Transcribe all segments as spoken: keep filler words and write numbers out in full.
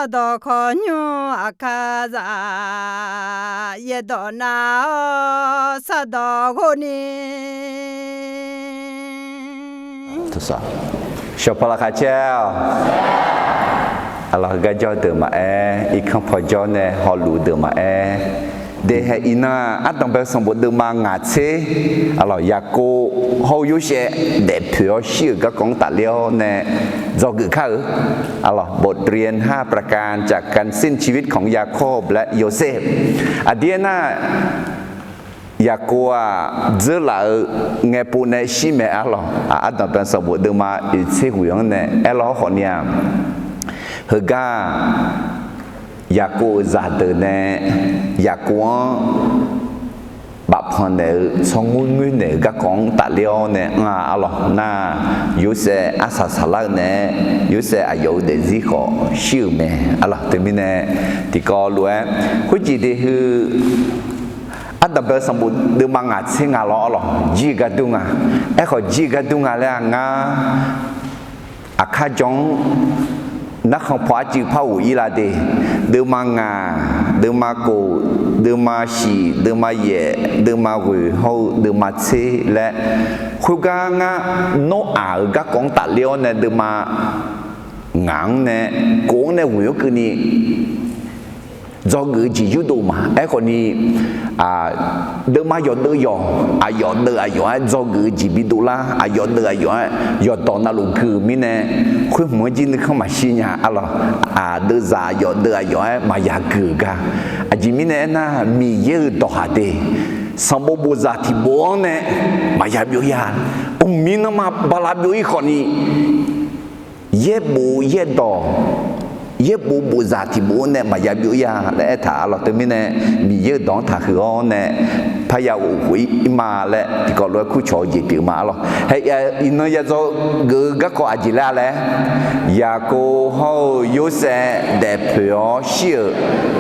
Sardawq khawqnymr aqkar zaq, yaerdawq nav-awr sardawq ghov ni. Shawqpaw laqkhaq caer-awq. Aqlawq, heugar jawr deuq maqaer, irkanr paw jawr nae hawluf deuq maqaer, daefhaeq iqnan ardanqbae sanqbof deuvma ngaq tser, aqlawq, Yaqkov hawr-eu Yorsaev daefpoeq-awr shir-euq garkawv-anr tafler-awr nae dzawgeuf kar-euq. Aqlawq, บทเรียนห้าประการจากการสิ้นชีวิตของยาโคบและโยเซฟ Aqdir aernar, Yaqkov-aq, dzeurlaf-eu ngaepov nae shir mae. Aqlawq, ardanqbae sanqbof deuvma oeq tser ghoeq-anr nae aerlawr khawfni-aq, heugar-aq, Yaqkov-euq zaqdeuq nae Yaqkov-anr bafpanq naeq-eu tsawrngoer ngoer naeq-euq garkawv-anr tafler-awr nae anr-a. Aqlawq, nar, Yorsaev arsaq saqlar-eu naeq-aer, Yorsaev aqyawf-euq daefzir khawf shir-euq mae. Aqlawq, teumirnae tiqkawv lof-aer khoerjeq de heu ardanqbae sanqbof deuvma ngaq tser nga lawr. Aqlawq, jir-eu gar dur nga. Aerkhawf, jir-eu gar dur nga laer-aq, ngar aqkar jan-anr narkhan paw arcuiv par ghof-ir la de. Deuvma ngaq, deuvma kof, deuvma shiq, deuvma yaef, deuvma ghoeq hawr-eu deuvma tser laer, khoergar ngar Noraq-euq garkawv-anr tafler-awr nae deuvma ngaq-anr nae kof-anr nae ghoeq-anr keuvni dzawgeuf-eu jeq yurdov ma. Aerkhawfni, deuvma yawqdeuv yawq, aqyawf deuv aqyawf-aer dzawgeuf-eu jeq bidov lar, aqyawf deuv aqyawf-aer yawqdawq navluf gui-euq mirnae, khoer hmq-anr jir nuikhanr maqshir nya. Aqlawq, aqdeuvzaq aqyawf deuv aqyawf-aer maqya gui-euq gar. Aqjeq mirnae aernar, Miqyaer-euq dawqhaq de, sanqbof bofzaq tiqbof-anr nae maqya byov-ir-a. Mqmir nanrma bala byov-ir khawfni, yaerbof yaerdawq, yaerbof bofzaq tiqbof-anr nae maqya byov-ir-a laer aertaq. Aqlawq, teumirnae Miqyaer-euq dawq-anr taqhuiq-awr nae parya ghof khof-ir ma laer tiqkawv lof-aer kurcawq-eu jeq pyeuf ma. Aqlawq, iqnan ya dzawgeuf-eu garkawv aqjeq laer-a laer, Yaqkov hawr-eu Yorsaev daefpoeq-awr shir-euq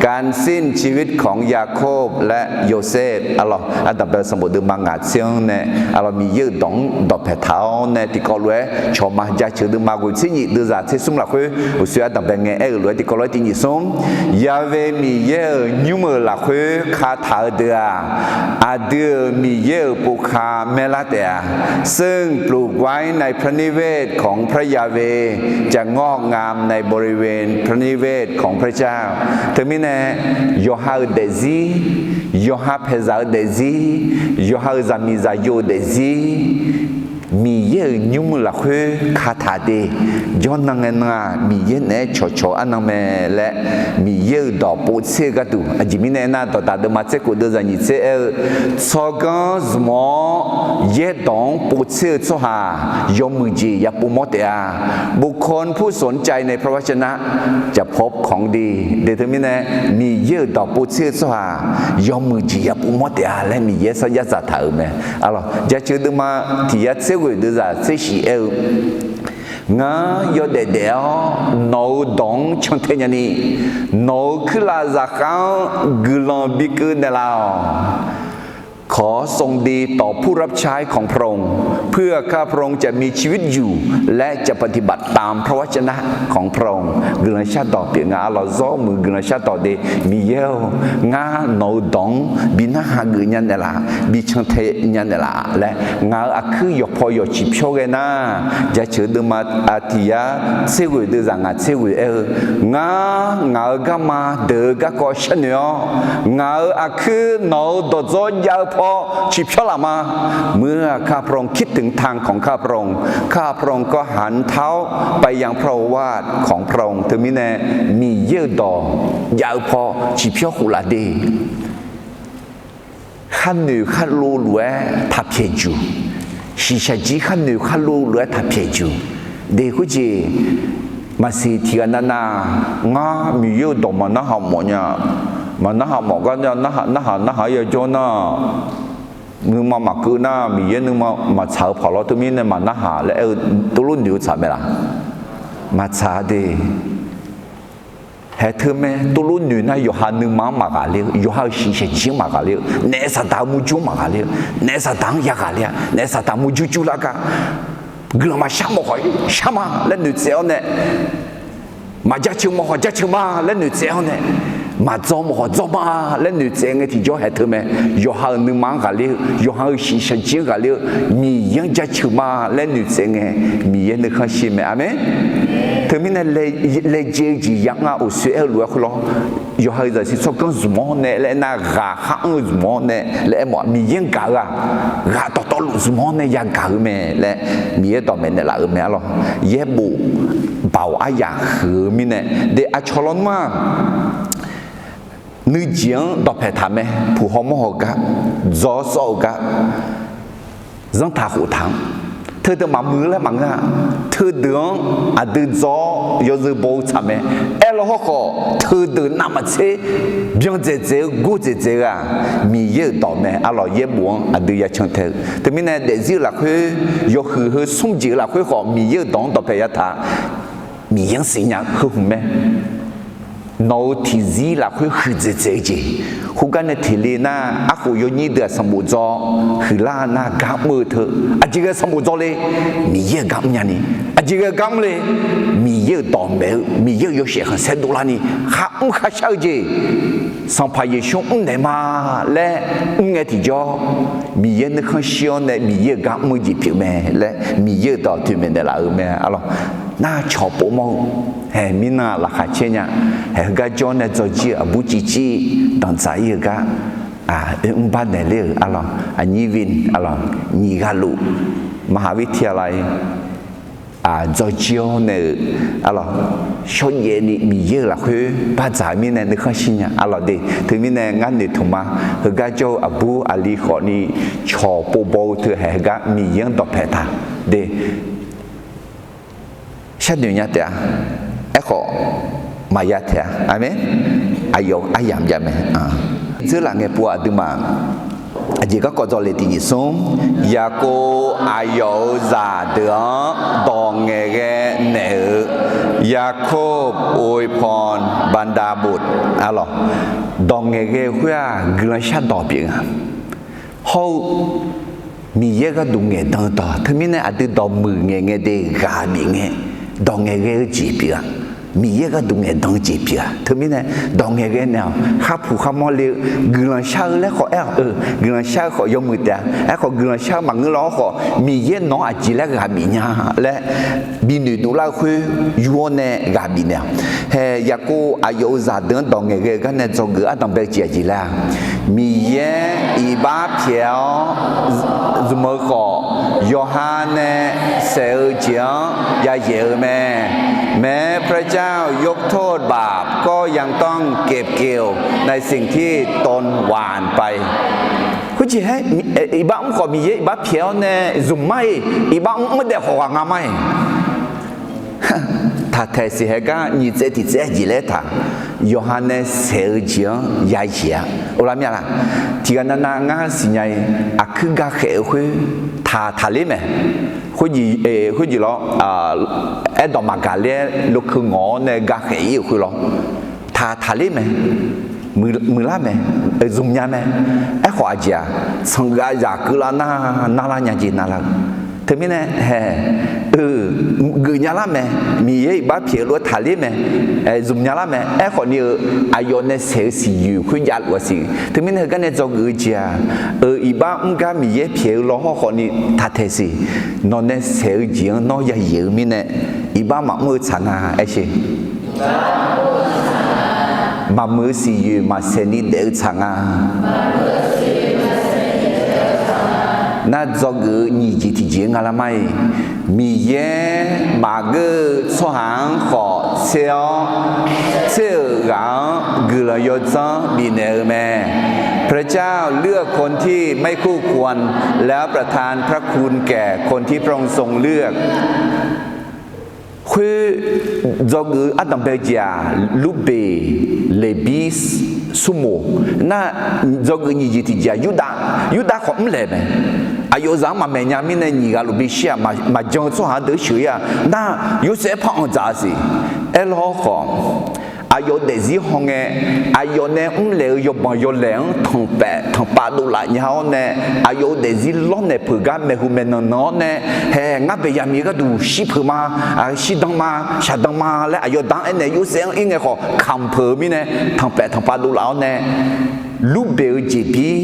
การสิ้นชีวิตของยาโคบและโยเซฟ laer, aqlawq, ardanqbae sanqbof deuvma ngaq tser-anr nae, aqlawq, Miqyaer-euq dawq-anr dawqpaeq taq-awr nae tiqkawv lof-aer cawq ma. Jaceuq deuvma ghoeq tser nyif deuvzaq tser smr lafkhoer uqshoe ardanqbae ngae aer-eu lof-aer tiqkawv lof-aer tiq nyif smr, Yahweh Miqyaer-euq nymr-euq lafkhoer kataq-eu deuq-aq, aqdui-euq Miqyaer-euq povkar maerlar taef-a. ซึ่งปลูกไว้ในพระนิเวศของพระยาเวห์ จะงอกงามในบริเวณพระนิเวศของพระเจ้า Teumirnae, yawqha-euq daefzir, yawqha paeqzaq-eu daefzir, yawqha-euq zaqmiq zaqyo-euq daefzir, Miqyaer-euq nymr-eu lafkhoer kataq de. Jawrnan ngae nan-aq, Miqyaer naeq-aer cawqcawq arnan mae laer, Miqyaer-euq dawq povtser-eu gharduq. Aqjeq mirnae aernar, Dawqdaq deuvma tser khof deuvzaq nyiq tser aer-eu, tsawrganr zmq-awr yaerdawq-anr povtser-eu tsawrhaq yawmuiq jeq ya pov mawr taef-a. บุคคลผู้สนใจในพระวจนะจะพบของดี De teumirnae, Miqyaer-euq dawq povtser-eu tsawrhaq yawmuiq jeq ya pov mawr taef-a laer Miqyaer sarjax dzaqtaq-euq mae. Aqlawq, jaceuq deuvma tiq yar tser ghoeq deuvzaq tser shif aer-eu, Ngar yawdaef daef-awr nawq-euq dawq-anr cantae nyani, nawq-euq kuirlav zaqkhav-anr guiqlanq bikeuv naeqlaf-awq. ขอทรงดีต่อผู้รับใช้ของพระองค์ เพื่อข้าพระองค์จะมีชีวิตอยู่ และจะปฏิบัติตามพระวจนะของพระองค์ Guiqlanq shardawq pyeuf nga. Aqlawq, zawr muiq guiqlanq shardawq de. Miqyaer-or, ngar nawq-euq dawq-anr bi narhaq geuf nya naeqlaf, bi cantae nya naeqlaf laer ngaq-euq aqkuir yawqpaw yawq ciqpyawr ghae nar, jaceuq deuvma tiq yar tser ghoeq deuvzaq ngaq tser ghoeq aer-eu, Ngar ngaq-euq garma deuq-eu garkawv sharnoeq-awr, ngaq-euq aqkuir nawq-euq dawqdzawr jav-eu paw ciqpyawr laf ma. เมื่อข้าพระองค์คิดถึงทางของข้าพระองค์ ข้าพระองค์ก็หันเท้าไปยังพระโอวาทของพระองค์ Teumirnae, Miqyaer-euq dawq jav-eu paw ciqpyawr khof laf de. Kharnoeq kharlov lof-aer taq pyaeqjuq, shiqshaq jir kharnoeq kharlov lof-aer taq pyaeqjuq de. Khoerjeq maqsiq tiq ghaq navnav, ngar Miqyaer-euq dawq maqnarhaq mawf nya, maqnarhaq mawf gar nya, narhaq narhaq-aer yajawr nar, nuima maqkeuv nar, Miqyaer nuima maqtsaq-eu paq lawr. Teumirnae maqnarhaq laer aer-eu, tuvlof noeq-eu tsaq mae laf? Maqtsaq de. Haeq teu mae, tuvlof noeq nar yawqha nuima-anr maqghaqler-eu, yawqha-euq shiqshaq jir-anr maqghaqler-eu, naef Saqdaq-euq murjur-anr maqghaqler-eu, naef Saqdaq-anr yaghaqler-a, naef Saqdaq murjur jurlar gar guiqlanq maqshar mawf khawf-ir shar ma laer noeqtsaev-awr nae, Maqjaceuq mawf khawf jaceuq ma laer noeqtsaev-awr nae, maqdzaw mawf khawf dzaw ma laer noeqtsaev ngae tiqjawr haeq teu mae. Yawqha-euq nuima-anr ghaqler-eu, yawqha-euq shiqshaq jir-anr ghaqler-eu, Miqyaer-anr jaceuq ma laer noeqtsaev ngae, Miqyaer nuikhanr shir mae. Aqmeq. Teumirnae laejae-eu jeq ya mr-a, uqsoer aer-eu lof-aer khoerlawr, yawqha-euq zaqsiq tsawrganr zmq-awr nae laer nar, ghaq khar anr-eu zmq-awr nae laer aermawf-a. Miqyaer-anr gaq-eu-aq, ghaq dawqtawvluf zmq-awr nae yagaq-eu mae laer Miqyaer dawqmaeq naeqlaf-euq mae arlawq. Yaerbof baoq aryaq huiq-eu mirnae, de aqcawq lawnmr-aq, nuijeq-anr dawqpaeq taq mae. Puq hawmawr haw gar, dzaw sawr-eu gar, zanrtaq khof taq-anr, teudeuq maqmuiq laer maqngeur-a. Teudeuq-anr aqdui dzaw-awr yawzeu baw-eu tsaq mae. Aerlaw hawrkhawf, teudeuq navmaqtser byan dzaeqdzaeq-eu gor dzaeqdzaeq-eu-aq, Miqyaer-euq dawq mae arlawq. Yaerbof-anr aqdui yacan tae-eu teumirnae, daefzir-eu lafkhoer, yawhuiq heu smr jeq-eu lafkhoer khawf, Miqyaer-euq dawq-anr dawqpaeq yataq-a. Miqyaer-anr siqnya-eu heu hmq mae. Nawq-euq tiqzir lafkhoer huiqdzaeq dzaeq-eu jeq, khoergar nae teq le nar, arkhof yawnyir deuq-aq sanqbof dzaw huiqlar nar, gar mr-eu teu, aqjeq ghae sanqbof dzaw le, Miqyaer-euq gar mrnya ni, aqjeq ghae gar mr le, Miqyaer-euq dawqmaeq-eu, Miqyaer-euq yawshaef khanqsaer dovlar ni, khar mr kharshar-eu jeq, Sanqpaq Yeqsur mrnaeq ma laer mr ngae tiqjawr, Miqyaer nuikhanr shir-awr nae Miqyaer-euq gar mr-eu jeq pyeuf mae laer Miqyaer-euq dawq toeqmaeq naeqlaf-euq mae arlawq. Nar cawq povmawr-eu haeq mirnan-aq laqkhaq caer nya. Haeq heugar jawr nae dzawjir-eu aqbur civcir danqdzaq-ir-eu gar, oermr bar naeq ler-euq arlawq, aqnyir vin arlawq, nyiq ghaq luf, maqhaq vir tiq ghaq laf-ir dzawjir-awr nae-euq arlawq, shawrjaev ni Miqyaer-euq lafkhoer bardzaq-eu mirnae nuikhanr shir nya arlawq de. Teumirnae ngar noeqtmq ma. Heugar jawr-eu aqbur aqli khawfni cawq povbaw-eu teu haeq heugar Miqyaer-anr dawqpaeq taq de. Sharnoeq nya taef-a. Aerkhawf, maqya taef-a. Aqmeq. Aqyawf aryamq jav mae. Dzeurlaf ngae pov-aq aqduimaf aqjeq garkawv dzaw le tiqjeq smr, Yaqkov aqyawf-euq zaqdeuq-anr dawq ngaeqghae naeq-eu, Yaqkov อวยพรบรรดาบุตร arlawq. Dawq ngaeqghae-eu khoer-aq, guiqlanq shardawq pyeuf nga. Hawr-eu Miqyaer gharduq ngaeqdan-eu dawq. Teumirnae aqdui dawqmuiq ngaeqngae de ghaq bif ngae, dawq ngaeqghae-eu jeq pyeuf-a. Miqyaer gharduq ngaeqdan-eu jeq pyeuf-a. Teumirnae dawq ngaeqghae naeq-awq. Kharpuq kharmawr le-eu guiqlanq shar-eu laer khawf aer-awq. Guiqlanq shar-eu khawf yawmuiq taef-a. Aerkhawf guiqlanq shar-eu maqngeur lar-awr khawf, Miqyaer nawq-anr aqjeq laer ghaq bif nya laer binoeq dovlar-eu khoer yur-awr nae ghaq bif naeq-awq. Haeq Yaqkov aqyawf-euq zaqdeuq-anr dawq ngaeqghae-eu gar nae dzawgeuf ardanq bae-eu jeq aqjeq laer-a, Miqyaer iqbax pyaeq-awr zmq-eu khawf, yawqha nae saeq-eu jeq-anr yayaeq-eu mae. แม้พระเจ้ายกโทษบาปก็ยังต้องเก็บเกี่ยวในสิ่งที่ตนหว่านไป Khoerjeq-aer iqbax mr khawf Miqyaer iqbax pyaeq-awr nae zmq mar-iq, iqbax mr mr daef khawf ghaq nga mar-iq. Taqtaeq siq haeq gar nyiq tsaev tiq tsaev jeq laer taq, yawqha nae saeq-eu jeq-anr yayaeq-a. Ov lar mir-a laq? Tiqghaq navnav ngar siqnya-iq, aqkuir gakhaeq-eu khoer taq taqler mae. Khoerjeq lawr, aerdawq maqgaq ler-aer lokeu ngawq-awr nae gakhaeq-ir-euq khoer lawr, taq taqler mae. Muiqlar mae. Zmqnya mae. Aerkhawf aqjeq-aq, sanqghav zaq keuvlar nar narlar nya jeq narlar-eu. Teumirnae haeq-eu geufnya lar mae. Miqyaer iqbax pyaeq-eu lof-aer taqler mae. Zmqnya lar mae. Aerkhawf ni-eu aqyawf nae saeq-eu siqyoeq khoer javluf-a siq. Teumirnae heugar nae dzawgeuf-eu jeq-aq, iqbax mr gar Miqyaer pyaeq-eu law hawrkhawf ni taqtaeq siq. Nawq nae saeq-eu jeq-anr nawr yayaeq-eu mirnae, iqbax maqmr-eu tsaq nga aer sher. Maqmuiq-eu siqyoeq maqsaeq ni daef-eu tsaq nga. Nar dzawgeuf-eu nyiq jeq tiq jeq-anr nga lar mar-iq, Miqyaer maqgeur-eu tsawrhaq-anr khawf tser-awr, tser-euq ghaq-anr guiqlanq yawdzanr bifnaeq-eu mae. พระเจ้าเลือกคนที่ไม่คู่ควร แล้วประทานพระคุณแก่คนที่พระองค์ทรงเลือก Khoer dzawgeuf-eu ardanq bae-eu jeq-aq, Lurbeq, Leqbir, Surmoq. Nar dzawgeuf nyiq jeq tiq jeq-aq, Yurdav, Yurdav khawf mrlaeq mae. Aqyawf zaq-anr maqmaeq nya mirnae nyiq ghaq luf bishir-aq, maqjan-eu tsawrhaq-anr deuq sheuq-ir-aq, nar Yorsaev par anr dzaq-a siq. Aerlawr khawf, aqyawf-euq daefzir hawngae, aqyawf nae mrlaeq-eu yawbanq yawlaeq-anr tanqpaef tanqpav dovlaf nya-awr nae, aqyawf-euq daefzir lawrnaeq peuq gar maeqhu maeqnan nan-awr nae, hae ngar baeqyaq miq-eu gharduq shir peuq ma, shirdan ma, shaqdan ma laer aqyawf da-anr aernaeq Yorsaev-anr ir ngae khawf kamq peuq-eu mirnae, tanqpaef tanqpav dovlaf-awr nae, lurbeq-eu jeqbir,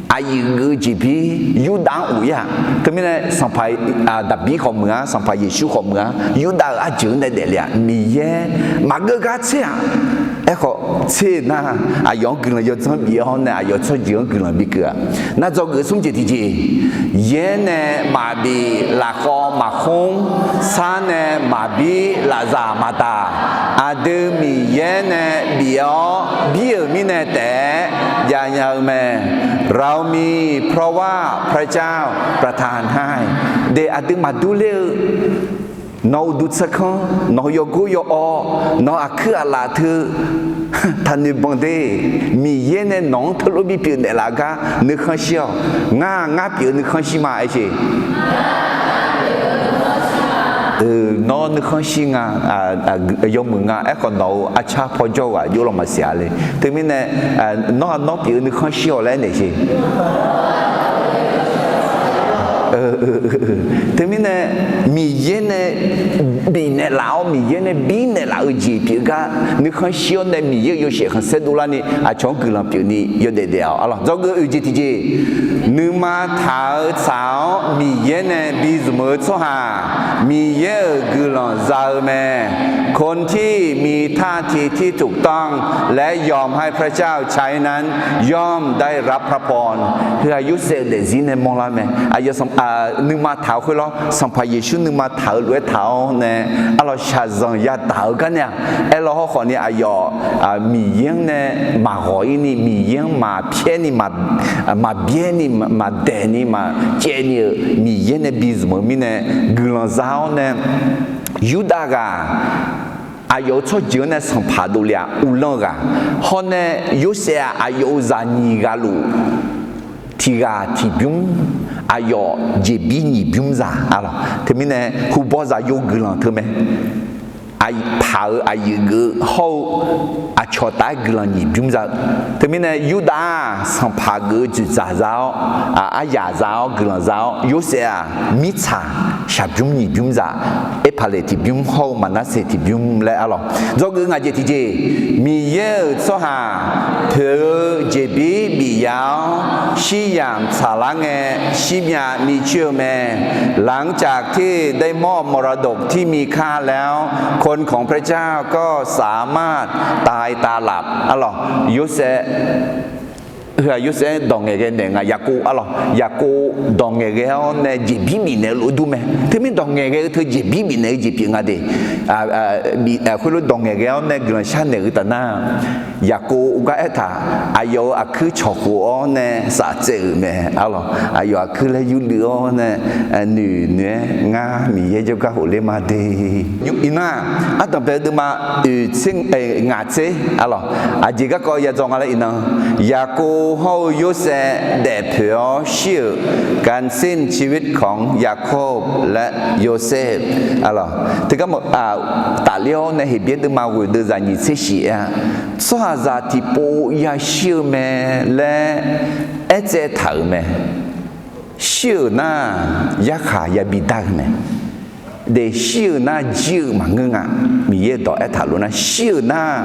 aqyuif geuf-eu jeqbir Yurdav-anr of-ir-aq. Teumirnae Sanqpaq Daqbir khawf meuq-ar, Sanqpaq Yeqsur khawf meuq-ar, Yurdav-euq arjeuq-anr nae daefle-aq, Miqyaer maqgeur gar tser-aq. Aerkhawf tser nar, aqyawf-anr guiqlanq yawdzanr bif-awr nae aqyawf tsawrjeuq-anr guiqlanq bikeuv-aq. Nar dzawgeuf smr jeq tiqjeq, yaer nae maqbif lafkhawv maqkhmr, sar nae maqbir lafzaq maqdaq, aqdui Miqyaer nae bif-awr bir-euq mirnae taef-aer javnya-eu mae. เรามี เพราะว่าพระเจ้าประทานให้ de aqdui maqdur ler-eu, nawq-euq uqduq tsaerkanr, nawq-euq yawgor yawawv, nawq-euq aqkuir aqlaf teu taqnoeq banq de. Miqyaer nae nawq-anr teulof bipyeuf naeqlaf gar nuikhanr shir-awq. Ngar, ngar pyeuf-eu nuikhanr shir ma aer sheq. Nawr nuikhanr shir nga, yawmuiq nga. Aerkhawf nawq-euq arcar pawjawr-eu ghaq jov law maqsiq-a le. Teumirnae nawr, nawr pyeuf-eu nuikhanr shir-awq laer aernaeq sheq. Teumirnae Miqyaer nae bifnaeq laf-awr, Miqyaer nae birnaeq laf-eu jeq pyeuf gar nuikhanr shir-awr nae Miqyaer-euq yawshaef khanqsaer dovlarni aqcawq-anr guiqlanq pyeufni yawdaef daef-awq. Arlawq dzawgeuf oeq jeq tiqjeq, nuima taq-eu tsaq-awr Miqyaer nae bizmq-eu tsawrhaq, Miqyaer-euq guiqlanq za-eu mae. คนที่มีท่าทีที่ถูกต้อง และยอมให้พระเจ้าใช้นั้น ย่อมได้รับพระพร Heu-aq Yorsaev-euq daefzir nae mawrlar mae. Aqyawf nuima taq-eu khoer lawr, Sanqpaq Yeqsur nuima taq-eu lof-aer taq-awr nae, arlawq shaqzanq yadaq-eu gar nae-aq, aerlaw hawrkhawf ni aqyawf Miqyaer-anr nae maqghawq-ir ni, Miqyaer-anr maqpyaer ni, maqbyaer ni, maqdaeq ni, maqcaev ni-euq Miqyaer nae bizmq-eu mirnae guiqlanq za-awr nae, Yurdav ghaq aqyawf-euq tsawrjeuq-anr nae sanqpaq dovle-aq uvlanr-eu ghaq, hawr nae Yorsaev-aq aqyawf-euq zaqnyiq ghaqluf tiq ghaq tiq bymr, aqyawf jeqbir nyiq bymr zaq. Arlawq teumirnae hubaw zaqyo guiqlanq teu mae. Aqpaq-euq aqyuif geuf hawr-eu aqcawq taf-aer guiqlanq nyiq bymr za-eu. Teumirnae Yurdav-aq sanqpaq geuf-eu dzoeqdzaq za-awr, aryaq za-awr guiqlanq za-awr, Yorsaev-aq mirtsaq shaqbymr nyiq bymr zaq. Erpaqleq tiq bymr hawr-eu Maqnarseq tiq bymr laer arlawq dzawgeuf ngaq jeq tiqjeq, Miqyaer-euq tsawrhaq poeq-eu jeqbir bif-awr shir yamq tsaqlar ngae, shirmyav micoer-eu mae. หลังจากที่ได้มอบมรดกที่มีค่าแล้ว คนของพระเจ้าก็สามารถ ตายตาหลับ Arlawq Yorsaev, heu-aq Yorsaev dawq ngaeqghae naeq nga. Yaqkov, arlawq Yaqkov dawq ngaeqghae-awr nae jeqbir bifnaeq-eu lof-aer dur mae. Teumir dawq ngaeqghae-eu teu jeqbir bifnaeq-eu jeq pyeuf nga de. Khoerlof dawq ngaeqghae-awr nae guiqlanq sharnaeq-eu taf nar, Yaqkov gar aertaq, aqyawf-euq aqkuir cawqkhof-awr nae saftsaev-euq mae. Arlawq aqyawf aqkuir laer yurluiv-awr nae noeq noeq-aer, ngar Miqyaer jawrgar khofler ma de. Iqnan-aq, ardanqbae deuvma oeq tser, ngaq tser, arlawq aqjeq garkawv ya dzaw nga laer iqnan, Yaqkov hawr-eu Yorsaev daefpoeq-awr shir-euq การสิ้นชีวิตของยาโคบและโยเซฟ Arlawq teugar mawf tafler-awr nae Heqbyaer deuvma ghoeq deuv zaqnyiq tser shif-aer-a, tsawrhaqzaq tiqpov yashir-eu mae laer aertsaev taq-euq mae. Shir-euq nar, yarkhaq yabi dar-eu mae. De, shir-euq nar jir-eu maqngeur nga. Miqyaer dawq aertaq lof nar, shir-euq nar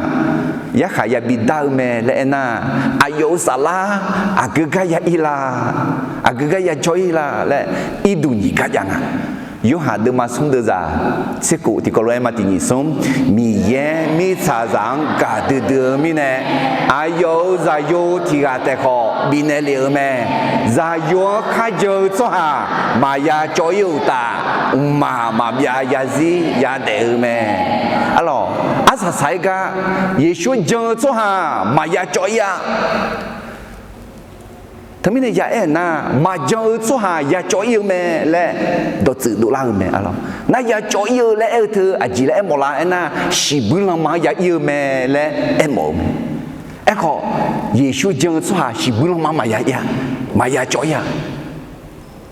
yarkhaq yabi dar-eu mae laer aernar, aqyawf-euq saflar aqgeu gar ya ir la, aqgeu gar ya jawr ir la laer irduq nyiq gar jav nga. Yorhaq deuvma smr deuvzaq tser kof tiqkawv lof-aer ma tiq nyiq smr, Miqyaer mirtsaqzaq-anr gaqdui dui-eu mirnae, aqyawf-euq zaqyo tiq ghaq taef khawf bifnaeq lef-euq mae. Zaqyo-anr kharjan-eu tsawrhaq maqya cawv ir-euq uqtaf, mqmaq maqbyav yazir yadaef-eu mae. Arlawq, arsaq saq-aer gar, Yeqsur jan-eu tsawrhaq maqya cawv ir-a. Teumirnae ya aer-eu nar, maqjan-eu tsawrhaq ya cawv ir-eu mae laer dawqtsuif dovlar-eu mae. Arlawq, nar ya cawv ir-eu laer aer-eu teu aqjeq laer aermawf la aernar, shiqbuir lanma-anr ya ir-eu mae laer aermawf-eu mae. Aerkhawf, Yeqsur jan-eu tsawrhaq shiqbuir lanma maqya ir-a, maqya cawv ir-a.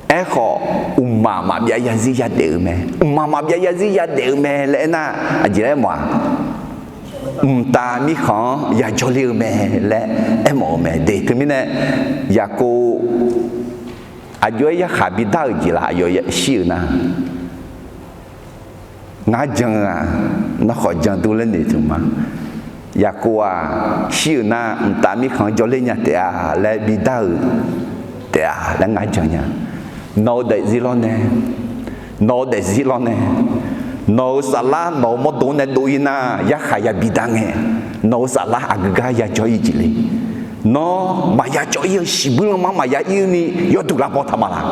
Aerkhawf, mqmaq maqbyav yazir yadaef-eu mae. Mqmaq maqbyav yazir yadaef-eu mae laer aernar, aqjeq laer aermawf-a? mqtav mirkhanq-anr yajawr ler-eu mae laer aermawf-eu mae de. Teumirnae, Yaqkov aqjox-aer yarkhaq bidar-euq jeq laf, aqyawf shir-euq nar, ngar jan-eu-aq, nawr khawf jan dur laer noeqtmq ma. Yaqkov-aq, shir-euq nar mqtav mirkhanq-anr jawrler nya taef-a laer bidar-euq taef-a laer ngar jan nya. Nawq-eu daefzir lawr nae, nawq-eu daefzir lawr nae, nawq-euq saflar nawq-euq mawrdo nae dov-ir nar, yarkhaq yabi dar ngae, nawq-euq saflar aqgeu gar yajawr-ir jeq le. Nawr maqya cawv-ir-eu shiqbuir lanma-anr maqya ir-eu ni yawduq lavbaw taq ma laq.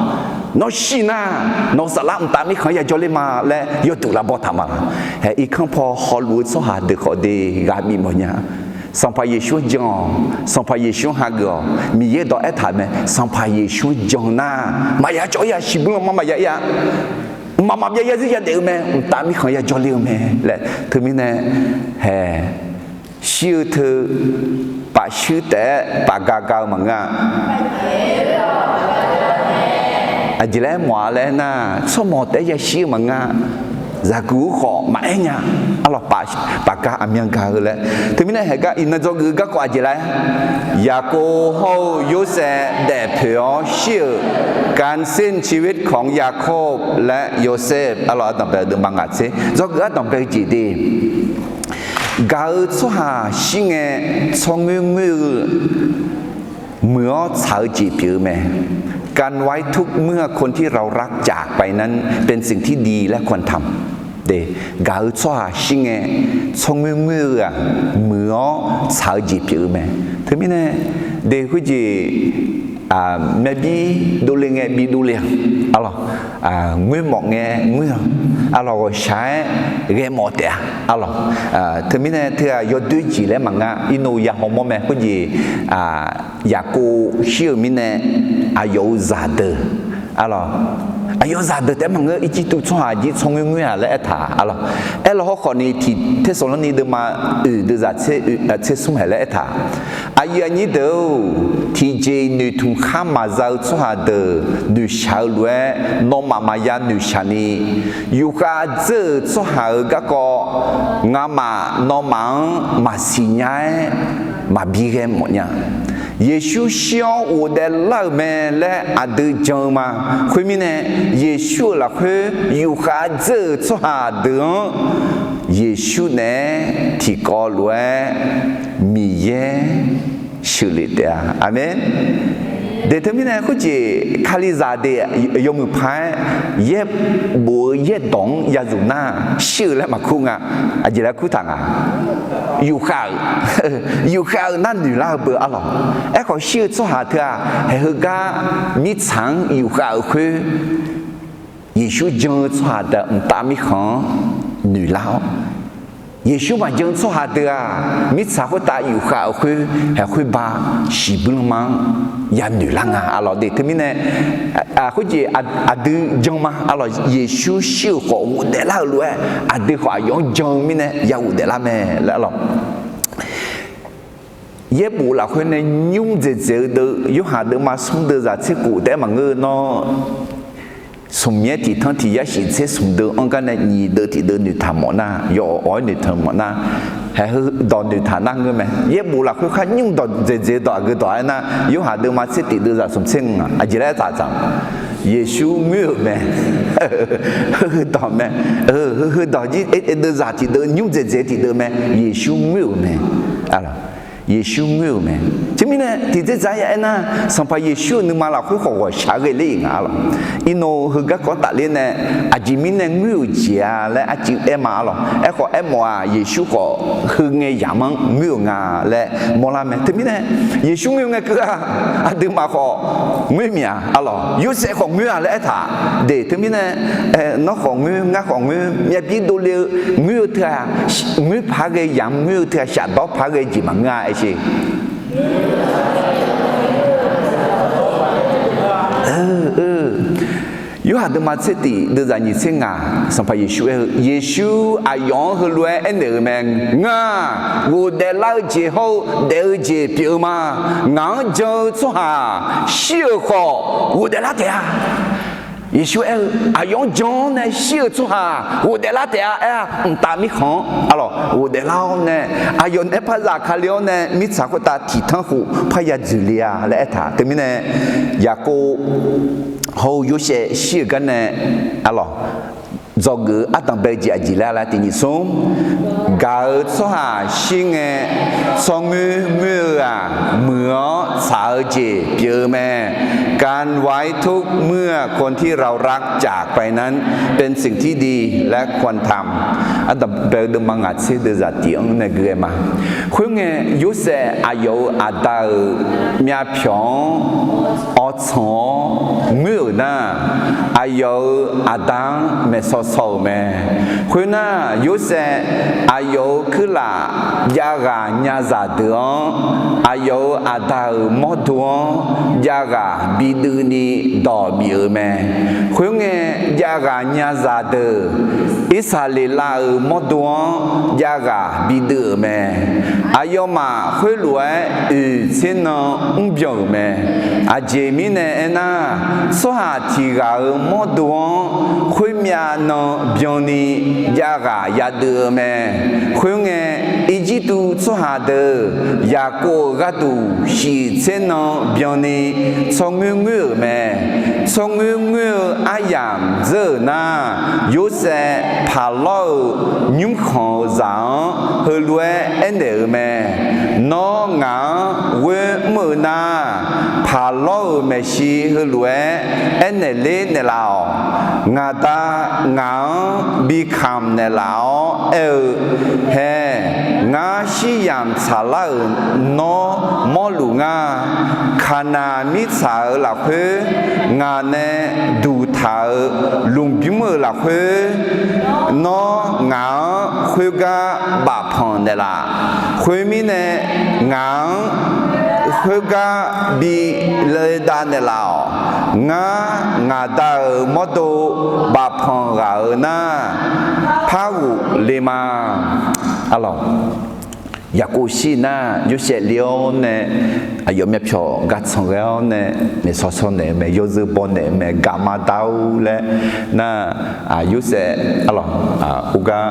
Nawr shir nar, nawq-euq saflar mqtav mirkhanq-anr yajawr ler ma laer yawduq lavbaw taq ma laq. Hae, irkanr paw hawluf-eu tsawrhaq deuq khawf de, ghaq bif mawf nya. Sanqpaq Yeqsur-anr jan-awq, Sanqpaq Yeqsur-anr hageuf-awq. Miqyaer dawq aertaq mae, Sanqpaq Yeqsur-anr jan nar, maqya cawv-ir-a, shiqbuir lanma maqya ir-a, mqmaq maqbyav yarzir yadaef-eu mae, mqtav mirkhanq yajawr ler-eu mae laer. Teumirnae, hae, shir-eu teu paf shuir taef-aer paf ga ga-eu maqngeur-a. Aqjeq laer mawf-a laer nar, tsawrmawq taef-aer yashir-eu maqngeur-a. Zaqguq-eu khawf maqaer nya. Arlawq, paf ga aqmyan ga-eu laer. Teumirnae haeq gar iqnan dzawgeuf-eu garkawv aqjeq laer, Yaqkov hawr-eu Yorsaev daefpoeq-awr shir-euq, การสิ้นชีวิตของยาโคบและโยเซฟ arlawq, ardanq bae-eu deuvma ngaq tser dzawgeuf ardanq bae-eu jeq de. Gaq-eu tsawrhaq shir ngae, tsawrngoer ngoer-eu muiq-awr tsaq-eu jeq pyeuf-eu mae. การไว้ทุกข์เมื่อคนที่เรารักจากไปนั้น เป็นสิ่งที่ดีและควรทำ de. Gaq-eu tsawrhaq shir ngae, tsawrngoer ngoer-eu-aq, muiq-awr tsaq-eu jeq pyeuf-eu mae. Teumirnae, de khoerjeq, myavbir dovle ngae bi dovle-a, arlawq, ngoer mawf ngae ngoer-a, arlawq, ghawqshaq-aer ghae mawf taef-a, arlawq. Teumirnae teu-aq yawdoer jeq laer maqnga, irnov ya hawmawr mae. Khoerjeq, Yaqkov shir-euq mirnae, aqyawf-euq zaqdeuq, arlawq, aqyawf-euq zaqdeuq taef-aer maqngeur, Irjirtuv tsawrhaq jir tsawrngoer ngoer-a laer aertaq, arlawq. Aerlawq, hawkawf ni tiq Tersaqlorni deuvma oeq deuvzaq tser smr haeq laer aertaq, aqyuif aqnyir deuq-or, tiqjeq-iq noeqtmq khar maqza-eu tsawrhaq deuq noeqshaq-eu lof-aer, nawmaf maqya noeqshaq ni, yufkhav dzeur-euq tsawrhaq-euq garkawv ngamaf nawmaf-anr maqsiq nya-aer maqbi ghae mawf nya. Yeqsur shir-awr ghofdaef lar-euq mae laer aqdui jan-eu ma. Khoermirnae, Yeqsur-euq lafkhoer yufkhav dzeur-euq tsawrhaq deuq-anr, Yeqsur naeq-aer tiqkawv lof-aer Miqyaer sheuqlef taef-a. Aqmeq. De teumirnae khoerjeq Kalizaq de yawmuiq paq-aer yaerbof-eu yaerdawq-anr yazmq nar shir-eu laer maqkur nga. Aqjeq laer kurtaq nga? Yufkhav-euq, yufkhav-eu nar noeqlar-eu beu, arlawq. Aerkhawf shir-eu tsawrhaq teu-aq, haeq heugar mirtsaq-anr yufkhav-euq khoer Yeqsur jan-eu tsawrhaq deuq-aq mqtav mirkhanq-anr noeqlar-awr, Yeqsur maqjan-eu tsawrhaq deuq-aq mirtsaq khoertav yufkhav-euq khoer, haeq khoerba shiqbuir lanma-anr yanoeq lar nga, arlawq de. Teumirnae khoerjeq aqdui jan ma, arlawq, Yeqsur shir-euq khawf ghofdaef lar-euq lof-aer aqdui khawf aqyawf-anr jan-eu mirnae ya ghofdaef lar mae laer, arlawq. Yaerbof lafkhoer nae nymr dzaeqdzaeq-eu deuv, Yorhaq deuvma smr deuvzaq tser khof taef-aer maqngeur-eu nawr, smq yaer tiq tanr tiq yar shif tser smq deuv-anr gar nae nyiq deuv tiq deuv noeqtaq mawf nar, yawf awq-aer noeqtaq mawf nar, haeq heudawq noeqtaq nar ngeur mae. Yaerbof lafkhoer khar nymr dawq dzaeqdzaeq dawq aqgeu dawq-aer nar, Yorhaq deuvma tser tiq deuvzaq smq tser ngaq aqjeq laer taq tsaq, Yeqsur ngoer-euq mae. Heudawq mae. Heudawq jir deuvzaq tiq deuv nymr dzaeqdzaeq tiq deuv mae. Yeqsur ngoer-euq mae. Yeqsur ngoer-euq mae. Teumirnae tiqdzer dzaq ya aernar, Sanqpaq Yeqsur-euq nuima lafkhoer khawf ghawqshaq ghae ler-iq nga, arlawq. Irnov heugar kawv tafler nae, aqjeq mirnae ngoer-euq jeq-a laer arcuiv aer ma, arlawq. Aerkhawf aermawf-aq, Yeqsur khawf heu ngae yamq-anr ngoer-euq nga laer mawrlar mae. Teumirnae Yeqsur ngoer-eu ngae keuv-aq, aqduimaf khawf ngoer myav, arlawq. Yorsaev khawf ngoer-a laer aertaq de. Teumirnae nawr khawf ngoer, ngar khawf ngoer, myavbir dovle-eu ngoer-eu teu-aq, ngoer paq-aer ghae yamq ngoer-eu teu-aq, shafdawr paq-aer ghae jeq maqngeur-a, aer sher. Yorhaq deuvma tser tiq deuvzaq nyiq tser ngaq, Sanqpaq Yeqsur aer-eu, Yeqsur aqyawf-anr heulof-aer aernaeq-euq mae. Ngar ghofdaef lar-eu jeq hawr-eu daef-eu jeq pyeuf-eu ma. Ngaq-anr jan-eu tsawrhaq shir-euq khawf ghofdaef lar taef-a. Yeqsur aer-eu, aqyawf-anr jan-awr nae shir-euq tsawrhaq ghofdaef lar taef-a aer-a. Mqtav mirkhanq-anr arlawq ghofdaef lar-awr nae, aqyawf nae par zafkale-awr nae mirtsaq khoertav tiqtanr khof parya dzoeqle-a laer aertaq. Teumirnae, Yaqkov hawr-eu Yorsaev shir-euq gar nae arlawq, dzawgeuf-eu ardanq bae-eu jeq aqjeq laer laer tiqnyif smr, gaq-euq tsawrhaq shir ngae, tsawrngoer ngoer-eu-aq, muiq-awr tsaq-eu jeq pyeuf-eu mae. การไว้ทุกข์เมื่อคนที่เรารักจากไปนั้น เป็นสิ่งที่ดีและควรทำ. Ardanq bae-eu deuvma ngaq tser deuv zaq tiq-anr nae gui-aer ma. Khoerngae, Yorsaev aqyawf-euq aqda-euq myavpyawq-anr awrtsanq-awr ngoer-euq nar, aqyawf-euq aqda-anr maeqsaw saw-euq mae. Khoernar, Yorsaev aqyawf-euq kuirlaf javghaq nyazaq deuq-anr, aqyawf-euq aqda-euq mawrdo-anr javghaq biduivni dawq bif-euq mae. Khoerngae, javghaq nyazaq deuq Irsaqleqlav-euq mawrdo-anr javghaq biduiv-euq mae. Aqyawfmaf khoerlof-aer oeq tser nan mrbyan-euq mae. Aqjeq mirnae aernar, tsawrhaq tiq ghaq-euq mawrdo-anr khoermyav nan byanni javghaq yaduiv-eu mae. Khoerngae, Irjirtuv tsawrhaq deuq Yaqkov-euq gharduq shiq tser nan byanni tsawrngoer ngoer-euq mae. Tsawrngoer ngoer-eu aryamq dzeur-euq nar, Yorsaev Paqlawr-euq nymrkhanq-euq zaq-anr heulof-aer aernaeq-euq mae. Nawr ngaq-anr ghoer mr-eu nar, Paqlawr-euq maeqshi heulof-aer aernaeq ler naeqlaf-awq. Ngaq Da ngaq-anr bi kamq naeqlaf-awr aer-eu, Hae, ngar shir yamq tsaqlar-euq nawr mawrluf nga. Kaqnaq mirtsaq-euq lafkhoer ngaq nae duqtaq-euq lmqbymr-euq lafkhoer, nawr ngaq-anr khoergar bafpanq naeqlaf. Khoermirnae, ngaq-anr khoergar bi le dav naeqlaf-awq. Ngar ngaq Da-euq mawrdo bafpanq ghaq-euq nar, par ghofle ma. Arlawq, Yaqkov shir nar, Yorsaev le-awr nae, aqyawf myavpyawq gar tsanq ghae-awr nae, naeqsaw saw naeq-eu mae, yawzeu baw naeq-eu mae, gaqma da-or laer nar, Yorsaev arlawq, khoergar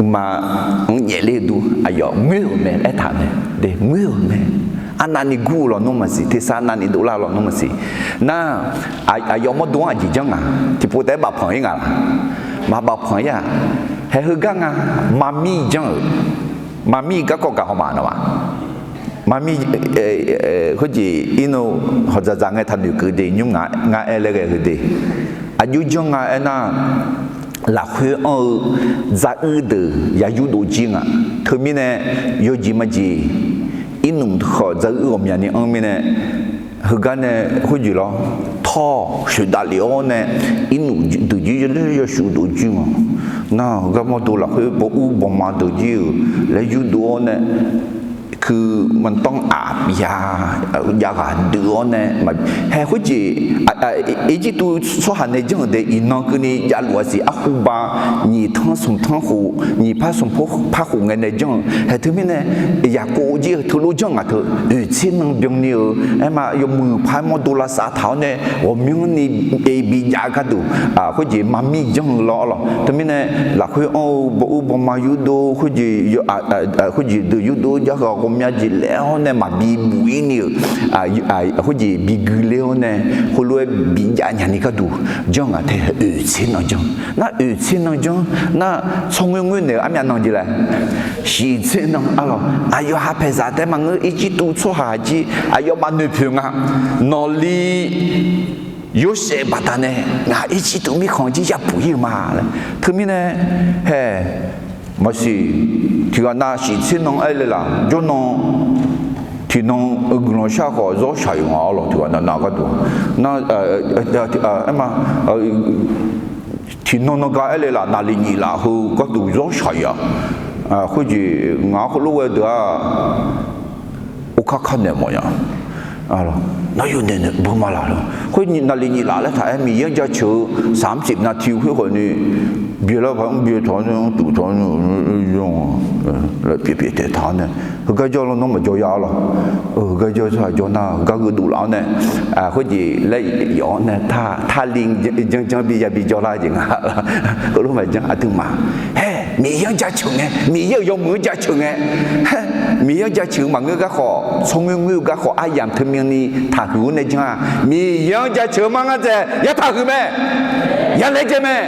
uqma-anr nyaefler-eu dur aqyawf ngoer-euq mae laer aertaq mae. De, ngoer-euq mae. Arnavni gur-eu lawnmr maqsiq, tersar arnavni dovlar-eu lawnmr maqsiq. Nar, aqyawf mawrdo-anr aqjeq janr nga. Tiqpov taef-aer bafpanq-ir nga laq? Maq bafpanq-ir-aq. Hae heugar nga. Maqmir janr-euq. Maqmir garkawv gaq haw ma nawmaf. Maqmir, khoerjeq irnu hawqdzaqdzaq ngae taqnoeq keuv de, nymr nga, ngar aer laer ghae heu de. Aqjox janr nga aernar, lafkhoer anr-eu dzaruir deuq ya yurdov jir nga. Teumirnae, yawjeq majeq irnmq khawf dzaruir ghawqmyani anr mirnae, heugar nae khoerjeq lawr, tawr shoeqdav lef-awr nae irnmq deuq jir yawshuif dov jir nga. Nar heugar mawrdo lafkhoer baw ur bawma deuq jir-euq laer yurdov-awr nae, keu mantanr aq bya, jav ghaq deuq-awr nae, hae khoerjeq, Irjirtuv tsawrhaq nae janr-euq de, iqnan keuvni javluf-a siq. Arhuba nyiq tanr smq tanr khof, nyiq par smq par khof ngae nae janr-eu. Hae teumirnae, Yaqkov jir-eu teulof janr ngaq teu, oeq tser nan byanni-euq aerma yawmuiq par mawrdo lavsav taq-awr nae ghawqmyanrni bijav-eu gharduq, khoerjeq maqmir janr-eu lawr lawq. Teumirnae, lafkhoer anr-eu baw ur bawma yurdov, khoerjeq deuq yurdov jav ghaq ghawqmya jeq laer-awr nae maqbi buq-ir ni-euq, khoerjeq bi gui ler-awr nae, heulof-aer bijav nyani gharduq janr ngaq tae oeq tser nan janr. Nar oeq tser nan janr nar, tsawrngoer ngoer naeq-eu armyav nan jeq laer, shiq tser nan arlawq. Aqyawf ha paeqzaq taef maqngeur, Irjirtuv tsawrhaq jir aqyawfmaf noeqpoeq nga. Nawqli Yorsaev baqdanae ngaq Irjirtuv mirkhanq jir yabuq-ir-eu ma laer. Teumirnae, hae, maqsiq, tiqghaq nav shiq tser nan aer le laf, jawrnan tiqnan-eu guiqlanq shar khawf zawr shaq-euq nga arlawq. Tiqghaq nav nav gharduq nar, aerma, tiqnan nan gar aer le laf, naqliq nyif laf heu gharduq zawr shaq-ir-aq. Khoerjeq ngaq-anr heulof ghae deuq-aq, orkar kar naeq mawf nya. Nawr yawnaeq naeq beu ma laq lawr. Khoer naqliq nyif laf laer taq-aer Miqyaer-anr jaceuq-eu saqmr cif nav tiq khoer khawf ni, Byoeq lar paq mr byoe taq-awr nae, mr tuf taq-awr nae, pyeuf pyeuf taef taq-awr nae, heugar jawr lar nawr maqjawr ya-awr lawq. Heugar jawr tsawrhaq jawr nar, heugar gheudov laf-awr nae, khoerjeq laer yawf-awr nae, tarli janr janr bi ya bi jawr lar jeq nga. Heulof maqjanr aqduimaf. Haer, Miqyaer-anr jaceuq ngae, Miqyaer-euq yawmuiq-anr jaceuq ngae, Miqyaer-anr jaceuq-eu maqngeur garkhawf, tsawrngoer ngoer-eu garkhawf aryamq teumyanni taqhuiq-awr nae janr-a. Miqyaer-anr jaceuq-eu mar ngar dzaeq ya taqhuiq mae, ya laejae mae.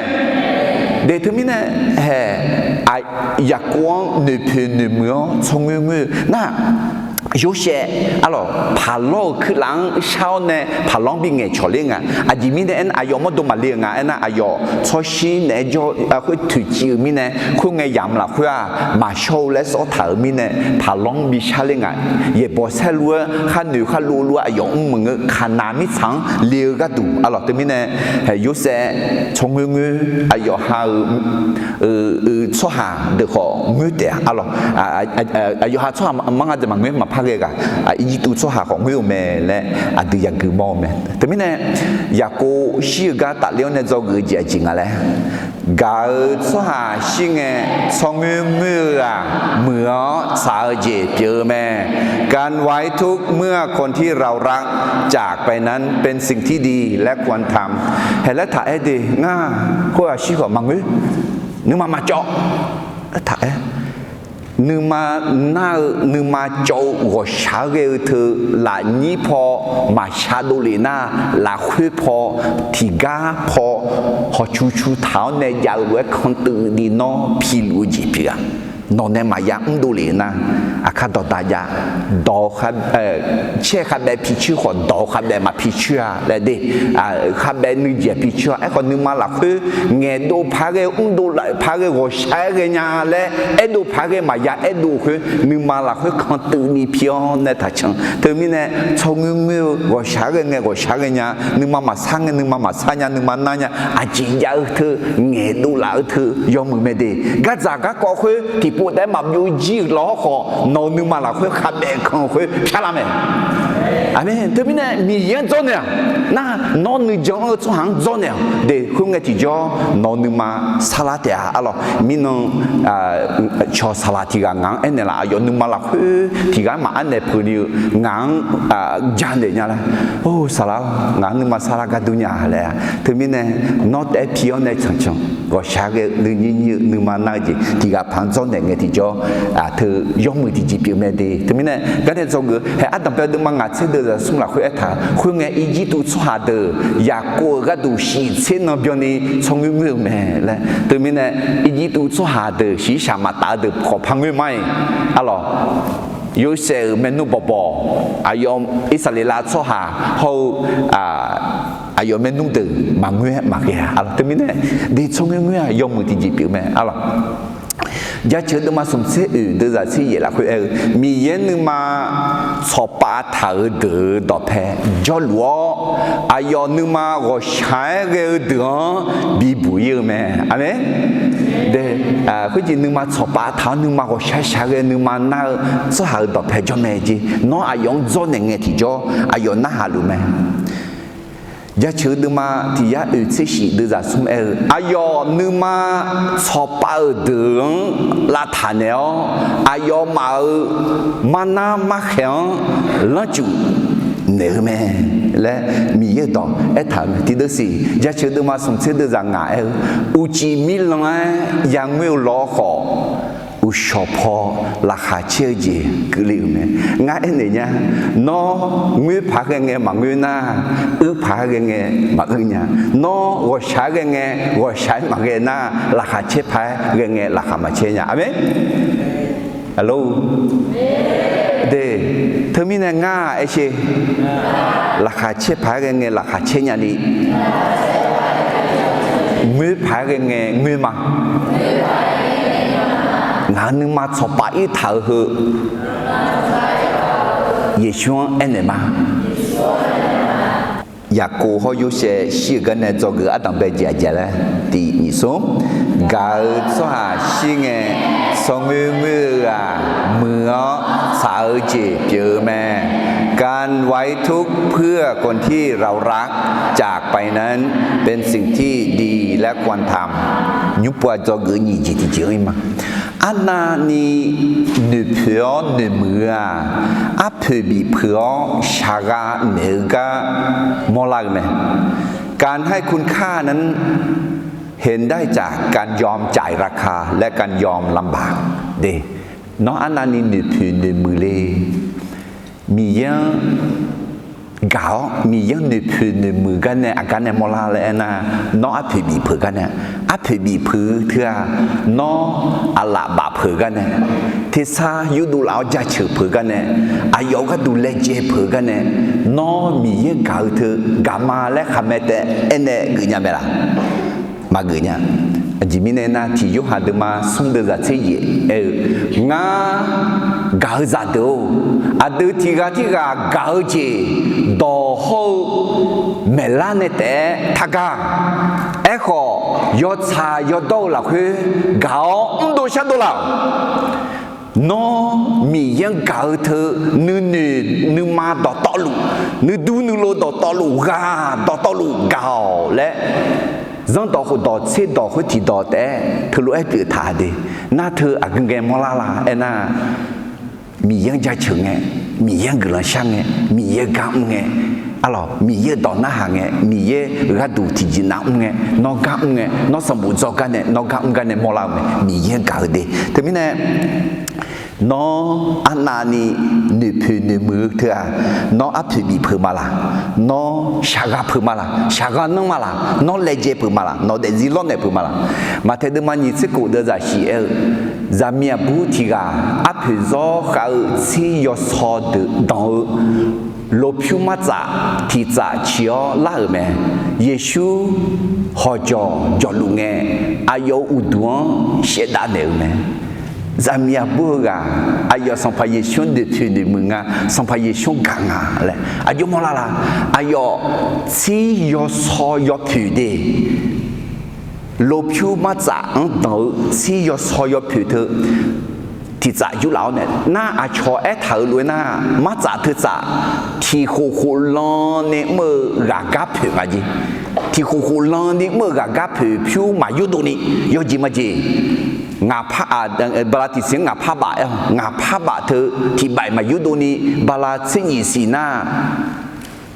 De teumirnae, hae, Yaqkov-anr noeqpoeq noeqmuiq-awr tsawrngoer ngoer-eu nar, Yorsaev arlawq paqlawr-euq kuirlaf-anr shar-awr nae paqlawr-anr bingaeq cawq ler nga. Aqjeq mirnae aernar, aqyawf mawrdo maqle-euq nga aernar, aqyawf tsawrshir naeq-aer jawr khoer toeqciv-euq mirnae, khoerngae yamq lafkhoer-aq maqshawr-eu laer sawr taq-euq mirnae, paqlawr-anr bishar ler nga. Yaeqbawq saerlu-aer khar noeq khar lov lov-aer aqyawf mr meuq ngeur, Kaqnaq mirtsaq-anr le-eu gharduq arlawq. Teumirnae, Yorsaev tsawrngoer ngoer, aqyawf ha-euq tsawrhaq deuq khawf ngoer taef-a arlawq. Aqyawf ha tsawrhaq mar ngar dzaeq maqngoer maqpar ghae ghaq, Irjirtuv tsawrhaq khawf ngoer-eu mae laer aqdui yagui mawr-eu mae. Teumirnae, Yaqkov shir-eu gar tafler-awr nae dzawgeuf-eu jeq aqjeq nga laer, gaq-euq tsawrhaq shir ngae, tsawrngoer ngoer-eu-aq, muiq-awr tsaq-eu jeq pyeuf-eu mae. การไว้ทุกข์เมื่อคนที่เรารักจากไปนั้นเป็นสิ่งที่ดีและควรทำ hae laer taq-aer de ngar, khoer-aq shir khawf maqngoer, nuima maqcawv laer taq-aer. Nuima nar-eu, nuima cawv-eu ghawqshaq-aer ghae-eu teu lafnyir paw maqshar dovlef nar, lafkhoer paw, tiqgar paw, hawqcu cu taq-awr nae jav-eu lof-aer kantuiv ni nawr piluf-eu jeq pyeuf-a. Nawq nae maqya mrdov lef nar, aqkar dawqdaq jav, dawq, caer khavbaev picoer khawf dawq khavbaev maqpicoer-a laer de, khavbaev nuijeq picoer-a. Aerkhawf nuima lafkhoer ngaeqdov paq-aer ghae, mrdov laf paq-aer ghae, ghawqshaq-aer ghae nya laer aerdov paq-aer ghae maqya aerdov khoer, nuima lafkhoer kantuiv ni pi-awr nae taqcan. Teumirnae tsawrngoer ngoer-eu ghawqshaq-aer ghae ngae ghawqshaq-aer ghae nya, nuima maqsar ngae nuima maqsar nya, nuima nar nya, aqjeq jav-eu teu, ngaeqdov laf-eu teu yawmuiq mae de. Gardzaq garkawv khoer tiqpov taef-aer maqbyov jir-euq lawr khawf, nawq-eu nuima lafkhoer khavbaev kan-eu khoer pyar lar mae. Aqmeq. Teumirnae Miqyaer-anr dzawrnaeq-aq, nar nawr nuijan-anr-eu tsawrhaq-anr dzawrnaeq-awq de, khoerngae tiqjawr nawq-eu nuima sarlar taef-a arlawq. Mirnan cawq saqlaq tiq ghaq ngaq-anr aernaeq laf, aqyawf nuima lafkhoer tiq ghaq-anr maqaer naeq peuq ni-eu ngaq-anr janaeq nya laer, or saqlaq-or, ngaq-anr nuima sarlar gar dur nya laer-a. Teumirnae nawr taef-aer pi-awr nae cancan ghawqshaq ghae-eu nuinyir nyir-eu nuima nar-eu jeq tiq ghaq paq-anr dzawrnaeq ngae tiqjawr, teu yawmuiq tiqjeq pyeuf mae de. Teumirnae garnae dzawgeuf hae, ardanqbae deuvma ngaq tser deuv zaqsmr lafkhoer aertaq-eu khoerngae, Irjirtuv tsawrhaq deuq Yaqkov-euq gharduq shiq tser nan byanni tsawrngoer ngoer-eu mae laer. Teumirnae Irjirtuv tsawrhaq deuq shiqshaq maqtaf-eu deuq khawf par ngoer ma-iq arlawq. Yorsaev-euq maernmr bawqbawq, aqyawf Irsaqleqlav tsawrhaq hawr-eu aqyawf maernmr deuq maqngoer maqghae-a arlawq. Teumirnae de tsawrngoer ngoer-aq yawmuiq tiqjeq pyeuf mae arlawq. Jaceuq deuvma smq tser oeq deuv zaq tser yaeq lafkhoer aer-eu, Miqyaer nuima tsawqpav taq-euq deuq-euq dawqpae jawrluf-awr, aqyawf nuima ghawqshaq-aer ghae-eu deuq-anr bibuq ir-eu mae. Aqmeq. De, khoerjeq nuima tsawqpav taq-awr nuima ghawqshaq shaq ghae nuima nar-eu tsawrhaq-euq dawqpae jawr mae jeq. Nawr aqyawf-anr dzawrnaeq ngae tiqjawr aqyawf narhaq luf mae. Jaceuq deuvma tiq yar oeq tser shif deuv zaqsmr aer-eu, aqyawf nuima tsawqpav-euq deuq-anr lavtaq naeq-awr, aqyawfmaf-euq marnar markhaeq-anr lanrcuf naeq-eu mae laer Miqyaer-euq dawq aertaq-euq mae. Tiqdeuv siq, jaceuq deuvma smq tser deuv zaq ngaq aer-eu, uqcif mirlanq-aer yangoer-eu lawr khawf, uqshawq paw laqkhaq caer-eu jeq keuvle-euq mae. Ngar aernaeq nya, nawr ngoer paq-aer ghae ngae maqngoer nar, uir paq-aer ghae ngae maquir nya. Nawr ghawqshaq-aer ghae ngae ghawqshaq-aer maqghae nar, laqkhaq caer paq-aer ghae ngae laqkhaq maqcaer nya. Aqmeq. Alo. De, teumirnae ngar aer sher. Laqkhaq caer paq-aer ghae ngae laqkhaq caer nya ni. Ngoer paq-aer ghae ngae ngoer ma. Ngaq nuima tsawqpav ir taq-eu heu, Yeqsur-anr aernaeq ma. Yaqkov hawr Yorsaev shir-euq garnae dzawgeuf ardanqbae jeq aqjeq laer tiq nyiq smr. Gaq-eu tsawrhaq shir ngae, tsawrngoer ngoer-eu ghaq muiq-awr tsaq-eu jeq pyeuf-eu mae. การไว้ทุกข์เพื่อคนที่เรารักจากไปนั้นเป็นสิ่งที่ดีและควรทำ Nymr pov-a dzawgeuf nyiq jeq tiqjeq-anr ir ma. Arnavni noeqpoeq-awr noeqmuiq-eu-aq, arpoeq bifpeuq-awr shaqgha naeq-eu gar mawrlar-eu mae. การให้คุณค่านั้นเห็นได้จากการยอมจ่ายราคาและการยอมลำบาก Nawr arnavni noeqpoeq noeqmuiq le. Miqyaer-anr gaq-awr Miqyaer-anr noeqpoeq noeqmuiq gar nae aqgar nae mawrlar laer aernar, nawr arpoeq bifpeuq gar nae, arpoeq bifpeuq teu-aq, nawr aqlaf baf peuq gar nae, tersar yurdov laf-awr jaceuq peuq gar nae, aqyawf gharduq laejae peuq gar nae, nawr Miqyaer gaq-eu teu gaq ma laer khaqmae taef aernae geufnya mae laq? Maqgeuf nya. Aqjeq mirnae aernar, tiq Yorhaq deuvma smr deuvzaq tser yaef aer-eu, Ngar gaq-eu zaqdeuq-or, aqdui tiq ghaq tirghaq gaq-eu jeq dawq hawr-eu maeqlar nae taef-aer targar. Aerkhawf, yawtsaq yawdawr-eu lafkhoer gaq-awr mrdov shardov laf-awq. Nawr Miqyaer-anr gaq-eu teu nuinoeq nuima dawqtawvluf, nuidur nuilov dawqtawvluf, ghaq dawqtawvluf gaq-awq laer, zanrdawq khofdawq tserdawq khoer tiqdawq taef-aer teulof-aer pyeuf taq de. Nar teu aqgeu ngae mawrlar la aernar, Miqyaer-anr jaceuq ngae, Miqyaer-anr guiqlanq shar ngae, Miqyaer gar mr ngae, arlawq, Miqyaer dawq narhaq ngae, Miqyaer gharduq tiqjeq nav mr ngae, nawr gar mr ngae, nawr sanqbof dzawr gar nae, nawr gar mr gar nae mawrlar-eu mae. Miqyaer-anr gaq-eu de. Teumirnae, nawr arnavni noeqpoeq noeqmuiq-eu teu-aq, nawr arpoeq bifpeuq ma laq? Nawr shaqgha peuq ma laq? Shaqgha nanr ma laq? Nawr laejae peuq ma laq? Nawq daefzir lawrnaeq peuq ma laq? Maqtaeq deuvma nyiq tser khof deuvzaq shif aer-eu, zaqmiq aqbur tiq ghaq arpoeq zawr khav-eu tsir yawsaw deuq danq-eu lofpyur martsaf tiq tsaf ciq-awr lar-euq mae. Yeqsur hawqjawq jawqluf ngae, aqyawf-euq uqduq-anr shaevdav naeq-euq mae. Zaqmiq aqbur-eu ghaq, aqyawf Sanqpaq Yeqsur-anr noeqpoeq noeqmuiq nga, Sanqpaq Yeqsur-anr gaq nga laer aqjox mawrlar la? Aqyawf tsir yawsaw yawpoeq de, lofpyur martsaf-anr danq-eu tsir yawsaw yawpoeq teu tiq tsaf yurlaf-awr nae, nar aqcawq aertaq-euq lof-aer nar, martsaf teu tsaf tiq khof khof lan ni mr-eu ghaqgar poeq nga jeq. Tiq khof khof lan ni mr-eu ghaqgar poeq pyur maq yurdov ni, yawjeq majeq. Ngaq par, bala tiqsiq-anr ngaq par baf aer-awq. Ngaq par baf teu tiq baf-iq maq yurdov ni, bala tser nyiq siq nar,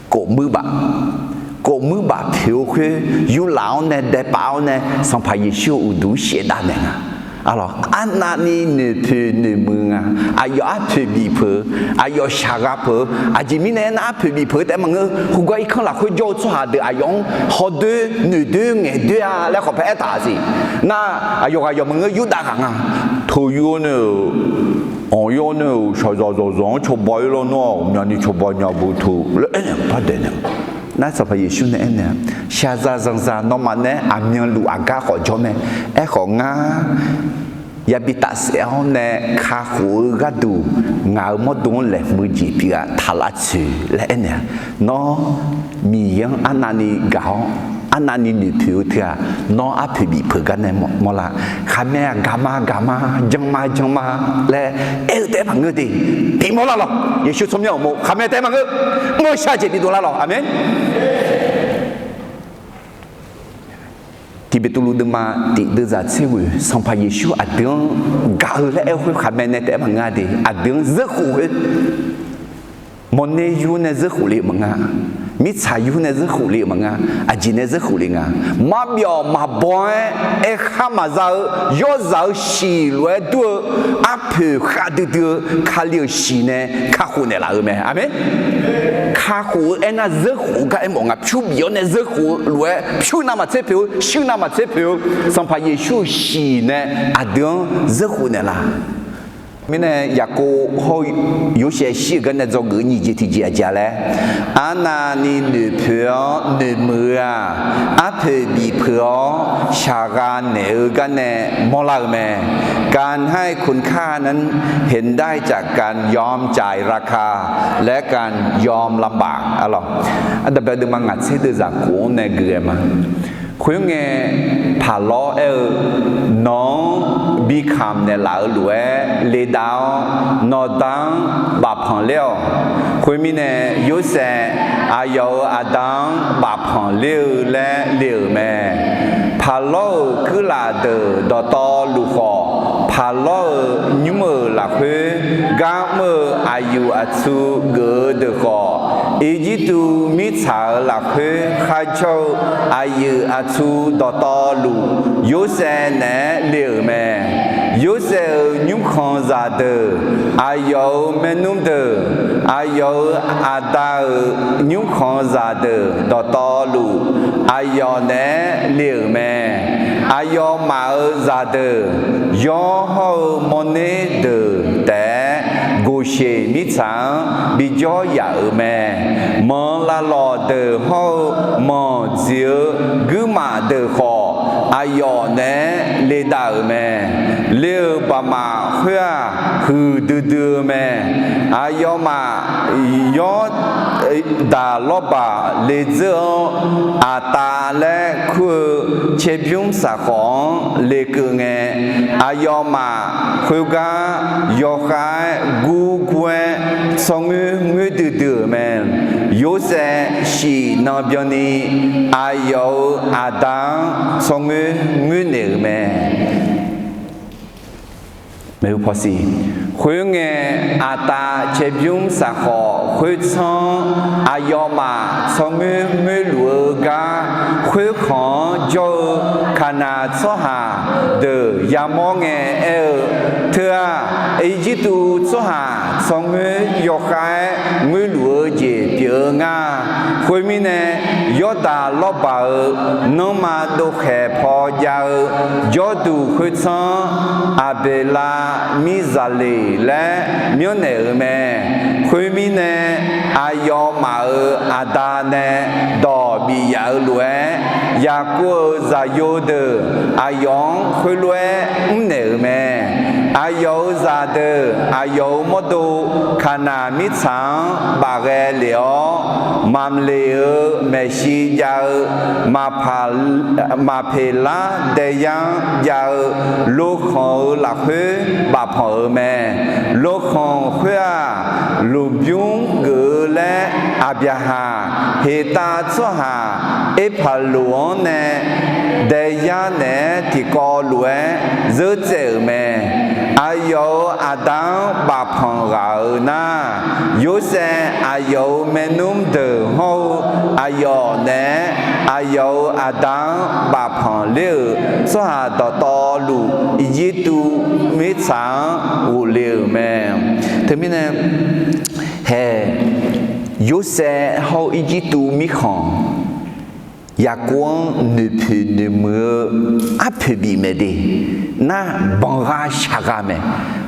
kof muir baf, kof muir baf poeq-eu khoer yurlaf-awr nae daepaf-awr nae Sanqpaq Yeqsur-euq uqduq-anr shaevdav naeq nga. Arlawq, arnavni noeqpoeq noeqmuiq nga. Aqyawf arpoeq bif peuq-eu, aqyawf shaqgha peuq-eu. Aqjeq mirnae aernar, arpoeq bif peuq-eu taef maqngeur. Khoergar irkanr lafkhoer jawr-eu tsawrhaq deuq aqyawf-anr hawdoer noeqdoer ngaeqdoer-a laer khawf paer aertaq siq. Nar, aqyawf ghaq yawf maqngeur, Yurdav ghaq nga. Teu yawr nae-euq, anq yawr nae-euq shaqzaq zanqzaq-anr cawba ir lawr nawr-aq, ghawqmyani cawba nya beu teu laer aernaeq-a par daeq naeq. Nar Sanqpaq Yeqsur nae aernaeq-a, shaqzaq zanqzaq nawmaf nae aqmyanluf aqgar khawf jawr mae. Aerkhawf ngar yabi tafsaef-awr nae kakhof-eu gharduq ngaq-euq mawrdo-anr laeqhmq-eu jeq pyeuf-aq taq lavtsoeq laer aernaeq-a. Nawr Miqyaer-anr arnavni gaq-awr arnavni noeqpoeq-eu teu-aq, nawr arpoeq bif peuq gar nae mawrlar. Khaqmae-aq gaq ma gaq ma, jan ma jan ma laer aer-eu taef-aer maqngeur de. Bif mawrlar lawq. Yeqsur tsawrmyanr uqmov khaqmae taef-aer maqngeur. Mr-eu shar jeq bidov lar lawq. Aqmeq. Tiq Beqtuvluv deuvma tiq deuvzaq tser ghoeq, Sanqpaq Yeqsur aqdui-anr gaq-eu laer aer-eu khoer khaqmae nae taef-aer maqngeur-a de. Aqdui-anr zeurkhof khoer, mawrner yur nae zeurkhof le-euq maqnga. Mirtsaq yur nae zeurkhof le-euq maqnga. Aqjeq nae zeurkhof le nga. Marbyawf maqbaw-aer, aerkhar maqza-eu, yawrzaq-eu shiq lof-aer dur-eu, arpoeq khavdui dui-eu Kali-euq shiq nae kakhof naeqlaf-eu mae. Aqmeq. Kakhof-eu aernar, zeurkhof-eu gar aermawf nga. Pyur bif-awr nae zeurkhof-eu lof-aer pyur navmaqtser poeq-eu, shuir navmaqtser poeq-eu, Sanqpaq Yeqsur-euq shiq nae aqdui-anr zeurkhof naeqlaf. Mirnae Yaqkov hawr-eu Yorsaev shir-euq gar nae dzawgeuf nyiq jeq tiqjeq aqjeq-a laer, arnavni noeqpoeq-awr noeqmuiq-eu-aq, arpoeq bif peuq-awr shaqgha naeq-eu gar nae mawrlar-eu mae. การให้คุณค่านั้นเห็นได้จากการยอมจ่ายราคาและการยอมลำบาก arlawq. Ardanqbae deuvma ngaq tser deuvzaq khof-anr nae geuf-aer ma. Khoerngae, paqlawr aer-eu, nawq-anr bi kamq naeqlaf-eu lof-aer ledav-awr, nawqda-anr bafpanq ler-awq. Khoermirnae, Yorsaev aqyawf-euq aqda-anr bafpanq ler-eu laer le-euq mae. Paqlawr-euq kuirlaf deuq dawqtawvluf khawf, paqlawr-euq nymr-euq lafkhoer gar mr-eu aqyuif aqtsu geuf-eu deuq khawf, Irjirtuv mirtsaq-euq lafkhoer kharjawr-eu aqyuif aqtsu dawqtawvluf, Yorsaev naeq-aer le-euq mae. Yorsaev-euq nymrkhanq zaqdeuq, aqyawf-euq maernmr deuq, aqyawf-euq aqda-euq nymrkhanq zaqdeuq dawqtawvluf, aqyawf naeq-aer le-euq mae. Aqyawfmaf-euq zaqdeuq, yawr hawr-eu mawrner deuq taef-aer, Goqsheq mirtsaq-anr bijawr yaf-euq mae. Manq lavlawq deuq hawr-eu manq dziq-eu guirmaf deuq khawf, aqyawf naeq-aer ledav-euq mae. Le-euq baqmaf khoer-aq, huiqdui dui-eu mae. Aqyawfmaf yawr daq lawrbaq ledzeur-anr, Aqtav laer kur-eu caerbymr saqkhawf-anr lekeuv ngae, aqyawfmaf khoergar yawkhav-aer gurgur-aer tsawrngoer ngoer duidui-euq mae. Yorsaev shif nan byanni aqyawf-euq aqda-anr tsawrngoer ngoer naeq-euq mae. Khoerngae, Aqtav caerbymr saqkhawf khoertsanr aqyawfmaf tsawrngoer ngoerluf-eu gar, khoerkhanq-anr jawr-eu Kaqnaq tsawrhaq deuq yamawr ngae aer-eu, Teu-aq, Irjirtuv tsawrhaq tsawrngoer yawkhav-aer ngoerluf-eu jeq pyeuf-eu nga. Khoermirnae, Yawrdaq lawrbaq-euq nanrma dovkhaeq paw jav-eu jawrduq khoertsanr-anr Aqbeqlav Mirzaqleq laer myanrnaeq-euq mae. Khoermirnae, aqyawfmaf-euq aqda nae dawq bif yaf-eu lof-aer, Yaqkov-euq zaqyo deuq aqyawf-anr khoerlof-aer mrnaeq-euq mae. Aqyawf-euq zaqdeuq aqyawf-euq mawrdo Kaqnaq mirtsaq-anr bafghae lef-awr, Mamleq-euq maeqshi jav-eu Maqpeqlar daeyar-anr jav-eu lokhanq-euq lafkhoer bafpanq-euq mae. Lokhanq khoer-aq, lmqbymr geuf-eu laer Aqbyaqhaq, Heqtav tsawrhaq Erpaqloq-anr nae daeyar naeq-aer tiqkawv lof-aer zeur tsaev-euq mae. Aqyawf-euq aqda-anr bafpanq ghaq-euq nar, Yorsaev aqyawf-euq maernmr deuq hawr-eu aqyawf naeq-aer aqyawf-euq aqda-anr bafpanq ler-euq tsawrhaq dawqtawvluf, Irjirtuv mirtsaq-anr ghofle-euq mae. Teumirnae, hae, Yorsaev hawr-eu Irjirtuv mirkhanq, Yaqkov-anr noeqpoeq noeqmuiq-eu arpoeq bif mae de. Nar, banqgha shaqgha mae.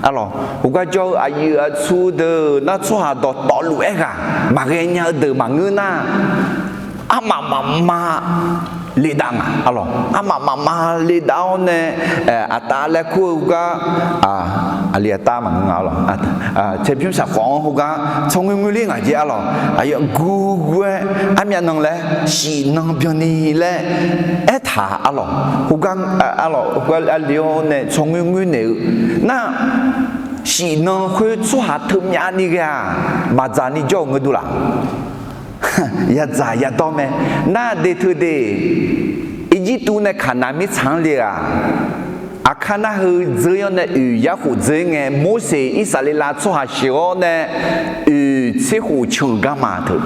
Arlawq, heugar jawr-eu aqyuif aqtsu deuq nar, tsawrhaq dawqtawvluf-aer ghaq maqghae nya-eu deuq maqngeur nar, armaf mafma ledav nga. Arlawq, armaf mafma ledav-awr nae, Aqtav laer kur-eu heugar, aqli aqtav maqngeur nga. Arlawq, caerbymr saqkhawf-anr heugar tsawrngoer ngoer ler ngaq jeq. Arlawq, aqyawf gurgur-aer armyav nan laer shif nan byanni laer aertaq. Arlawq, heugar, arlawq, heugar arle-awr nae tsawrngoer ngoer naeq-eu nar, shif nan khoer tsawrhaq teumyav ni ghae-aq, maqdzaq ni jawr-euq ngeur dur laf. Yadzaq yadawr mae. Nar, de teu de, Irjirtuv nae Kaqnaq mirtsaq-anr le-aq, aqkar nar heu dzeur-awr nae oeq yarkhof dzeur ngae, Morseq Irsaqleqlav tsawrhaq sheuq-awr nae oeq tser khof can-eu garma teu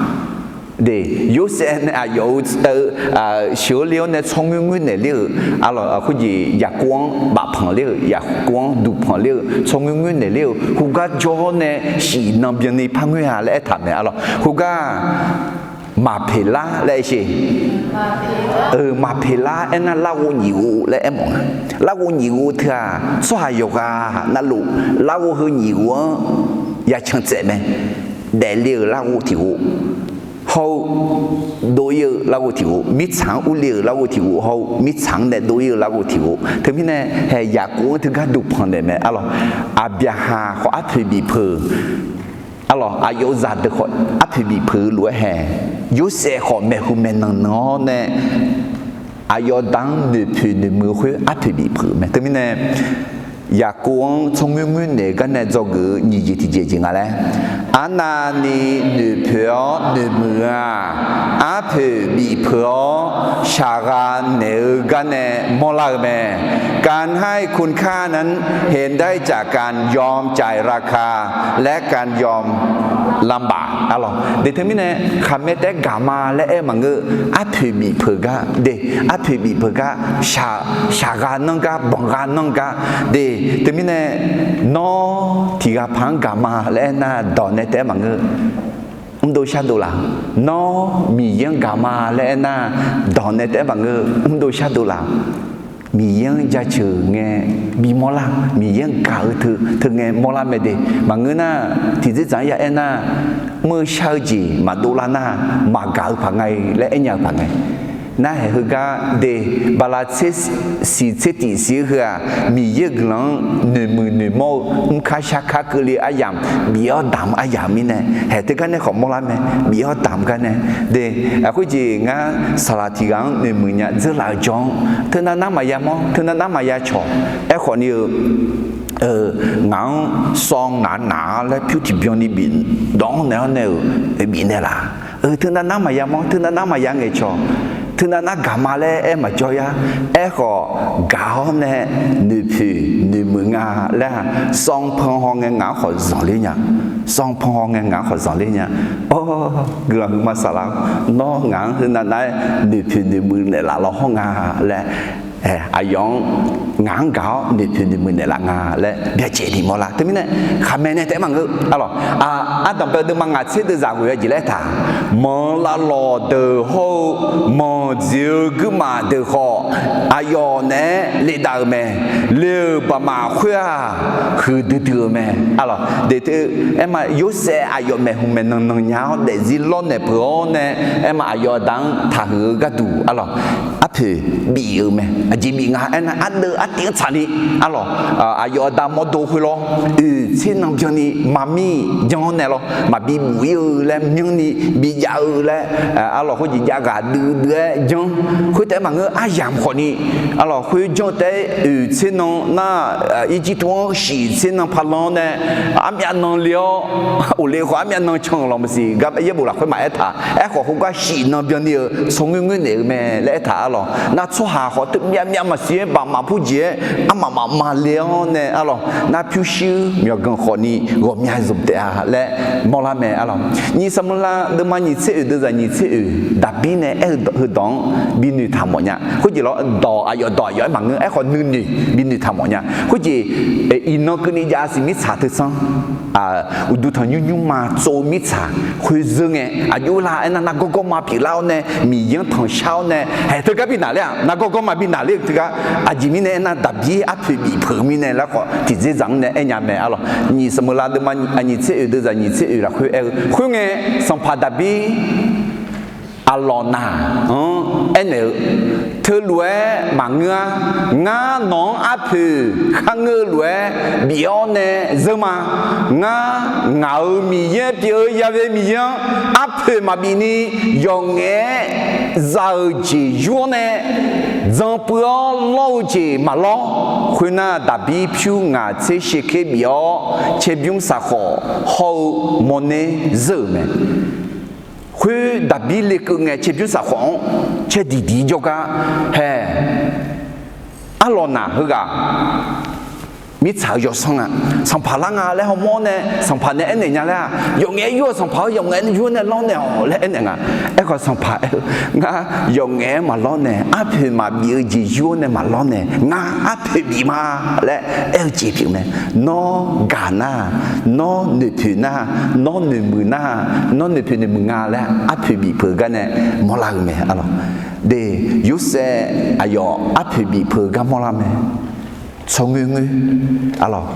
de, Yorsaev nae aqyawf-euq sheuq-eu le-awr nae tsawrngoer ngoer naeq ler-euq, arlawq, khoerjeq Yaqkov-anr bafpanq ler-euq, Yaqkov-anr duqpanq ler-euq, tsawrngoer ngoer naeq ler-euq, heugar jawr-awr nae shif nan byanni par ngoer-a laer aertaq mae. Arlawq, heugar Maqpeqlar laer aer sher. Maqpeqlar aernar, larghov nyiq ghov laer aermawf nga. Larghov nyiq ghov teu-aq, tsawrhaq yawqghaq navluf larghov heu nyiq ghov-anr yacan tsaev mae. Daefle-euq larghov tiq ghov hawr-eu, dov-ir-eu larghov tiq ghov, mirtsaq-anr urle-euq larghov tiq ghov hawr-eu, mirtsaq-anr nae dov-ir-eu larghov tiq ghov. Teumirnae, hae, Yaqkov-anr teugar duqpanq naeq mae. Arlawq, Aqbyaqhaq khawf arpoeq bif peuq. Arlawq, aqyawf-euq zaqdeuq khawf arpoeq bif peuq-eu lof-aer hae, Yorsaev khawf maeqhu maeqnan nan-awr nae aqyawf da-anr noeqpoeq noeqmuiq-eu khoer arpoeq bif peuq mae. Teumirnae, Yaqkov-anr tsawrngoer ngoer naeq-eu gar nae dzawgeuf-eu nyiq jeq tiqjeq jeq nga laer, arnavni noeqpoeq-awr noeqmuiq-eu-aq, arpoeq bifpeuq-awr shaqgha naeq-eu gar nae mawrlar-eu mae. การให้คุณค่านั้นเห็นได้จากการยอมจ่ายราคา และการยอมลำบาก Arlawq, de teumirnae khaqmae taef-aer gaq ma laer aer maqngeur. Arpoeq bifpeuq gar de, arpoeq bifpeuq gar, shaqgha nanr gar, banqgha nanr gar de. Teumirnae nawr tiq ghaq paq-anr gaq ma laer aernar, dawq nae taef-aer maqngeur. Mrdov shardov laf. Nawr Miqyaer-anr gaq ma laer aernar, dawq nae taef-aer maqngeur. Mrdov shardov laf. Miqyaer-anr jaceuq ngae bimawr lar, Miqyaer-anr gaq-eu teu teu ngae mawrlar mae de. Maqngeur nar, tiqdzerdzaq-anr ya aernar, mr-eu shar-eu jeq maqdov lar nar, maqgaq-eu paq nga-i laer aernya-eu paq ngae. Narhaq heugar de, bala tser siq tser tiq siq-eu heu-aq, Miqyaer-euq guiqlanq-anr noeqmuiq noeqmawr-eu mrkar sharkar keuvle-eu aryamq bif-awr damq-eu aryamq mirnae, haeq teugar nae khawf mawrlar mae, bif-awr damq gar nae de. Khoerjeq ngar saqlaq tiq ghaq-anr noeqmuiq nya dzeurlaf-eu jawr-anr, teunav nar maqya mawr, teunav nar maqya cawq. Aerkhawf ni-eu, ngaq-anr sawr ngaq naq-a laer pyur tiqbyan ni bifdawq-anr naeq-awr nae-euq bifnaeq laf. Teunav nar maqya mawr, teunav nar maqya ngaeqcawq, teunav nar gaq ma laer aer maqjawr yar. Aerkhawf gaq-awr nae noeqpoeq noeqmuiq nga laer-aq, sawr pan haw ngae ngaq-anr khawf zanqler nya. Sawr pan haw ngae ngaq-anr khawf zanqler nya. Awr, guiqlanq huiqma saqlaq-awr, nawr ngaq-anr teunav nar-aer noeqpoeq noeqmuiq naeqlaf law hawr nga laer, aqyawf-anr ngaq-anr gaq-awr noeqpoeq noeqmuiq naeqlaf nga laer byacaevni mawrlar. Teumirnae khaqmae nae taef-aer maqngeur. Arlawq, ardanq bae-eu deuvma ngaq tser deuvzaq ghoeq-a jeq laer aertaq, manq lavlawq deuq hawr-eu manq dziq-eu guirmaf deuq khawf, aqyawf naeq-aer ledav-euq mae. Le-euq baqmaf khoer-aq, huiqdui dui-eu mae. Arlawq, de teu, aerma Yorsaev aqyawf maeqhu maeqnan nan nya-awr daefzir lawrnaeq peuq-awr nae, aerma aqyawf aqda-anr taqhuiq-eu gharduq arlawq, arpoeq bif-euq mae. Aqjeq bif nga aernar, ardeuv artiv-anr tsaqni arlawq, aqyawf aqda mawrdo khoerlawr, oeq tser nan byanni maqmir jan-awr nae lawr, maqbi buf-ir-eu laer myanrni bijav-eu laer, arlawq khoerjeq jav ghaq duidui-aer janr. Khoertaef maqngeur, aryamq khawfni arlawq khoer janr-eu taef-aer oeq tser nan nar, Irjirtuv-anr shif tser nan parlan-awr nae, armyav nan le-awr, oqle khawf armyav nan can-euq lawq maqsiq gar yaerbof lafkhoer maqaer taq. Aerkhawf khoergar shif nan byanni-euq tsawrngoer ngoer naeq-eu mae laer aertaq arlawq. Nar tsawrhaq khawf teumyav myav maqsiq-aer baqmaf purjeq-aer armaf mafma le-awr nae arlawq, nar pyurshuir myawqganq khawfni ghawqmya zmq taef-a laer mawrlar mae arlawq. Nyiq Saqmeuqlav deuvma nyiq tser oeq deuvzaq nyiq tser oeq, Daqbir nae aer-eu heudawq-anr binoeq taq mawf nya. Khoerjeq lawr dawq aqyawf dawq aqyawf-aer maqngeur, aerkhawf nuinoeq binoeq taq mawf nya. Khoerjeq iqnan keuvni jav siq mirtsaq teu sanr, uqduq tanqnymr nymrma tsov-eu mirtsaq khoer zeur ngae, aqjox-aer lar aernar, nargawr gawrma pyeuflar-awr nae, Miqyaer-anr tanqshar-awr nae, haeq teugar bi naqler-aq, nargawr gawrma bi naqler-eu teugar. Aqjeq mirnae aernar, Daqbir arpoeq bif peuq-eu mirnae laer khawf tiqdzerdzaq-anr nae aernya mae arlawq. Nyiq Saqmeuqlav deuvma nyiq tser oeq deuvzaq nyiq tser oeq lafkhoer aer-eu khoerngae, sanqpaq Daqbir Aqlawq naq-anr aernaeq-eu, teulof-aer maqngeur-ar. Ngar nawq-anr arpoeq kharngeur-eu lof-aer bif-awr nae zeur ma. Ngar, ngaq-euq Miqyaer pyeuf-eu Ya'we Miqyaer-anr arpoeq maqbif ni, yawqngaef-aer za-eu jeq yur-awr nae, dzan puiv-awr lawr-eu jeq maqlawr. Khoernar, Daqbir pyur ngaq tser sheker bif-awr, caerbymr saqkhawf hawr-eu mawrner zeur-euq mae. Khoer Daqbir lekeuv ngae, caerbymr saqkhawf-anr caer diqdiq jawrgar hae. Arlawq naq heughaq mirtsaq-eu yawsanr-a, sanqpaq lar nga laer hawmawr-awr nae, sanqpaq nae aernaeq nya laer-aq, yawqngaef-aer yur-eu sanqpaq-anr yawqngaef-aer yur-awr nae lawr naeq-awq laer aernaeq nga. Aerkhawf sanqpaq aer-eu, ngar yawqngaef-aer maqlawr nae, arpoeq maqbif-eu jeq yur-awr nae maqlawr nae, ngar arpoeq bif ma laer aer-eu jeq pyeuf mae. Nawr gaq nar, nawr noeqpoeq nar, nawr noeqmuiq nar, nawr noeqpoeq noeqmuiq nga laer arpoeq bif peuq-eu gar nae mawrlar-eu mae arlawq. De, Yorsaev aqyawf arpoeq bif peuq-eu gar mawrlar mae. Tsawrngoer ngoer arlawq,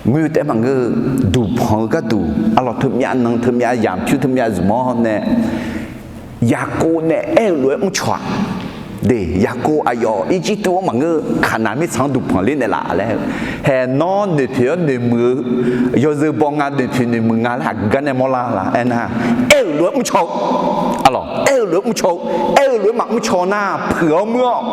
ngoer-eu taef maqngeur-eu, duqpanq-eu gharduq arlawq, teumyav nan teumyav yamq pyur teumyav zmq-awr nae, Yaqkov nae aer-eu lof-aer mrcaw-aq, De, Yaqkov aqyawf Irjirtuv-anr maqngeur, Kaqnaq mirtsaq-anr duqpanq ler naeqlaf laer, haeq nawr noeqpoeq-awr noeqmuiq-eu yawzeu baw nga, noeqpoeq noeqmuiq nga laer aqgeu gar nae mawrlar la aernar, aer-euq lof-aer mrcaw-eu, arlawq, aer-euq lof-aer mrcaw-eu, aer-euq lof-aer maqmr caw nar, puiq-awr muir-awr,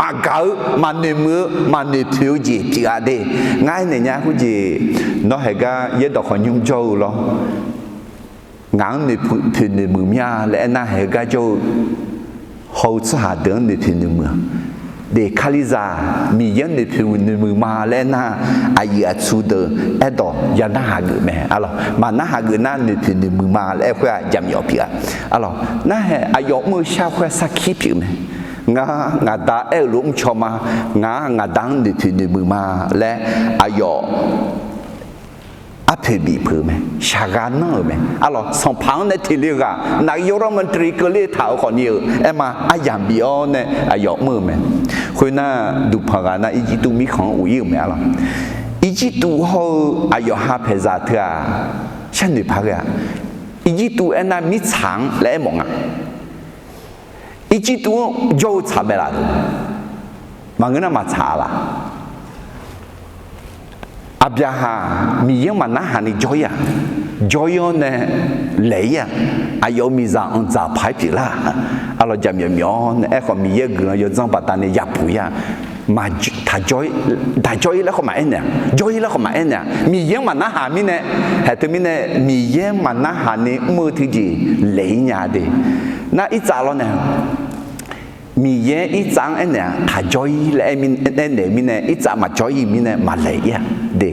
maqgaq-eu, maqnoeqmuiq-eu, maqnoeqpoeq-eu jeq pyeuf-a de. Ngar aernaeq nya khoerjeq, nawr haeq gar yaerdawq khawf nymr jawr-eu lawr. Ngaq-anr noeqpoeq noeqmuiq mya laer aernar, haeq-eu gar jawr-eu hawr-eu tsawrhaq deuq-anr noeqpoeq noeqmuiq-a. De, Kalizaq Miqyaer-anr noeqpoeq noeqmuiq ma laer aernar, aqyuif aqtsu deuq aerdawq ya narhaq geuf mae, arlawq. Maqnarhaq geuf nar noeqpoeq noeqmuiq ma laer aer khoer-aq, jaqmyawf pyeuf-a, arlawq. Narhaeq aqyawf mr-eu shar khoer-aq sarkir pyeuf mae. Ngar ngaqda aer-euq lof-aer mrcaw ma. Ngaq ngaqda-anr noeqpoeq noeqmuiq ma laer aqyawf arpoeq bif peuq-eu mae, shaqghaq nanr-euq mae, arlawq. Sanqpaq-anr nae teq le-eu ghaq, นายกรัฐมนตรี keuvle taq-euq khawfni-euq aerma, aryamq bif-awr nae aqyawf mr-eu mae. Khoernar, duqpanq ghaq nar Irjirtuv mirkhanq-anr of ir-euq mae, arlawq. Irjirtuv hawr-eu aqyawf ha paeqzaq teu-aq, sharnoeq paq ghae-aq, Irjirtuv aernar mirtsaq-anr laer aermawf nga. Irjirtuv-anr jawr-eu tsaq mae laf-euq, maqngeur nar maqtsaq-a laf. Aqbyaqhaq Miqyaer-anr maqnarhaq ni jawr ir-aq, jawr ir-awr nae laeq ir-aq, aqyawf-euq miqzaq anqdzaq paq-aer pyeuflar-aq, arlawq, jaqmyawf myawf-awr nae aerkhawf Miqyaer-euq guiqlanq yawdzanr baqdanae yabuq ir-aq, taq jawr ir, taq jawr ir laer khawf maqaer naeq-aq, jawr ir laer khawf maqaer naeq-aq, Miqyaer-anr maqnarhaq mirnae, haeq teumirnae Miqyaer-anr maqnarhaq ni mr-eu teujeq laeq ir nya de. Nar irtsav lawr nae Miqyaer irtsav-anr aernaeq-aq, taq jawr ir laer aer-eu mirnae, irtsav maqjawr ir-eu mirnae maqlaeq ir-aq de.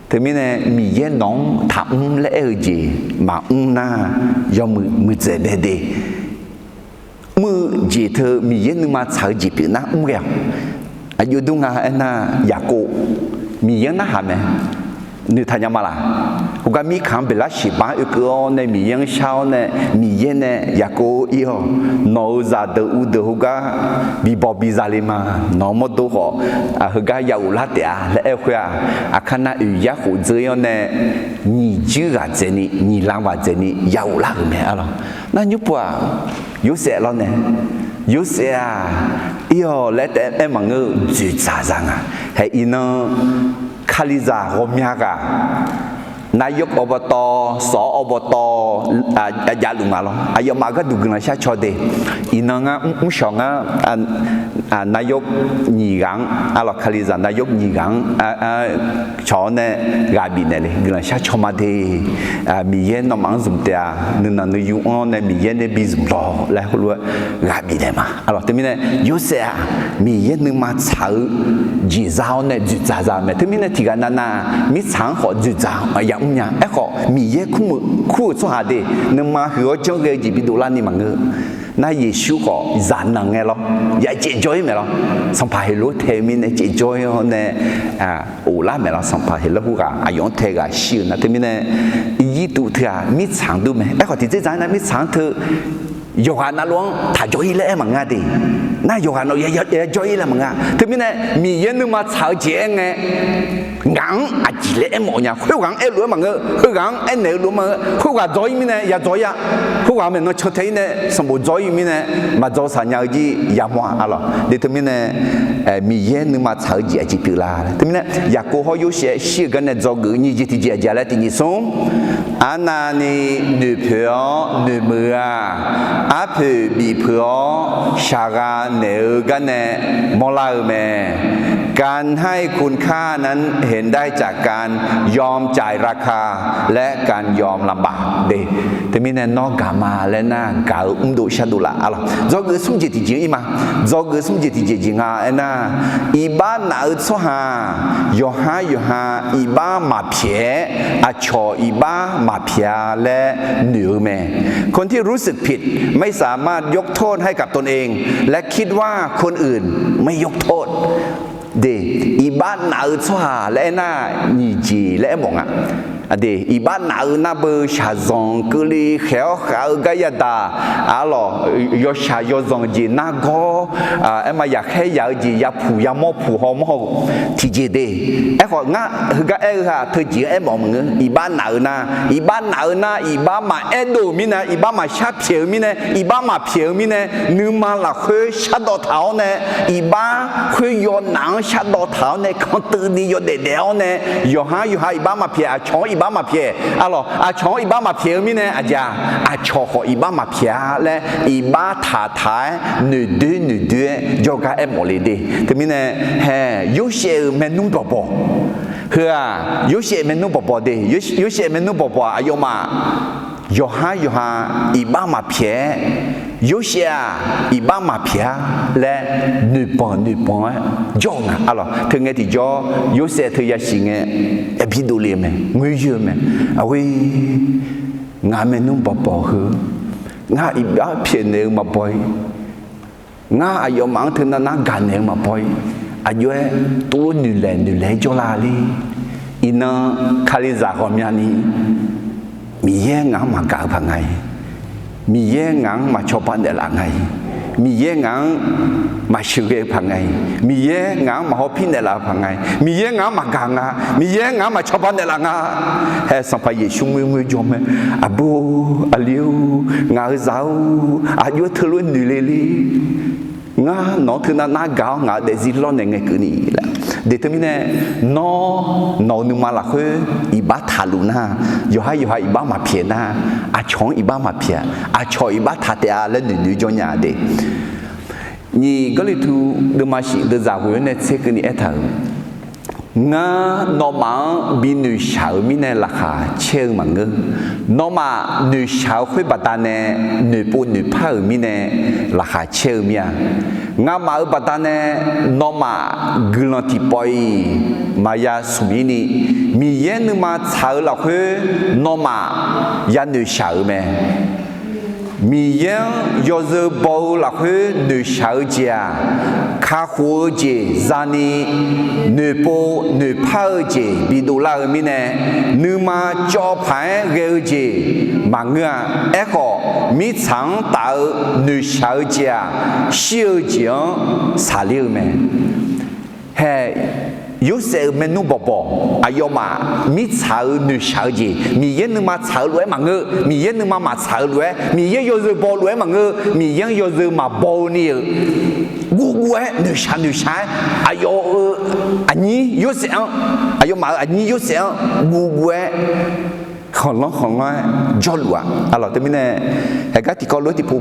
Teumirnae Miqyaer nawq-anr taqmr laer aer-eu jeq maqmr nar, yawmuiq muiqdzaeq mae de. Mr-eu jeq teu Miqyaer nuima tsaq-eu jeq pyeuf nar mr ghae-awq. Aqjox dur nga aernar, Yaqkov Miqyaer-anr narhaq mae. Noeqtaq nya ma laq? Heugar mirkhanq-anr beqlar shiqbar oekeuv-awr nae Miqyaer-anr shar-awr nae, Miqyaer nae Yaqkov ir-awq, nawq-euq zaqdeuq uvdeuq heugar bibawq biza le ma. Nawq-euq mawrdo khawf heugar ya ghoflar taef-a laer aer-eu khoer-aq, aqkar nar oeq yar khof dzeur ir-awr nae nyiq juir ghaq dzaeqni, nyiq lanq ghaq dzaeqni ya ghoflar-euq mae, arlawq. Nar nymr pov-aq, Yorsaev lawr nae, Yorsaev-aq, ir-awq laer taef-aer maqngeur-eu dzoeqdzaq za nga. Haeq iqnan Kalizaq ghawqmya ghaq นายกอบต สอบต javluf nga lawr. Aqyawfmaf gharduq guiqlanq shar caw de. Iqnan ngar mrshawq ngar นายก nyiq ghaq-anr, arlawq, Kalizaq นายก nyiq ghaq-anr cawq-awr nae ghaq bifnaeq le, guiqlanq shar caw ma de. Miqyaer nawmaf-anr zmq taef-a, nuinanq nuiyu anr-awr nae Miqyaer nae bi zmq lawq laer heulof-aer ghaq bifnaeq ma. Arlawq, teumirnae Yorsaev-aq, Miqyaer nuima tsaq-eu jeq za-awr nae dzoeqdzaq za-eu mae. Teumirnae tiqghaq navnav mirtsaq-anr khawf dzoeqdzaq maqya mrnya. Aerkhawf Miqyaer kur-eu tsawrhaq de, nuima huiq-awr janr ghae-eu jeq bidov larni maqngeur. Nar Yeqsur khawf zaqnanq ngae lawr, ya caevjawr ir mae lawr. Sanqpaq Heqlov tae-eu mirnae caevjawr ir-awr nae ghoflar mae lawr. Sanqpaq Heqlov khoerghaq aqyawf-anr tae ghaq shir-eu nar, teumirnae Irjirtuv teu-aq mirtsaq-anr dur mae. Aerkhawf tiqdzerdzaq-aer nar mirtsaq-anr teu yawqghaq navluf-anr taq jawr ir laer aer maqngeur de. Nar yawqghaq navluf ya jawr ir laer maqngeur. Teumirnae Miqyaer nuima tsaq-eu jeq aer ngae, ngaq-anr aqjeq laer aermawf nya. Khoerghaq-anr aerluf-aer maqngeur, heughaq-anr aernaeq-eu lof maqngeur. Khoerghaq dzawr ir mirnae ya dzawr ir-a. Khoerghaq maeqnan can tae ir nae sanqbof dzawr ir mirnae maqdzawr saqnya-eu jir yamawr-a, arlawq. De teumirnae Miqyaer nuima tsaq-eu jeq aqjeq pyeuflar. Teumirnae Yaqkov hawr Yorsaev shir-eu garnae dzawgeuf nyiq jeq tiqjeq aqjeq laer tiqnyiq smr, arnavni noeqpoeq-awr noeqmuiq-aq, arpoeq bifpeuq-awr shaqghaq naeq-eu garnae mawrlar-eu mae. การให้คุณค่านั้นเห็นได้จากการยอมจ่ายราคา และการยอมลำบาก de. Teumirnae nawr gaq ma laer nar, gaq-eu mrdov shardov laf, arlawq. Dzawgeuf smr jeq tiqjeq ir ma. Dzawgeuf smr jeq tiqjeq jeq nga aernar, iqbax naf-eu tsawrhaq yawqhar yawqha iqbax maqpyaeq-aer, aqcawq iqbax maqpyaeq-a laer noeq-eu mae. คนที่รู้สึกผิด ไม่สามารถยกโทษให้กับตนเอง และคิดว่าคนอื่นไม่ยกโทษ de. Iqbax naf-eu tsawrhaq laer aernar, nyiq jeq laer aermawf nga. Aqdeq iqbax naf-eu nar beu shaqzanq keuvle khaeq-awr khav-eu gar yadaq, arlawq, yawshaq yawzanq jeq nargawr, aerma yaqkhaer yaq-eu jeq yapuq yamawr puq hawmawr haw tiqjeq de. Aerkhawf ngar heugar aer-eu ha teujeq-anr aermawf maqngeur. Iqbax naf-eu nar, iqbax naf-eu nar iqbax maqaer dov-euq mirnae, iqbax maqshar pyaeq-eu mirnae, iqbax maqpyaeq-eu mirnae, nuima lafkhoer shardawv taq-awr nae, iqbax khoer yawnaf-anr shardawv taq-awr nae, kanteuvni yawdaef daef-awr nae, yawqhar yawqha iqbax maqpyaeq, aqcawq-anr iqbax maqpyaeq, arlawq, aqcawq-anr iqbax maqpyaeq-eu mirnae, aqjeq-aq, aqcawq khawf iqbax maqpyaeq-a laer iqbax taqtaq-aer noeqdoer noeqdoer-aer jawrgar aermawf le de. Teumirnae, hae, Yorsaev-euq maernmr bawqbawq, heu-aq, Yorsaev maernmr bawqbawq de. Yorsaev maernmr bawqbawq-aq aqyawfmaf yawqhar yawqha iqbax maqpyaeq-aer, Yorsaev-aq iqbax maqpyaeq-a laer noeqbanq noeqbanq-aer jawr-eu nga, arlawq. Teungae tiqjawr Yorsaev teu yasiq ngae, yabi dovle-eu mae, ngoer yoer-eu mae. Aqghoe, ngaq maernmr bawqbawq heu, ngar iqbax pyaeqnaeq-eu maqbaw-ir, ngar aqyawfmaf-anr teunav nar gaqnaeq-eu maqbaw-ir, aqjox-aer tuvlof noeqlaeq noeqlaeq-aer jawrlar le. Iqnan, kalizaq ghawqmyani Miqyaer ngaq-anr maqgaq-eu paq nga-ir, Miqyaer ngaq-anr maqcawba naeqlaf nga-ir, Miqyaer ngaq-anr maqsheuqghae-eu paq nga-ir, Miqyaer ngaq-anr maqhawpir naeqlaf-eu paq nga-ir, Miqyaer ngaq-anr maqgaq nga, Miqyaer ngaq-anr maqcawba naeqlaf nga. Hae, Sanqpaq Yeqsur ngoer ngoer jawr mae. Aqbur-or, aqli-or, ngaq-euq zaq-or, aqjox-aer teulof-aer noeq le le. Ngar nawq-anr teunav nar gaq-awr ngaq-euq daefzir lawrnaeq ngae keuvni laer. Deq teumirnae, nawr nawq-euq nuima lafkhoer iqbax taqluf nar, yawqhar yawqha iqbax maqpyaeq nar, aqcawq-anr iqbax maqpyaeq, aqcawq iqbax taq taef-a laer noeqnoeq jawr nya de. Nyiq Gawrliqtu deuvma shif deuvzaq ghoeq-awr nae tser keuvni aertaq-euq, ngar nawmaf-anr bi noeqshaq-euq mirnae laqkhaq caer-eu maqngeur. Nawmaf noeqshaq-eu khoer baqdanae noeqpov noeqpar-euq mirnae laqkhaq caer-eu mir-a. Ngamaf-euq baqdanae nawmaf guiqlanq tiqpawf-iq maqya smq-ir ni, Miqyaer nuima tsaq-eu lafkhoer nawmaf ya noeqshaq-euq mae. Miqyaer-anr yawzeu baw-eu lafkhoer noeqshaq-eu jeq-aq, kakhof-eu jeq zani noeqpov noeqpar-eu jeq bidov lar-eu mirnae, nuima cawv paq-aer ghae-eu jeq maqngeur-a. Aerkhawf, mirtsaq-anr taf-eu noeqshaq-eu jeq-aq, shir-eu jeq-anr saqler-eu mae. Hae, Yorsaev-euq maernmr bawqbawq aqyawfmaf mirtsaq-euq noeqshaq-eu jeq, Miqyaer nuima tsaq-eu lof-aer maqngeur, Miqyaer nuima maqtsaq-eu lof-aer, Miqyaer yawzeu baw lof-aer maqngeur, Miqyaer-anr yawzeu maqbaw-eu ni-euq guvguv-aer noeqshaq noeqshaq-aer aqyawf-euq aqnyir Yorsaev-anr, aqyawfmaf-euq aqnyir Yorsaev-anr guvguv-aer khanqlanr khanqlanr-aer jawrluf-aq, arlawq. Teumirnae, haeqgar tiqkawv lof-aer tiqpov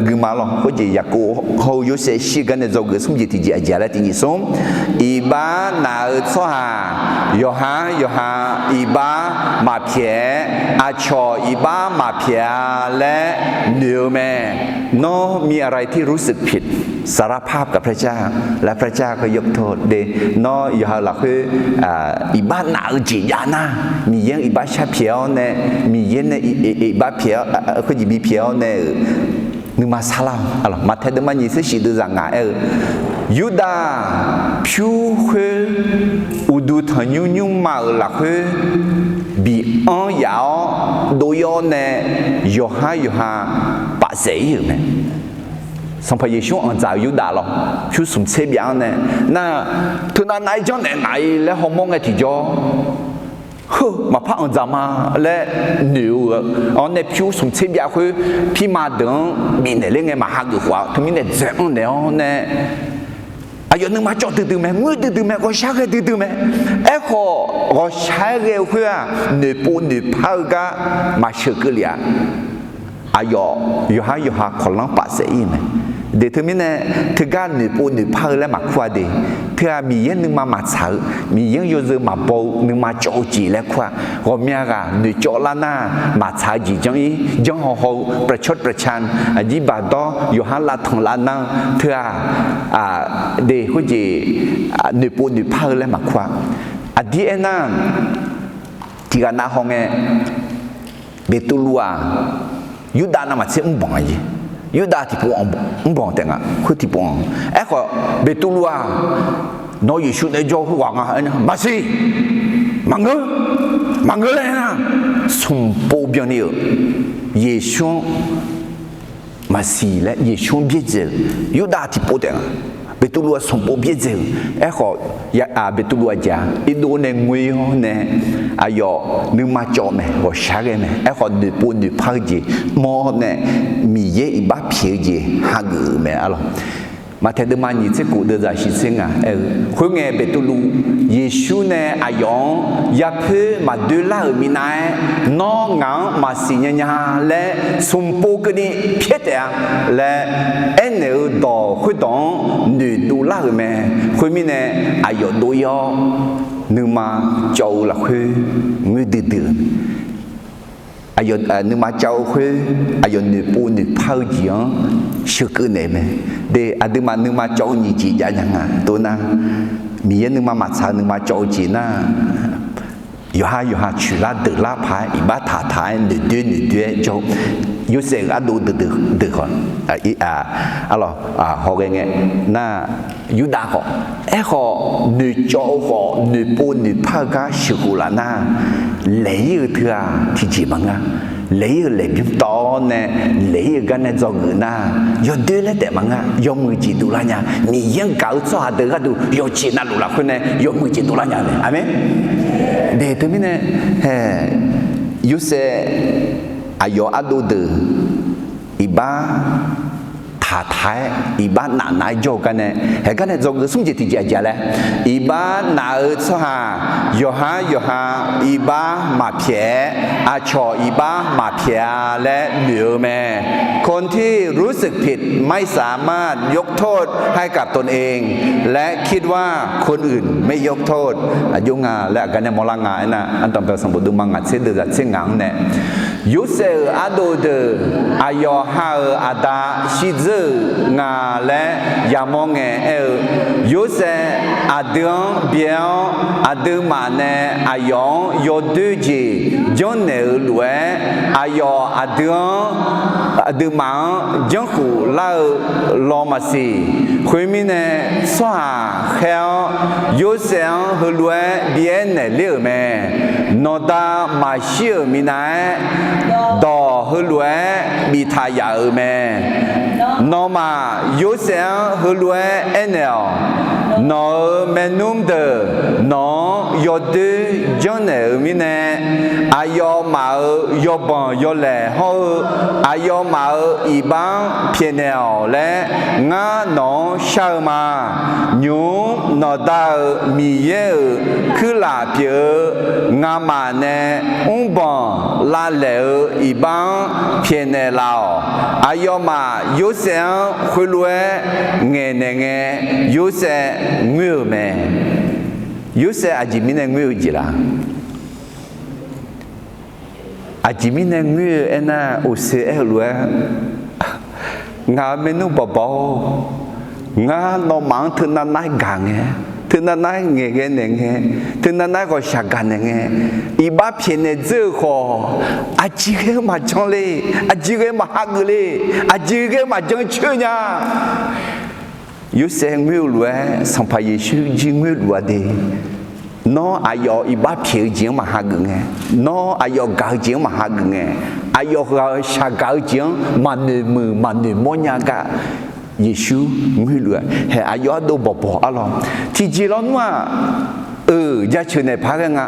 guima lawq. Khoerjeq Yaqkov hawr-eu Yorsaev shir-eu gar nae dzawgeuf smr jeq tiqjeq aqjeq laer tiqnyif smr, iqbax naf-eu tsawrhaq yawqha yawqha iqbax maqpyaeq-aer, aqcawq iqbax maqpyaeq-a laer noeq-eu mae. น้องมีอะไรที่รู้สึกผิด สารภาพกับพระเจ้า และพระเจ้าก็ยกโทษ de. Nawr yawqha-eu lafkhoer iqbax naf-eu jeq jav nar, Miqyaer-anr iqbax sharpyaeq-awr nae, Miqyaer nae iqbax pyaeq-awr, khoerjeq bipyaeq-awr nae-euq nuima sarlar-awq. Maqtae deuvma nyiq tser shif deuvzaq ngaq aer-eu, Yurdav pyur khoer uqduq tanqnymr nymrma-euq lafkhoer bi anr yaf-awr dov-ir-awr nae yawqhar yawqha pafsaef-ir-euq mae. Sanqpaq Yeqsur anqdzaq-euq Yurdav lawq, pyur smq tser byav-anr nae, nar, teunav nav-aer janrnaeq ngaq-ir laer hawmawr ngae tiqjawr, heu, maqpar anqdzaq ma laer noeq-eu-awr nae pyur smq tser byav khoer pirma deuq-anr bifnaeq ler ngae maq hageuf khawf-a, teumirnae dzaeq anr naeq-awr nae aqyawf nuima cawv duidui mae, ngoer duidui mae, ghawqshaq ghae duidui mae. Aerkhawf, ghawqshaq-aer ghae-eu khoer-aq, noeqpov noeqpar-eu gar maqsheuq keuvlef-aq, aqyawf yawqhar yawqha kawqlanr pafsaef-ir mae. De teumirnae, teugar noeqpov noeqpar-eu laer maqkur-a de. Teu-aq, Miqyaer nuima maqtsaq-eu, Miqyaer-anr yawzeu maqbaw-eu nuima cawv-eu jeq laer kur-a. Ghawqmya ghaq noeqcawv lar nar, maqtsaq-eu jeq janr-ir, janr hawhaw-eu ประชดประชัน aqjir baqdawr yawqhar lavtanq lavnar-eu teu-aq, de khoerjeq noeqpov noeqpar-eu laer maqkur-a. Aqdir aernar, tiqghaq nav hawngae, Beqtuvluv-aq, Yurdav navmaqtser mrbanq aqjeq, Yurdav tiqpov mrbanq taef nga, khoer tiqpov-anr. Aerkhawf, Beqtuvluv-aq, nawr Yeqsur nae jawr khoerghaq nga aernar, maqsiq, maqngeur. maqngeur laer nar, smq pov byanni-euq Yeqsur-anr maqsiq laer Yeqsur-anr byaerdzae-euq Yurdav tiqpov taef nga. Beqtuvluv-aq smq pov byaerdzae-euq. Aerkhawf, Beqtuvluv aqjeq-aq, irdov nae ngoe-awr nae, aqyawf nuima cawv-eu mae, ghawqshaq ghae mae. Aerkhawf, noeqpov noeqpar-eu jeq mawr nae, Miqyaer iqbax pyaeq-eu jeq hageuf-euq mae arlawq. Maqtaeq deuvma nyiq tser kof deuvzaq shif tser ngaq aer-eu, khoerngae Beqtuvluv, Yeqsur nae aqyawf-anr yarpoer maqdoerlar-euq minav-aer, Nawr ngaq-anr maqsiq nya nya laer smq pov keuvni pyaer taef-a laer aernaeq-eu dawq khoerdawq-anr noeqdov lar-euq mae. Khoermirnae, aqyawf dov-ir-awr, nuima cawv-eu lafkhoer ngoer duidui-eu mae. Nuima cawv-eu khoer, aqyawf noeqpov noeqpar-eu jeq-anr sheuqkeuv naeq-eu mae. De, aqduimaf nuima cawv-eu nyiq jeq jav nya nga dov nar, Miqyaer nuima maqtsaq-eu nuima cawv-eu jeq nar, yawqha yawqha coeqlar deuqlar paq-aer iqbax taqtaq-aer noeqdoer noeqdoer-aer jawr-eu, Yorsaev-euq ardov deuq deuq khawf, arlawq, hawghae ngae nar, Yurdav khawf, aerkhawf noeqcawv-eu khawf noeqpov noeqpar-eu gar sheuqkhof laf nar, laeq-ir-eu teu-aq tiqjeq maqngeur. Laeq-ir-eu laeqbymr tawv-awr nae, laeq-ir-eu gar nae dzawgeuf nar, yawdoer laer taef maqngeur. Yawmuiq jeq dovlar nya. Miqyaer-anr gaq-eu tsawrhaq deuq gharduq yawqjeq navluf lafkhoer nae yawmuiq jeq dovlar nya mae. Aqmeq. De, teumirnae, Yorsaev aqyawf ardov deuq iqbax taqtaq-aer iqbax nafnav-aer jawr-eu gar nae, haeq gar nae dzawgeuf smr jeq tiqjeq aqjeq laer, iqbax naf-eu tsawrhaq yawqhar yawqha iqbax maqpyaeq-aer, aqcawq iqbax maqpyaeq-a laer noeq-eu mae. คนที่รู้สึกผิดไม่สามารถยกโทษให้กับตนเอง และคิดว่าคนอื่นไม่ยกโทษ aqjox nga laer aqgar nae mawrlar nga aernar, ardanqbae sanqbof deuvma ngaq tser deuvzaq tser ngaq-anr nae, Yorsaev-euq ardov deuq aqyawf ha-euq aqda shirdzeur-euq nga laer yamawr ngae aer-eu, Yorsaev aqdui-anr byae-awr, aqduimaf nae aqyawf-anr yawdoer jeq janrnaeq-eu lof-aer, aqyawf aqdui-anr, aqduimaf-anr janrkhuf lar-eu law maqsiq. Khoermirnae, tsawrhaq khaer-awr Yorsaev-anr heulof-aer bi aernaeq ler-euq mae. Nawqda maqshir-euq minav-aer, dawq heulof-aer biftaq yaf-euq mae. Nawmaf Yorsaev-anr heulof-aer aernaeq-awq. Nawq-euq maernmr deuq nawq-anr yawdoer janrnaeq-euq mirnae, aqyawfmaf-euq yawbanq yawlaeq hawr-eu, aqyawfmaf-euq iqbax-anr pyaeqnaeq-awq laer ngar nawq-anr shar-eu ma. Nymq-mr nawqda-euq Miqyaer-euq kuirlaf pyeuf-eu ngamaf nae mrbanq lavlaeq-eu iqbax-anr pyaeqnaeq laf-awq. Aqyawfmaf Yorsaev-anr khoerlof-aer ngaeqnaeq ngae, Yorsaev ngoer-euq mae. Yorsaev aqjeq mirnae ngoer-eu jeq laf? Aqjeq mirnae ngoer-eu aernar, uqshoe aer-eu lof-aer, ngaq-euq maernmr bawqbawq-or, ngar nawmaf-anr teunav nar-aer gaq ngae, teunav nar-aer ngaeqghae naeq ngae, teunav nar-aer ghawqshaq gaq naeq ngae, iqbax pyaeqnaeq dzeur-eu khawf, aqjeq ghae-eu maqjan le, aqjeq ghae maqhageuf le, aqjeq ghae maqjan coer nya. Yorsaev ngoer-eu lof-aer, Sanqpaq Yeqsur jir ngoer luf-a de. Nawr aqyawf iqbax pyaeq-eu jeq-anr maqhageuf ngae, nawr aqyawf gaq-eu jeq-anr maqhageuf ngae, aqyawf ghaq-eu shaq gaq-eu jeq-anr maqnoeq muiq maqnoeq mawrnya gar Yeqsur ngoer luf-a. Hae, aqyawf ardov bawqbawq arlawq. Tiqjeq lawnmr-aq, euq jaceuq naeq paq-aer ghae nga.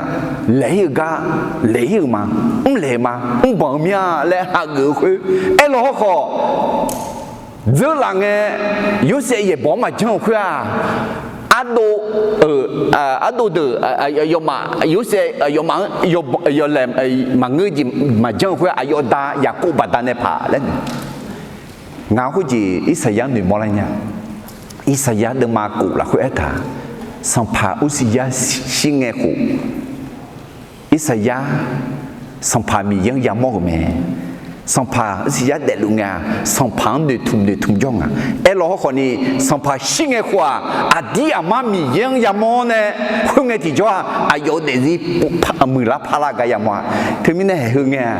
Laeq-ir-eu gar, laeq-ir-euq ma, mrlaeq ma, mrbanq-eu mya laer hageuf-eu khoer, aerlaw hawrkhawf, dzeurlaf ngae, Yorsaev yaeqbawq-anr maqjanr-eu khoer-aq, ardov, ardov deuq, yawmaf Yorsaev yawmaf-anr yawlaeq maqngeur jeq maqjanr-eu khoer-aq, aqyawf da Yaqkov baqdanae paq laer nae, ngaq khoerjeq Irsaqyar noeqmawr lar nya. Irsaqyar deuvma kof lafkhoer aertaq, sanqpaq Ursiya shir ngae khof, Irsaqyar sanqpaq Miqyaer-anr yamawr-euq mae. Sanqpaq siqyar daefluf ngae-aq, Sanqpaq-anr noeqtmq noeqtmq jawr nga. Aerlawq hawkhawf ni, Sanqpaq shir ngae khof-aq, aqdir aqmar Miqyaer-anr yamawr nae khoerngae tiqjawr-aq, aqyawf-eu daefzir muiqlar parlar gar yamawr-a. Teumirnae haeq heu ngae-aq,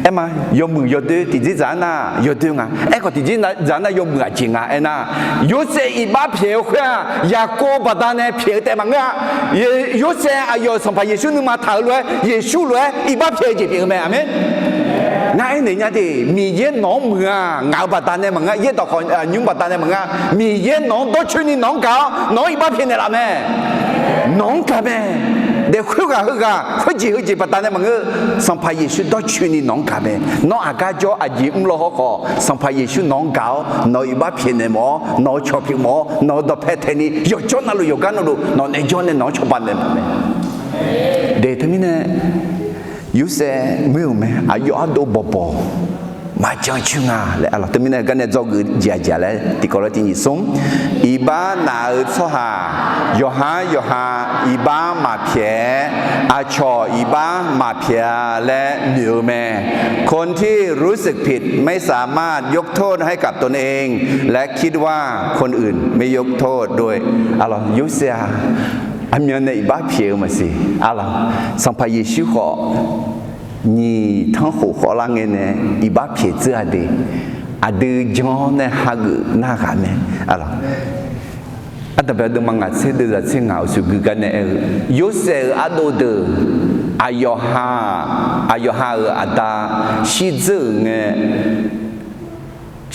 aerma, yawmuiq yawdoer tiqdzerdzaq-anr nar yawdoer nga. Aerkhawf tiqdzerdzaq-anr nar yawmuiq aqjeq nga aernar, Yorsaev iqbax pyaeq-eu khoer-aq, Yaqkov baqdanae pyaeq-eu taef maqngeur-a. Yorsaev aqyawf-euq Sanqpaq Yeqsur nuima taq-eu lof-aer, Yeqsur lof-aer iqbax pyaeq-eu jeq pyeuf-eu mae. Aqmeq. Ngar aernaeq nya de, Miqyaer nawq-anr muiq-a. Ngaq-euq baqdanae maqngeur, yaerdawq khawf nymr baqdanae maqngeur. Miqyaer nawq-anr dawrcoeni nawq-anr gaq-awr nawq-anr iqbax pyaeqnaeq laf mae. Nawq-anr gaq mae. Daef khoerghaq heughaq khoerjeq heujeq baqdanae maqngeur. Sanqpaq Yeqsur dawrcoeni nawq-anr gaq mae. Nawr aqgar jawr aqjeq mr law hawkhawf, Sanqpaq Yeqsur nawq-anr gaq-awr nawq-euq iqbax pyaeqnaeq mawf-awr, nawq-euq cawq pyeuf mawf-awr, nawq-euq dawqpae taeqni yawqjawr navluf yawqgar navluf nawq nae jawr nae nawq-anr cawba naeq mawf mae. De teumirnae, Yorsaev ngoer-euq mae, aqyawf ardov bawqbawq maqjan coer nga laer arlawq. Teumirnae garnae dzawgeuf jeq aqjeq laer tiqkawv lof tiq nyiq smr, iqbax naf-eu tsawrhaq yawqhar yawqha iqbax maqpyaeq-aer, aqcawq iqbax maqpyaeq-a laer noeq-eu mae. คนที่รู้สึกผิดไม่สามารถยกโทษให้กับตนเอง และคิดว่าคนอื่นไม่ยกโทษด้วย Yorsaev-aq, aqmyannae iqbax pyaeq-eu maqsiq arlawq. Sanqpaq Yeqsur khawf, nyiq tanrkhof khawvlar ngae nae iqbax pyaeq dzeur-a de. Aqdui janr nae hageuf narghaq mae. Ardanqbae deuvma ngaq tser deuvzaq tser ngaq-euq suqgui gar nae aer-eu, Yorsaev-euq ardov deuq, aqyawf ha, aqyawf ha-euq aqda shirdzeur-euq ngae,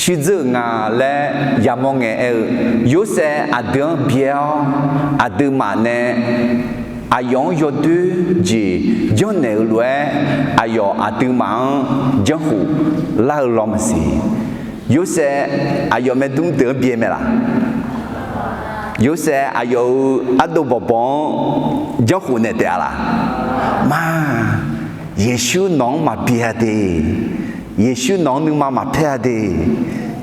shirdzeur-euq nga laer yamawr ngae aer-eu, Yorsaev aqdui-anr byae-awr, aqduimaf nae aqyawf-anr yawdoer jeq janrnaeq-eu lof-aer, aqyawf aqduimaf-anr janrkhof lar-eu law maqsiq. Yorsaev aqyawf maerdmr deuq-anr byae mae laq? Yorsaev aqyawf-euq ardov bawqbawq-anr janrkhof naeq taef-a laq? Ma, Yeqsur nawq-anr maqbyae-a de. Yeqsur nawq-anr nuima maqpaer-a de.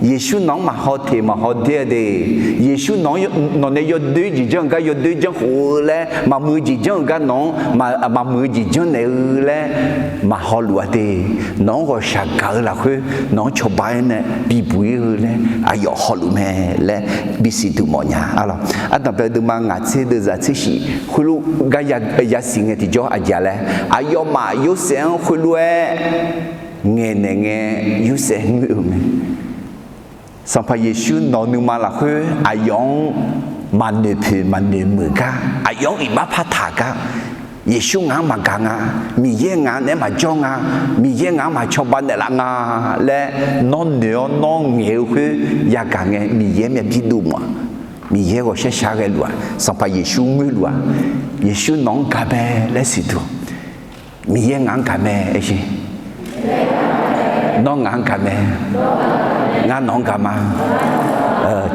Yeqsur nawq-anr maqhaw teq maqhaw der-a de. Yeqsur nawq-anr, nawq nae yawdoer jeq janr-eu gar yawdoer janrkhof-eu laer, maqmuiq-eu jeq janr-eu gar nawq-anr maqmuiq-eu jeq janrnaeq-eu laer maqhaw luf-a de. Nawq-anr ghawqshaq gaq-eu lafkhoer nawq-anr cawba-aer nae bibuq-ir-eu laer aqyawf hawluf mae laer bisiq duq mawfnya arlawq. Ardanqbae deuvma ngaq tser deuvzaq tser shif khoerlof gar yasiq ngae tiqjawr aqjeq laer, aqyawfmaf Yorsaev-anr khoerlof-aer ngaeqnaeq ngae, Yorsaev ngoer-eu mae. Sanqpaq Yeqsur nawq-eu nuima lafkhoer aqyawf-anr maqnoeq poeq maqnoeq meuq gar, aqyawf-anr iqbax partaq gar, Yeqsur ngaq-anr maqgaq nga, Miqyaer ngaq-anr naeq-aer maqjawr nga, Miqyaer ngaq-anr maqcawba naeqlaf nga laer nawr noeq-awr nawr ngaeq-eu khoer yagaq ngae, Miqyaer myavbir dov mawf-aq. Miqyaer ghawqshar shar ghae luf-aq, Sanqpaq Yeqsur ngoer luf-aq, Yeqsur nawq-anr gaq mae laer siqduq. Miqyaer ngaq-anr gaq mae aer sher. Nawr ngaq-anr gaq mae. Ngar nawq-anr gaq ma.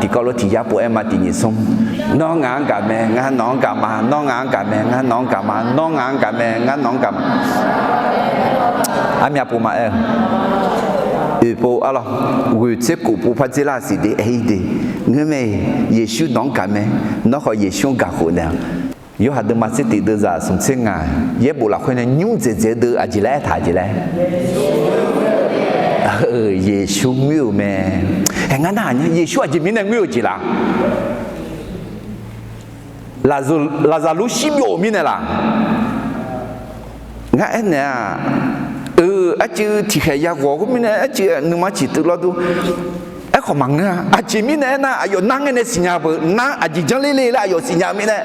Tiqkawv lof tiq yar pov-aer ma tiq nyiq smr. Nawr ngaq-anr gaq mae, ngar nawq-anr gaq ma. Nawr ngaq-anr gaq mae, ngar nawq-anr gaq ma. Nawr ngaq-anr gaq mae, ngar nawq-anr gaq ma. Armyav pov ma aer-eu. Oeq pov arlawq. Ghoeq tser kof pov par dzer lar siq de aer-ir de. Ngeur mae-iq, Yeqsur nawq-anr gaq mae. Nawr khawf Yeqsur-anr gaq khof naeq-a. Yorhaq deuvma tser tiq deuvzaq smq tser ngaq, yaerbof lafkhoer nae nymr dzaeqdzaeq-eu deuq aqjeq laer aertaq jeq laer? Yeqsur ngoer-euq mae. Aer, ngar nar-aq nya, Yeqsur aqjeq mirnae ngoer-euq jeq laf? Laqzaqlur shir byov-euq mirnae laf? Ngar aernaeq-aq, eu, arcuiv tiqkhaeq ya ghawq khoer mirnae arcuiv nuima ciq teuv lawr dur. Aerkhawf maqngeur-a. Aqjeq mirnae aernar, aqyawf nar ngae nae siqnya beu, nar aqjeq janr ler le laer aqyawf siqnya-eu mirnae,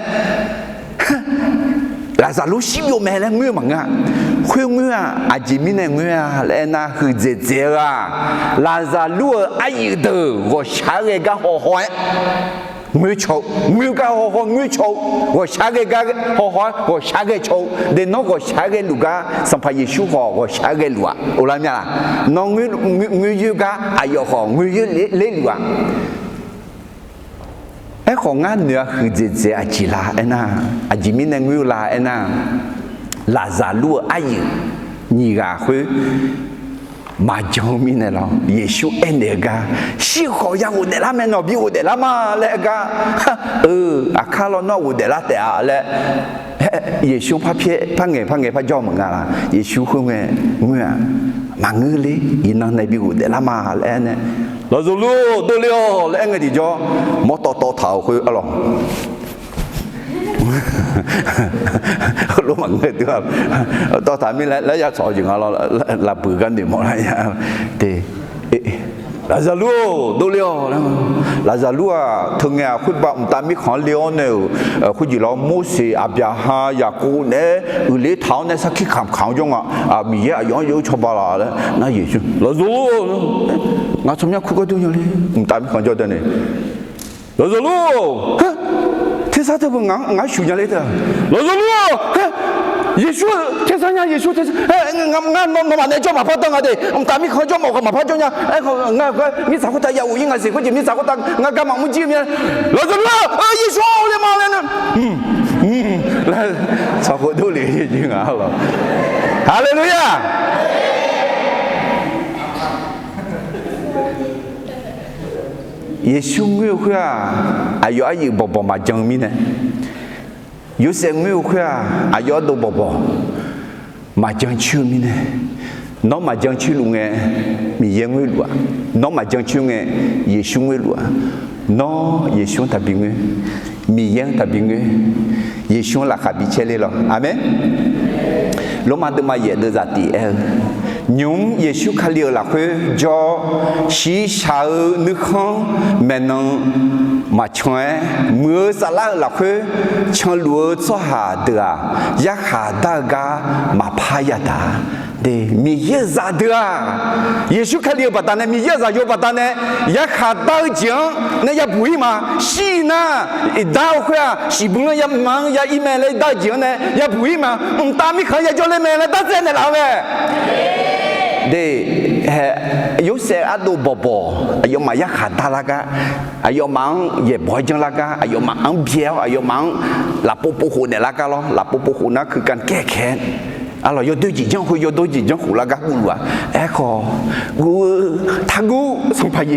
Laqzaqlur shir byov mae laer ngoer-eu maqngeur-a. Khoer ngoer-aq, aqjeq mirnae ngoer-a laer aernar, huiqdzaeq dzaeq-eu-aq, Laqzaqlur-euq aryuif deuq ghawqshaq-aer ghae gar haw haw-aer ngoer caw-eu, ngoer gar haw haw ngoer caw-eu, ghawqshaq-aer ghae gar haw haw-aer ghawqshaq-aer ghae caw-eu de. Nawr ghawqshaq-aer ghae luf gar Sanqpaq Yeqsur khawf ghawqshaq-aer ghae luf-aq, oqlar mya laq? Nawr ngoer yoer gar aqyawf khawf ngoer yoer ler luf-aq. Aerkhawf ngar noeq-a huiqdzaeq dzaeq aqjeq la aernar, aqjeq mirnae ngoer-eu la aernar, Laqzaqlur-euq aryuif nyiq ghaq khoer maqjan-eu mirnae lawr, Yeqsur aernaeq-eu gar, shir-eu khawf ya ghofdaef lar mae, nawq bi ghofdaef lar ma laer aer gar, eu, aqkar lawr nawr ghofdaef lar taef-a laer Yeqsur par pyaer par ngaeq par ngaeq par jawr maqnga laq. Yeqsur khoerngae ngoer-aq, maqngeur ler, iqnan nae bi ghofdaef lar ma laer aer nae, Laqzaqlur-or, dovle-awq laer aer ngae tiqjawr, mawrtawv tawv taq-euq khoer arlawq. Heulof maqngeur dui-a. Tawv taq mirnae laer ya tsawq-eu jeq nga lawr, lafbuiq gar noeqmawf lar ya. Te, Laqzaqlur-or, dovle-awq laer. Laqzaqlur-aq, teungae-aq khoerbav mqtav mirkhanq-anr le-awr nae-euq khoerjeq lawr, Morseq, Aqbyaqhaq, Yaqkov naeq-aer uiqler taq-awr nae sarkir kamq kamq-awr jawr nga. Miqyaer aqyawf-anr yaw-eu cawba laf laer nar, Yeqsur, Laqzaqlur-or, ngaq tsawrmyanr kur gharduq nya le. Mqtav mirkhanq jawr deuq nae, Laqzaqlur-or, tersar teu beu ngaq-anr shuq nya le teu. Laqzaqlur-or, Yeqsur tersar nya, Yeqsur tersar, ngar nawmaf nae jawr maqpar danr nga de, mqtav mirkhanq jawr mawf khawf maqpar jawr nya. Aerkhawf ngar mirtsaq khoertav ya ghof-ir nga siq khoerjeq mirtsaq khoertav ngar gar maqmr jir-eu mya. Laqzaqlur-or, Yeqsur-or le ma laer nae laer tsawq khof dovle-eu jeq nga lawr. Haleluya! Yeqsur ngoer-eu khoer-aq, aqyawf aryuif bawqbawq maqjan-eu mirnae, Yorsaev ngoer-eu khoer-aq, aqyawf ardov bawqbawq maqjan coer-eu mirnae, nawr maqjan coer luf ngae, Miqyaer ngoer luf-aq. Nawr maqjan coer ngae, Yeqsur ngoer luf-aq. Nawr Yeqsur-anr taqbi ngoer, Miqyaer-anr taqbi ngoer, Yeqsur-anr laqkhaq bi caer ler lawr. Aqmeq. Lormav deuvma yaef deuvzaq tiq aer-eu, nymq-mr Yeqsur Kali-euq lafkhoer jawr, shiqshaq-eu nuikhanr maeqnan maqcan-aer, muiq-eu saflar-euq lafkhoer canluf-eu tsawrhaq deuq-aq, yarkhaq dar-eu gar maqpar yadaq. Miqyaer-euq zaqdeuq-aq, Yeqsur Kali-euq baqdanae, Miqyaer-euq zaqyo baqdanae yarkhaq dar-eu jeq-anr nae yabuq-ir ma. Shir-ir nar, iqdar-eu khoer-aq, shiqbuir-anr yama-anr ya-ir mae laer dar-eu jeq-anr nae yabuq-ir ma. Mqtav mirkhanq yajawr ler mae laer dartsaev naeqlaf-eu mae. De, Yorsaev ardov bawqbawq aqyawfmaf yarkhaq dar lar gar, aqyawfmaf-anr yaeqbawq-aer janr lar gar, aqyawfmaf-anr byae-awr aqyawfmaf-anr lafpov pov khof naeq lar gar lawr. Lafpov pov khof nar keuka kaekae Arlawq, yawdoer jeq janr khoer yawdoer jeq janr khof lar gar guvluf-aq. Aerkhawf, guv-eu taqguv, Sanqpaq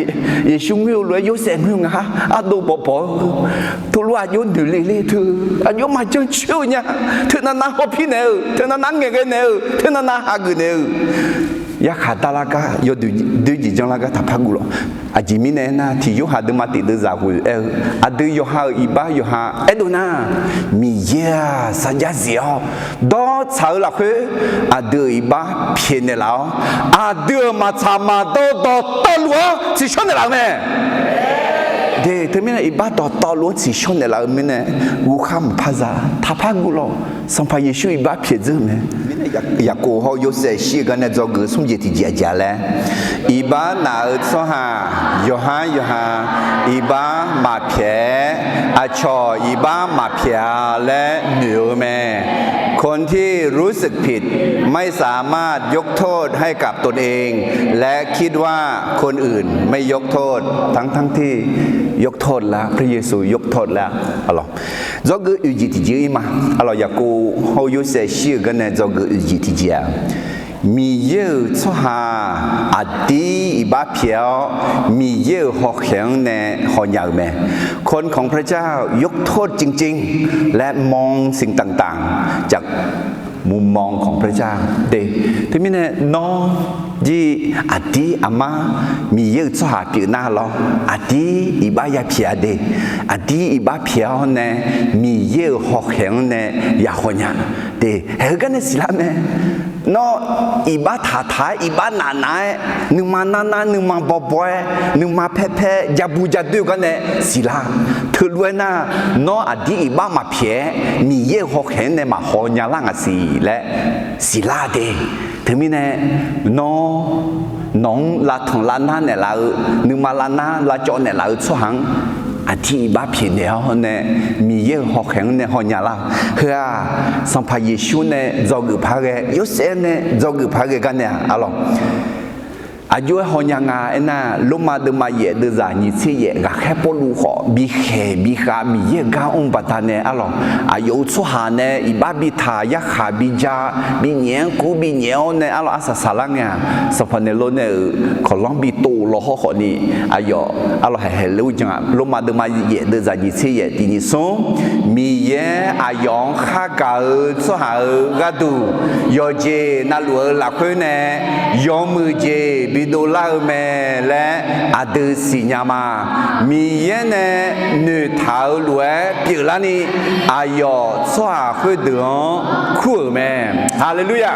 Yeqsur ngoer-eu lof-aer Yorsaev ngoer-eu nga, ardov bawqbawq-eu, teulof aqjox noeq le le teu, aqjox maqjan coer-eu nya, teunav nav hawpir naeq-eu, teunav nav ngaeqghae naeq-eu, teunav nav hageuf naeq-eu, yarkhaq dar lar gar, yawdoer jeq janr lar gar taqpar guv lawq. Aqjeq mirnae aernar, tiq Yorhaq deuvma tiq deuvzaq ghoeq aer-eu, aqdui yawqha-euq iqbax yawqha aerdov nar, Miqyaer-aq sarjax zif-awr, dawrtsaq-eu lafkhoer aqdui-euq iqbax pyaeqnaeq laf-awr, aqdui-euq maqtsaq maqdawr dawqtawvluf-anr tsiqshawr naeqlaf-eu mae. De, teumirnae iqbax dawqtawvluf-anr tsiqshawr naeqlaf-eu mirnae, guvkhar maqpar za, taqpar guv lawq. Sanqpaq Yeqsur iqbax pyaeq dzeur-eu mae. Yaqkov hawr-eu Yorsaev shir-eu gar nae dzawgeuf smr jeq tiqjeq aqjeq-a laer, iqbax naf-eu tsawrhaq yawqhar yawqha iqbax maqpyaeq-aer, aqcawq iqbax maqpyaeq-a laer noeq-eu mae. คนที่รู้สึกผิดไม่สามารถยกโทษให้กับตนเอง และคิดว่าคนอื่นไม่ยกโทษ ทั้งๆที่ยกโทษแล้ว พระเยซูยกโทษแล้ว Arlawq, dzawgeuf oeq jeq tiqjeq-ir ma. Arlawq, Yaqkov hawr-eu Yorsaev shir-eu gar nae dzawgeuf oeq jeq tiqjeq-aq, Miqyaer-euq tsawrhaq aqdir iqbax pyaeq-awr, Miqyaer-euq hawkhaeq-anr nae hawnya-euq mae. คนของพระเจ้ายกโทษจริงๆ และมองสิ่งต่างๆ จากมุมมองของพระเจ้า De, teumirnae nawr jir aqdir aqmar Miqyaer-euq tsawrhaq pyeuf nar lawr, aqdir iqbax yapyaeq-a de. Aqdir iqbax pyaeq-awr nae Miqyaer-euq hawkhaeq-anr nae ya hawnya. De, haeq-eu gar nae siqlar mae. Nawr iqbax taqtaq-aer iqbax nafnaf-aer nuima narnar nuima bawbaw-aer nuima paerpaer jabu jadoer-eu gar nae siqlar. Teulof-aer nar, nawr aqdir iqbax maqpyaeq-aer Miqyaer-euq hawkhaeq-anr nae maqhaw nya lar ngaq siq laer siqlar de. Teumirnae nawr nawq-anr lavtanq lavnar naeqlaf-eu, nuima lavnar lavcawv naeqlaf-eu tsawrhaq-anr aqdir iqbax pyaeqnaeq-awr nae Miqyaer-euq hawkhaeq-anr nae hawnya lar-awq. Heu-aq, Sanqpaq Yeqsur nae dzawgeuf paq-aer ghae, Yorsaev nae dzawgeuf paq-aer ghae gar nae-aq, arlawq, aqjox-aer hawnya nga aernar, Lormav deuvma yaef deuvzaq nyiq tser yaef ghaqkhaer Pawrluv khawf bikhaeq bikhav Miqyaer-euq gar mr-eu baqdanae arlawq, aqyawf-euq tsawrhaq nae iqbax bitaq yarkhaq bija, binyaef-anr kur binyaef-awr nae arlawq arsaq saqlar ngae-aq, sanqpaq naeqlov nae-euq kawqlanr bitov lawhawr khawfni, aqyawf arlawq haeqhaeq ler-ur jan-a. Lormav deuvma yaef deuvzaq nyiq tser yaef tiq nyiq smr Miqyaer aqyawf-anr khargaq-eu tsawrhaq-euq gharduq, yawqjeq navluf-eu lafkhoer nae yawmuiq jeq bidov lar-eu mae laer aqdui siqnya ma. Miqyaer nae noeqtaq-eu lof-aer pyeuflarni, aqyawf tsawrhaq khoerdeuq-anr kur-euq mae. Haleluya!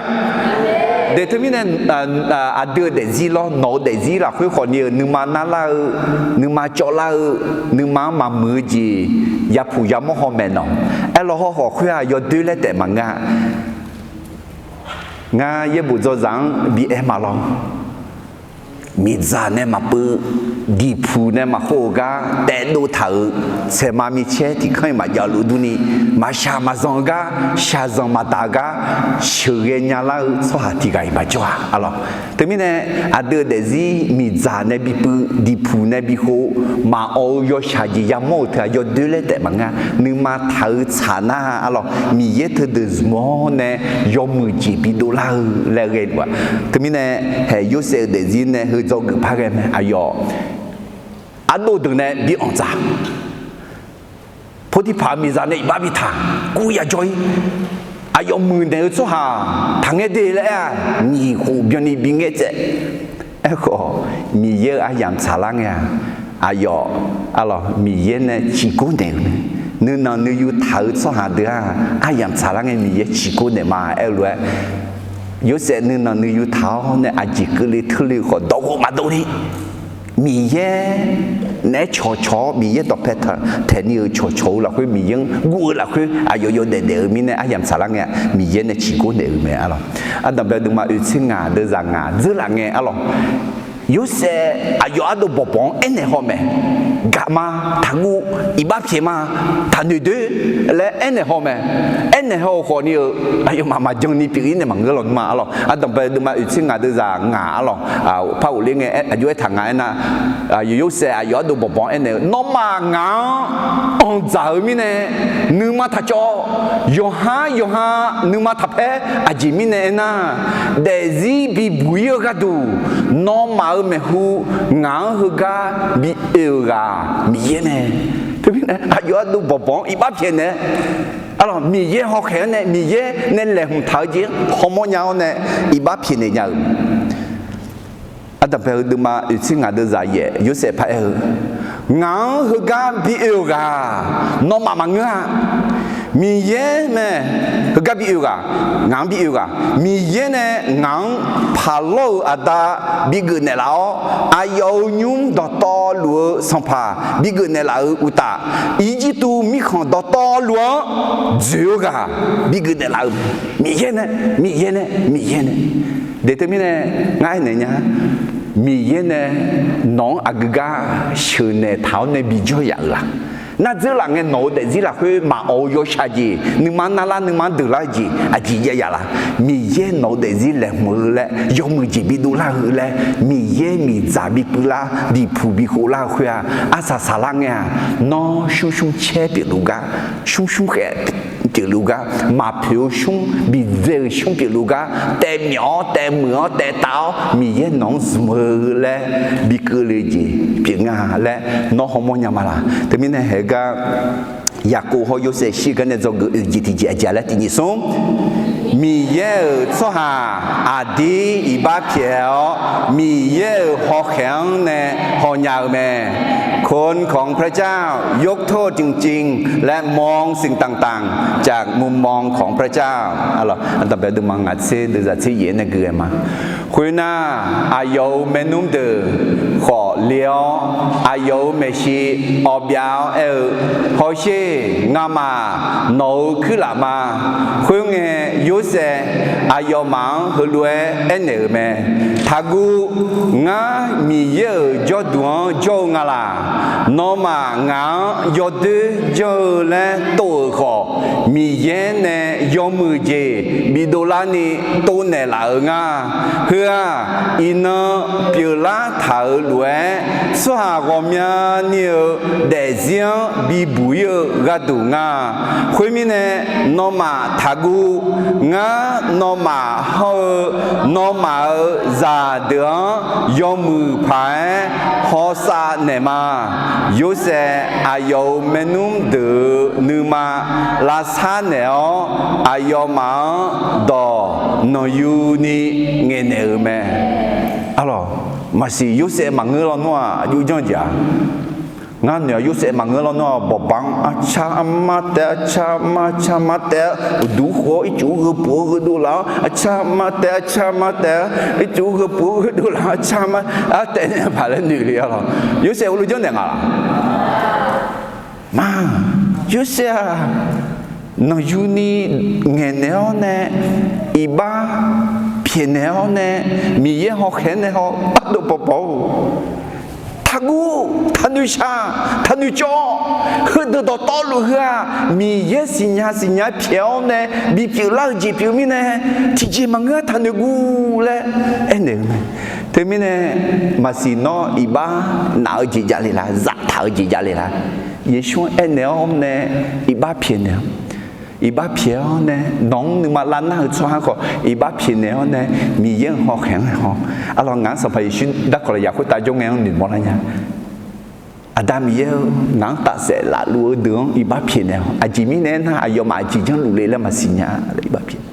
Daeq teumirnae, aqdui-euq daefzir lawr, nawq-eu daefzir lafkhoer khawfni-euq nuima narlar-eu, nuima cawvlar-eu, nuima-anr maqmuiq-eu jeq yapuq yamawr haw maeqnawq. Aerlawr hawkhawf khoer-aq yawdoer laer taef maqngeur-a. Ngar yaerbof dzawzaq-anr bi aer ma lawr. Miqdzaq nae maqpuiv, diqpuq nae maqkhov-eu gar taevdov taq-euq, saeqma micaer tiqkanr-iq maqjav-eu luf durni, maqshaq maqzanq-eu gar, shaqzanq maqdaq-eu gar, sheuqghae nyalar-eu tsawrhaq tiq ghaq-iq maqjawr-a. Arlawq, teumirnae aqdui-euq daefzir miqdzaq nae bipuiv, diqpuq nae bikhov, maqawq-eu yawshaq jeq yamawr-euq teu-aq yawdoer laer taef maqngeur-a. Nuima taq-eu tsaq nar, arlawq, Miqyaer teudeuq zmq-awr nae yawmuiq jeq bidov lar-eu laer ghae-a. Teumirnae haeq Yorsaev-euq daefzir nae heu dzawgeuf par ghae mae. Aqyawf ardov deuq nae bi anqdzaq. Potiphaq-euq miqzaq nae iqbax bitaq, kur yajawr-ir. Aqyawf muiqnaeq-eu tsawrhaq taqngaer de laer aer-a. Nyiq khof byanni bingaer tsaev. Aerkhawf, Miqyaer-euq aryamq tsaqlar ngae-aq, aqyawf, arlawq, Miqyaer nae ciqgor naeq-euq mae. Nuinanq nuiyu taq-eu tsawrhaq deuq-aq, aryamq tsaqlar ngae Miqyaer ciqgor naeq ma aer-eu lof-aer, Yorsaev nuinanq nuiyu taq-awr nae aqjeq keuvle teule-eu khawf dawqghof maqdov ni, Miqyaer naeq-aer cawqcawq-awr, Miqyaer dawqpae taeqni-euq cawqcawq-eu lafkhoer, Miqyaer-anr guv-eu lafkhoer aqyawf yawdaef daef-eu mirnae aryamq tsaqlar ngae-aq, Miqyaer nae ciqgor naeq-euq mae. Arlawq, ardanqbae-eu nuima oeqtser ngaq deuvzaq ngaq dzeurlaf ngae, arlawq, Yorsaev aqyawf ardov bawqbawq-anr aernaeq haw mae. Gaq ma, taqguv, iqbax pyaeq ma, taqnoeq doer laer aernaeq haw mae. Aernaeq haw-euq khawfni-euq aqyawfmaf maqjan ni pyeuf-ir nae maqngeur lawq nuima, arlawq, ardanqbae-eu nuima oeqtser ngaq deuvzaq ngaq, arlawq, par ghofler ngae aqjox aertaq nga aernar, Yorsaev aqyawf ardov bawqbawq-anr aernaeq-eu, nawmaf ngaq-anr anqdzaq-eu mirnae nuima taqcawv. Yawqhar yawqha nuima taqpaer. Aqjeq mirnae aernar, daefzir bibuq-ir-eu gharduq nawmaf-euq maeqhu ngaq-anr heugar bi oe-euq ghaq Miqyaer mae. Teumirnae aqyawf ardov bawqbawq-anr iqbax pyaeqnaeq-aer, arlawq, Miqyaer hawkhaeq-anr nae Miqyaer nae laeqhmq taq-eu jeq-anr hawmawr nya-awr nae iqbax pyaeqnaeq nya-euq. Ardanqbae-eu nuima oeqtser ngaq deuvzaq yaef Yorsaev paraer-eu, ngaq-anr heugar bi oe-euq ghaq nawmaf maqngeur-a. Miqyaer mae. Heugar bi oe-eu ghaq, ngaq-anr bi oe-eu ghaq, Miqyaer nae ngaq-anr paqlawr-euq aqda bigeuf naeqlaf-awr, aqyawf-euq nymr dawqtawvluf-eu sanqpaq bigeuf naeqlaf-euq uqtaf, Irjirtuv mirkhanq dawqtawvluf-anr dzoeq-eu ghaq bigeuf naeqlaf-euq mae. Miqyaer nae, Miqyaer nae, Miqyaer nae. Daeq teumirnae ngar aernaeq nya, Miqyaer nae nawq-anr aqgeu gar sheuqnaeq taq-awr nae bijawr yaf-euq la? Nar dzeurlaf ngae nawq-eu daefzir lafkhoer maqawq-eu yawshaq jeq, nuima narlar nuima deuqlar-eu jeq aqjeq jav yaf la? Miqyaer nawq-eu daefzir laeqhmq-eu laer, yawmuiq jeq bidov lar-eu laer, Miqyaer miqdzaq bipuiv lar, diqpuq bikhov lar-eu khoer-aq, arsaq saqlar ngae-aq, nawr shmrshmr caer pyeufluf gar, shmrshmr khaef pyeufluf gar, maqpoeq-eu shmr, bidzae-euq shmr pyeufluf gar, taevmyawf-awr taevmuiq-awr taevtav-awr Miqyaer nawq-anr zmq-eu laer bi keuvle jeq pyeuf nga laer nawr hawmawr nya ma laq? Teumirnae haeq gar Yaqkov hawr Yorsaev shir gar nae dzawgeuf oeq jeq tiqjeq aqjeq laer tiqnyif smr, Miqyaer-euq tsawrhaq aqdir iqbax pyaeq-awr Miqyaer-euq hawkhaeq-anr nae hawnya-eu mae. คนของพระเจ้า ยกโทษจริงๆ และมองสิ่งต่างๆ จากมุมมองของพระเจ้า Ardanqbae deuvma ngaq tser deuvzaq tser yaef nae gui-aer ma. Khoernar, aqyawf-euq maernmr deuq khawf le-awr, aqyawf-euq maeqshi awbyav-awr aer-eu, Hawsher, ngamaf nawq-euq kuirlaf ma. Khoerngae, Yorsaev aqyawfmaf-anr heulof-aer aernaeq-euq mae. Taqguv, ngar Miqyaer-euq jawrduq-anr jawr-eu nga laq. Nawmaf ngaq-anr yawdoer janr-eu laer tov-euq khawf, Miqyaer nae yawmuiq jeq bidov larni tov naeqlaf-euq nga. Heu-aq, iqnan pyeuflar taq-euq lof-aer, tsawrhaq ghawqmyani-euq daefzir-anr bibuq ir-eu gharduq nga. Khoermirnae, nawmaf taqguv. Ngar nawmaf hawr-eu nawmaf-euq zaqdeuq-anr yawmuiq paq-aer hawsav naeqma. Yorsaev aqyawf-euq maernmr deuq-euq nuima lavsar naeq-awr, aqyawfmaf-anr dawq nanqyuni ngaeqnaeq-euq mae. Arlawq, maqsiq Yorsaev maqngeur lawnmr-aq, aqjox janr jeq-a. Ngar noeq-aq, Yorsaev maqngeur lawnmr-aq, bawqbaq-anr arcar armar taef, arcar armar, arcar armar taef-aer, uqduq khof-awr ircuf gheupuf-awr gheudov laf-awr, arcar armar taef, arcar armar taef-aer, ircuf gheupuf-awr gheudov laf-awr, arcar armar artaef nae paq laer noeq le-a lawq. Yorsaev heulof janrnaeq nga laq? Ma, Yorsaev-aq, nanqyuni ngaeqnaeq-awr nae, iqbax pyaeqnaeq-awr nae, Miqyaer hawkhaeq-anr nae haw ardov pawpaw-or, taqguv, taqnoeq shaq, taqnoeq cawv. Heudeuq dawqtawvluf heu-aq, Miqyaer siqnya siqnya pyaeq-awr nae bipyeuf lar-eu jeq pyeuf mirnae, tiqjeq maqngeur-a, taqnoeq guv laer aernaeq-eu mae. Teumirnae, maqsiq nawr iqbax naf-eu jeq javle laq, zaftaq-eu jeq javle laq. Yeqsur-anr aernaeq-awr nae iqbax pyaeqnaeq-awr, iqbax pyaeq-awr nae nawq-anr nuima lavnar-eu tsawrhaq khawf iqbax pyaeqnaeq-awr nae Miqyaer-euq hawkhaeq-anr haw. Arlawq, ngaq-anr Sanqpaq Yeqsur darkawq lafyaq khoertav jawr ngae-anr noeqmawr lar nya. Aqda Miqyaer-eu, ngaq-anr tafsaef lafluf-eu deuq-anr iqbax pyaeqnaeq-awr, aqjeq mirnae aernar aqyawfmaf aqjeq janrluf le laer maqsiq nya laer iqbax pyaeq.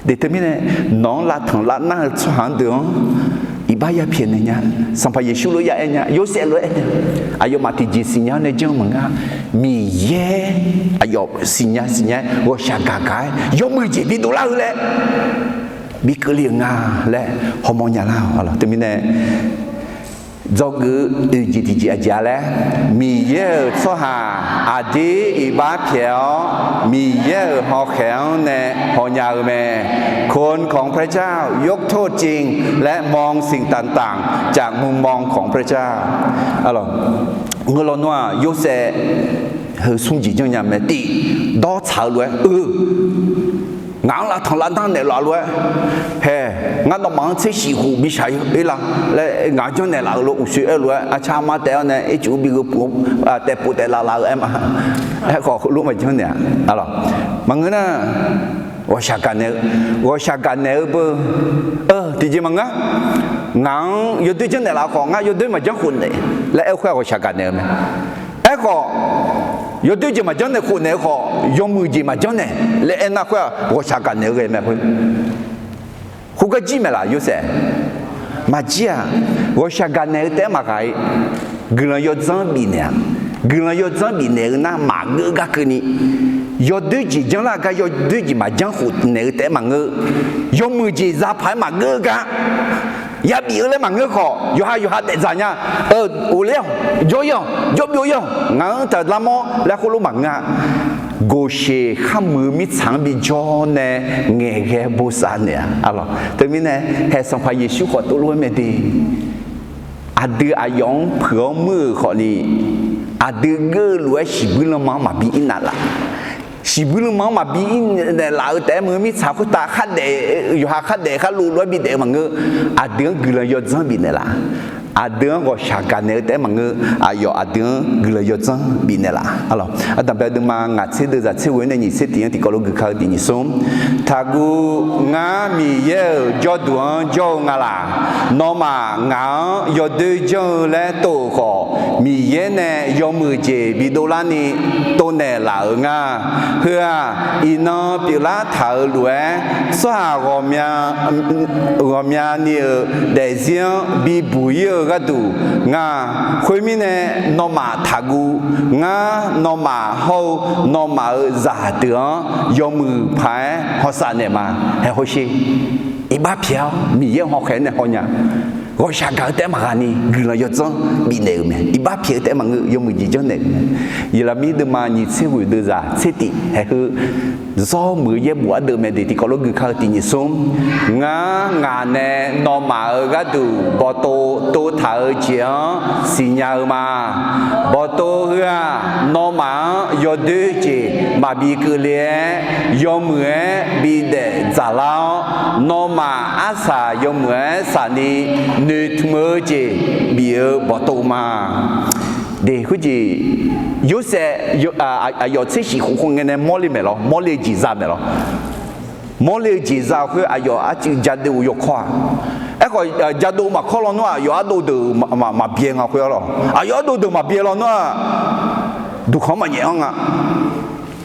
Deq teumirnae, nawq-anr lavtanq lavnar-eu tsawrhaq-anr deuq-anr iqbax ya pyaeqnaeq nya. Sanqpaq Yeqsur lof ya aer nya, Yorsaev lof aer nya. Aqyawfmaf tiqjeq siqnya-awr nae janr maqngeur-a. Miqyaer aqyawf siqnya siqnya-aer ghawqshaq gaq gaq-aer yawmuiq jeq bidov lar-eu laer bi keuvle-euq nga laer hawmawr nya lar-awq. Teumirnae, dzawgeuf-eu oeq jeq tiqjeq aqjeq-a laer, Miqyaer-euq tsawrhaq aqdir iqbax pyaeq-awr, Miqyaer-euq hawkhaeq-anr nae hawnya-eu mae. คนของพระเจ้ายกโทษจริง และมองสิ่งต่างๆ จากมุมมองของพระเจ้า Ngeur lawnmr-aq, Yorsaev heu smr jeq janrnya mae. Tiq, dawr tsaq-eu lof-aer, eu, ngaq-anr lavtanq lavnar naeqlaf lof-aer, hae, ngar nawmaf-anr tser shif khof bi shaq-ir lar laer ngaq-anr janrnaeq laf-eu lof uqshoe aer-eu lof-aer, arcar armar taef-awr nae ircuf bi gheupuf, taef pov taef laf laf-eu aer ma. Aerkhawf heulof maqjanr naeq-a. Maqngeur nar, ghawqshaq gaqnaeq-eu, ghawqshaq gaqnaeq-eu beu, tiqjeq maqngeur. Ngaq-anr yawdoer janrnaeq laf khawf, ngar yawdoer maqjanr khofnaeq laer aer-eu khoer-aq, ghawqshaq gaqnaeq-eu mae. Aerkhawf, yawdoer jeq maqjanr naeq khofnaeq-eu khawf, yawmuiq jeq maqjanr naeq laer aernar khoer-aq, ghawqshaq gaqnaeq-eu ghae mae khoer. Khoergar jir maeq laf Yorsaev? Maqjir-aq, ghawqshaq gaqnaeq-eu taef-aer maqghaq-ir. Guiqlanq yawdzanr bifnaeq-a. Guiqlanq yawdzanr bifnaeq-eu nar maqgeur gar keuvni, yawdoer jeq janrlar gar yawdoer jeq maqjanr khofnaeq-eu taef-aer maqngeur. Yawmuiq jeq zapaq-aer maqgeur-eu gar yabif-eu laer maqngeur khawf, yawqha yawqha daefdzaq nya. Ghofler-awq, jawr-ir-awq, jawr byov-ir-awq, ngaq-anr taqlar mawr laer khoerlof maqngeur-a. Goqseq kharmuiq-eu mirtsaq-anr bijawr nae ngaeqghae bosav naeq-a. Teumirnae, hae Sanqpaq Yeqsur khawf tov lof-aer mae de. Aqdui aqyawf-anr puiq-awr muir-euq khawfni, aqdui geur-eu lof-aer shiqbuir lanma-anr maqbi ir naf laf. Shiqbuir lanma-anr maqbi ir naeqlaf-eu taef-aer maqngeur, mirtsaq khoertav khardaef, yawqha khardaef kharlov lof-aer bidaef-eu maqngeur. Aqdui-anr guiqlanq yawdzanr bifnaeq laf. Aqdui-anr ghawqshaq gaqnaeq-eu taef-aer maqngeur, aqyawf aqdui-anr guiqlanq yawdzanr bifnaeq laf. Ardanqbae deuvma ngaq tser deuv zaq tser ghoe-aer nae nyiq tser tiq-anr tiqkawv lof guika-eu tiq nyiq smr. Taqguv, ngar Miqyaer-euq jawrduq-anr jawr-eu nga laq. Nawmaf ngaq-anr yawdoer janr-eu laer tov-euq khawf, Miqyaer nae yawmuiq jeq bidov larni tov naeqlaf-euq nga. Heu-aq, iqnan pyeuflar taq-euq lof-aer, tsawrhaq ghawqmyani-euq daefzir-anr bibuq ir-eu gharduq nga. Khoermirnae, nawmaf taqguv. Ngar nawmaf hawr-eu nawmaf-euq zaqdeuq-anr yawmuiq paq-aer hawsav naeqma. Hae hawsher. Iqbax pyaeq-awr Miqyaer hawkhaeq-anr nae hawnya. ghawqshaq gaq-eu taef-aer maqghaq ni guiqlanq yawdzanr bifnaeq-euq mae. Iqbax pyaeq-eu taef-aer maqngeur, yawmuiq jeq janrnaeq-euq mae. Yeqlaqmir deuvma nyiq tser ghoeq deuvzaq tser tif haeq heu, zawr muiq-eu yaerbof ardeuv mae de tiqkawv lof gui kar-eu tiq nyiq smr. Ngar ngaq nae nawmaf-euq gharduq bawqtov tov taq-eu jeq-anr siqnya-eu ma. Bawqtov heu-aq, nawmaf-anr yawdoer jeq maqbi keuvle-aer, yawmuiq-aer bidaef dzaqlar-awr, nawmaf arsaq yawmuiq-aer saqni noeqtmq-eu jeq bif-eu bawqtov ma. De, khoerjeq Yorsaev aqyawf tser shif khof khof ngae nae mawrle maeq lawr, mawrle-eu jeq za maeq lawr. Mawrle-eu jeq za khoer aqyawf arcuiv jadov-eu yawkawr-aq. Aerkhawf, jadov maqkawr lawnmr-aq, aqyawf ardov deuq maqbyae nga khoer-a lawq. Aqyawf ardov deuq maqbyae lawnmr-aq, duqkhanq-anr maqnyaef-anr nga.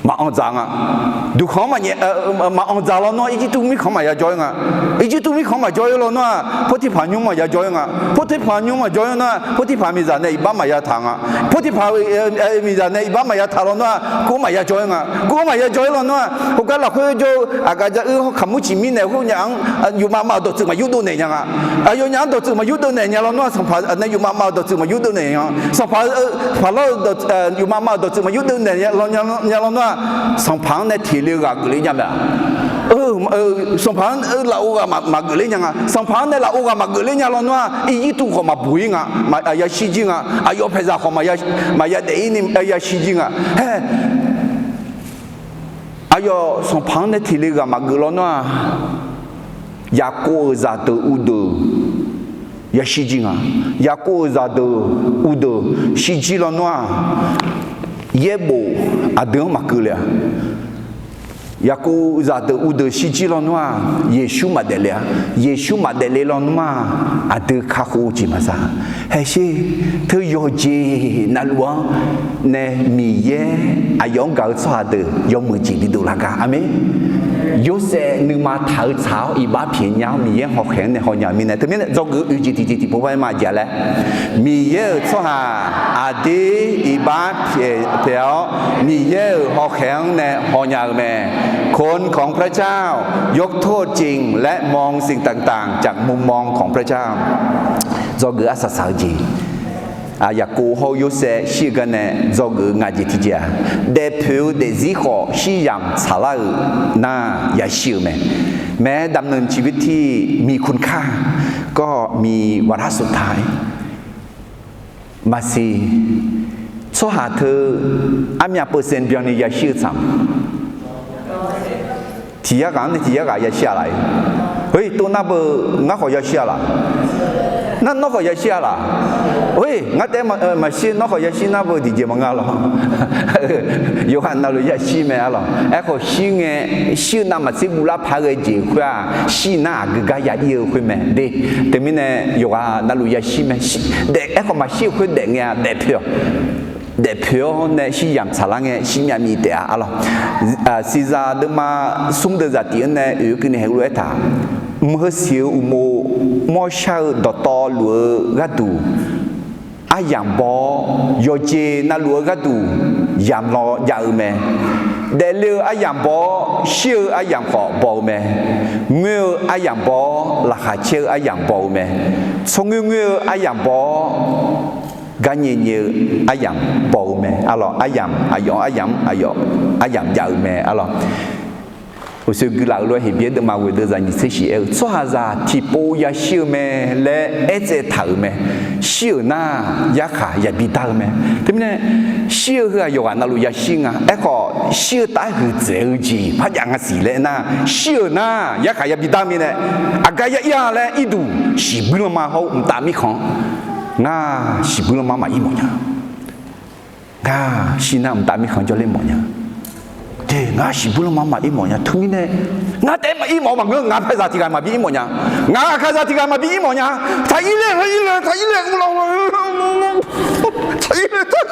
Maqanr dzaq nga. Duqkhanq-anr maqnyaef, maqanr dzaq lawnmr-aq, Irjirtuv mirkhanq-anr maqya jawr-ir nga. Irjirtuv mirkhanq-anr maqjawr-ir lawnmr-aq, Potirpaq nymr maqya jawr-ir nga. Potirpaq nymr maqjawr-ir nar-aq, Potirpaq miqzaq nae iqbax maqya taq nga. Potirpaq miqzaq nae iqbax maqya taq lawnmr-aq, kov maqya jawr-ir nga. Kov maqya jawr-ir lawnmr-aq, khoergar lafkhoer jawr-eu aqgaf ja uir hawkaq murciq mirnae khoernyaf-anr yufmav mav-euq dawqtsuif maqyurdov naeq nya nga. Aqyawfnyaf-anr dawqtsuif maqyurdov naeq nya lawnmr-aq, sanqpaq nae yufmav mav-euq dawqtsuif maqyurdov naeq nya. Sanqpaq, paqlar-eu yufmav mav-euq dawqtsuif maqyurdov naeq nya lawnmr-aq, sanqpaq-anr nae teq le-eu ghaq geufler nya mae-aq. Sanqpaq-anr lafov ghaq maqgeufler nya nga. Sanqpaq-anr nae lafov ghaq maqgeufler nya lawnmr-aq, Irjirtuv khawf maqbuq-ir nga. Yashir jir nga. Aqyawf paeqzaq khawf maqya daef-ir ni yashir jir nga. Hae, aqyawf sanqpaq-anr nae teq le ghaq maqgeuf lawnmr-aq, Yaqkov-euq zaqdeuq uvdeuq yashir jir nga. Yaqkov-euq zaqdeuq uvdeuq shirjir lawnmr-aq, yaerbof aqdui-anr maqkeuv le-a. Yaqkov zaqdeuq uvdeuq shirjir lawnmr-aq, Yeqsur maqdaef le-a. Yeqsur maqdaef le lawnmr-aq, aqdui kakhof-eu jeq maqza. Haesher, teu yawqjeq navluf-anr nae Miqyaer aqyawf-anr gaq-eu tsawrhaq deuq yawmuiq jeq bidov lar gar. Aqmeq. Yorsaev nuima taq-eu tsaq-awr iqbax pyaeq nya-awr Miqyaer hawkhaeq-anr nae hawnya-eu mirnae, teumirnae dzawgeuf-eu oeq jeq tiqjeq tiqpov par ma jav laer, Miqyaer-euq tsawrhaq aqdir iqbax pyaeq-awr Miqyaer-euq hawkhaeq-anr nae hawnya-eu mae. คนของพระเจ้ายกโทษจริง และมองสิ่งต่างๆ จากมุมมองของพระเจ้า Dzawgeuf arsaq saq-eu jeq. Yaqkov hawr-eu Yorsaev shir-eu gar nae dzawgeuf-eu ngaq jeq tiqjeq-aq, daefpoeq-eu daefzir khawf shir yamq tsaqlar-euq nar yashir-eu mae. แม้ดำเนินชีวิตที่มีคุณค่า ก็มีวาระสุดท้าย Maqsiq, tsawrhaq teu armyav เปอร์เซ็นต์ byanni yashir-eu tsaq. Tiq yar ghaq-anr nae tiq yar ghaq yashir-a laf-ir. Heu, tov nar beu, ngar khawf yashir-a laf. Nar nawr khawf yashir-a laf. Heu, ngar taef-aer maqshir, nawr khawf yashir nar beu tiqjeq maqnga lawq. Yawqghaq navluf yashir mae-a lawq. Aerkhawf shir ngae, shir-eu navmaqtser guvlar paq-aer ghae jeq khoer-aq, shir nar aqgeu gar ya ir-eu khoer mae de. Teumirnae yawqghaq navluf yashir mae. Daef, aerkhawf maqshir-eu khoer daef ngae-a, daefpoeq-awq. Daefpoeq-awr nae shir yamq tsaqlar ngae shir myav miv taef-a-a lawq. Siqzaq deuvma smr deuv zaqtif-anr nae oeq-eu keuvni heulof-aer taq, mq heu siq-eu uqmov mawrshar-eu dawqtawvluf-eu gharduq aryamq baw-awr, yawqjeq navluf-eu gharduq yamq law jav-eu mae. Daefle-eu aryamq baw-awr, shir-eu aryamq khawf baw-eu mae. Ngoer-eu aryamq baw-awr, laqkhaq caer-eu aryamq baw-eu mae. Tsawrngoer ngoer-eu aryamq baw-awr, garnyae nyae-eu aryamq baw-eu mae-a lawq. Aryamq, aqyawf-anr aryamq-anr aqyawf aryamq jav-eu mae-a lawq. Uqshoe guilaf-eu lof-aer Heqbyaer deuvma ghoeq deuv zaq nyiq tser shif aer-eu, tsawrhaqzaq tiqpov yashir-eu mae laer aertsaev taq-euq mae. Shir-euq nar yarkhaq yabi dar-eu mae. Teumirnae shir-eu heu-aq yawqghaq navluf yashir nga. Aerkhawf shir-eu taef-aer huiqdzaeq-eu jeq par jav nga siq laer nar, shir-euq nar yarkhaq yabi dar mirnae, aqgar ya ir-a laer irduq shiqbuir lanma hawr-eu mqtav mirkhanq-anr, ngar shiqbuir lanma maqir mawf nya. Ngar shir nar mqtav mirkhanq jawrler mawf nya. Te, ngar shiqbuir lanma maqir mawf nya. Teumirnae ngar taef-aer maqir mawf-eu maqngeur, ngaq paezaq tiq ghaq maqbi ir mawf nya. Ngaq aqkaqzaq tiq ghaq maqbi ir mawf nya. Taq ir le, taq ir le, taq ir le, taq ir le, taq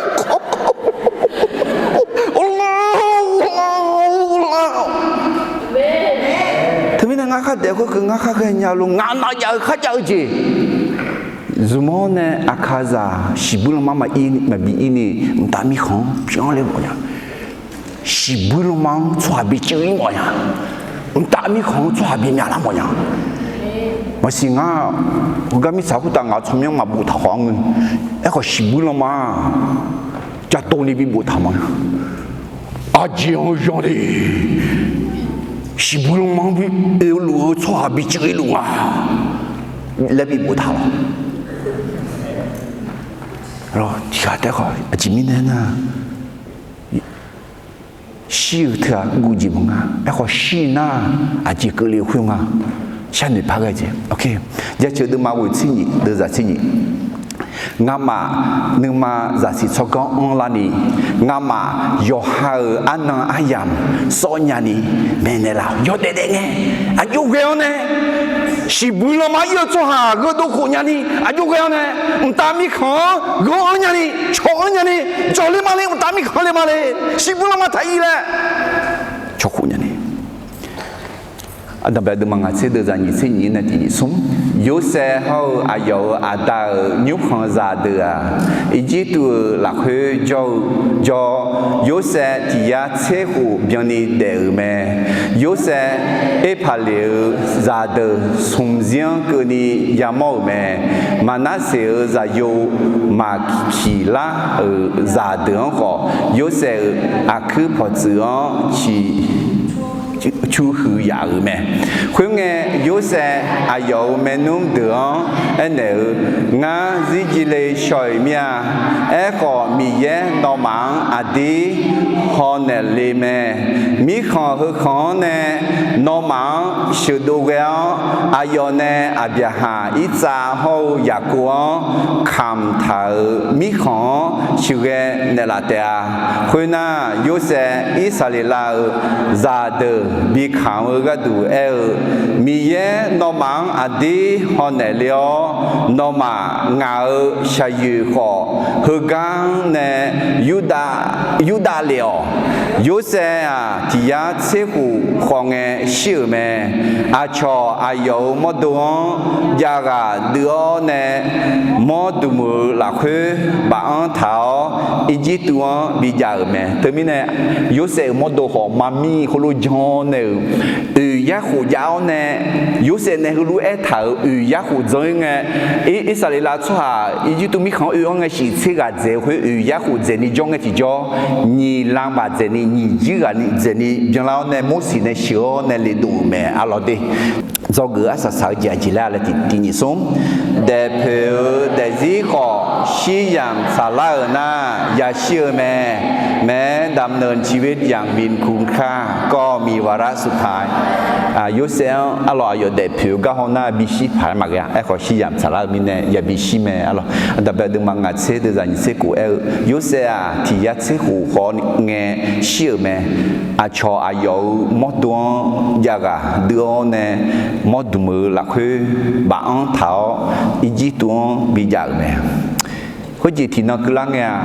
Teumirnae ngar khardaef khoerkeuv ngar khar ghaenya lof, ngaq nav jav-eu kharjav-eu jeq. Zmq-awr nae aqkaqzaq shiqbuir lanma maqir maqbi ir ni mqtav mirkhanq-anr pyeuf-anr ler mawf nya. Shiqbuir lanma-anr tsawrhaq bi cuiv ir mawf nya. Mqtav mirkhanq-anr tsawrhaq bi myavlar mawf nya. Maqsiq ngar, heugar mirtsaq khoertav ngaq-euq tsawrmyanr maqboftaq khawf-anr ngeur. Aerkhawf shiqbuir lanma-aq, jadov ni bi boftaq ma. Aqjeq-anr yanr de, shiqbuir lanma-anr bi oe luf-eu tsawrhaq bi cuiv luf nga laer bi boftaq lawq. Tiqghaq taef khawf aqjeq mirnae nar, shir-eu teughaq guv jeq maqnga. Aerkhawf shir nar-aq, aqjeq keuvle khoer nga. Sharnoeq par ghae jeq. Jaceuq deuvma ghoeq tser nyif deuvzaq tser nyif. Ngamaf nuima zaqsiq tsawrganr anrlar ni, ngamaf yawqha-euq arnan aryamq sawr nyani maeqnaeq laf-awq. Yawdaef daef ngae, aqjox ghae-awr nae, shiqbuir lanma ir-eu tsawrhaq gheudov khof nyani aqjox ghae-awr nae, mqtav mirkhanq-anr gheur-anr nyani, cawq-anr nyani, jawq le ma le, mqtav mirkhanq le ma le, shiqbuir lanma taq ir laer cawq khof nyani. Ardanqbae deuvma ngaq tser deuvzaq nyiq tser nyif nae tiq nyif smr. Yorsaev hawr-eu aqyawf-euq aqda-euq nymrkhanq zaqdeuq-aq, Irjirtuv-euq lafkhoer jawr-eu jawr-awr, Yorsaev tiq yar tser khof byanni daef-euq mae. Yorsaev Erpaqleq-euq zaqdeuq smq zir-anr keuvni yamawr-euq mae. Maqnarseq-euq zaqyo Maqkiqlar-euq zaqdeuq-anr khawf, Yorsaev-euq aqkuir pawqtsuif-anr ciq cu huiq yaf-euq mae. Khoerngae, Yorsaev aqyawf-euq maernmr deuq-anr aernaeq-eu, Ngar zirjir le shaw-iq mir-a. Aerkhawf, Miqyaer nawmaf-anr aqdir hawnaeq le mae. Mirkhanq heukhanq-anr nae nawmaf-anr sheuqdov ghae-awr, aqyawf nae Aqbyaqhaq, Irtsav hawr-eu Yaqkov-anr kamq taq-euq mirkhanq-anr sheuqghae naeqlaf taef-a. Khoernar, Yorsaev Irsaqleqlav-euq zaqdeuq bi kamq-eu gharduq aer-eu, Miqyaer nawmaf-anr aqdir hawnaeq le-awr, nawmaf ngaq-euq shaqyoeq khawf heugar-anr nae yurdav lef-awq. Yorsaev-aq, tiq yar tser khof khawf ngae shir-euq mae. Aqcawq aqyawf-euq mawrdo-anr jav ghaq deuv-awr nae, mawr dmq-euq lafkhoer baf-anr taq-awr, Irjirtuv-anr bijav-euq mae. Teumirnae, Yorsaev-euq mawrdo khawf maqmir khoerlof jan-awr nae-euq, oeq yar khof jav-awr nae, Yorsaev nae heulof-aer taq-euq oeq yar khof dzan-ir ngae, Irsaqleqlav tsawrhaq Irjirtuv mirkhanq-anr oe-anr ngae shiq tser ghaq dzaeq-eu khoer oeq yar khof dzaeqni jawr ngae tiqjawr, nyiq lan baf dzaeqni, nyiq jir ghaq dzaeqni byanlar-awr nae Morseq nae sheuq-awr nae le dov-euq mae. Arlawq de, dzawgeuf arsaq saq-eu jeq aqjeq laer laer tiq nyif smr. Daefpoeq-eu daefzir khawf shir yamq tsaqlar-euq nar yashir-eu mae. แม้ดำเนินชีวิตอย่างมีคุณค่าก็มีวาระสุดท้าย Yorsaev-anr arlawq aqyawf daefpoeq-eu gar haw nar bishir paq-aer maqghae-a. Aerkhawf shir yamq tsaqlar-eu mirnae yabi shir mae. Arlawq Aqdaqbae deuvma ngaq tser deuvzaq nyiq tser khof aer-eu, Yorsaev-aq tiq yar tser khof khawf ngae shir-euq mae. Aqcawq aqyawf-euq mawrdo-anr jav ghaq deuv-awr nae, mawr dmq-eu lafkhoer baf-anr taq-awr, Irjirtuv-anr bijav-euq mae. Khoerjeq tiqnan keuvlar ngae-aq,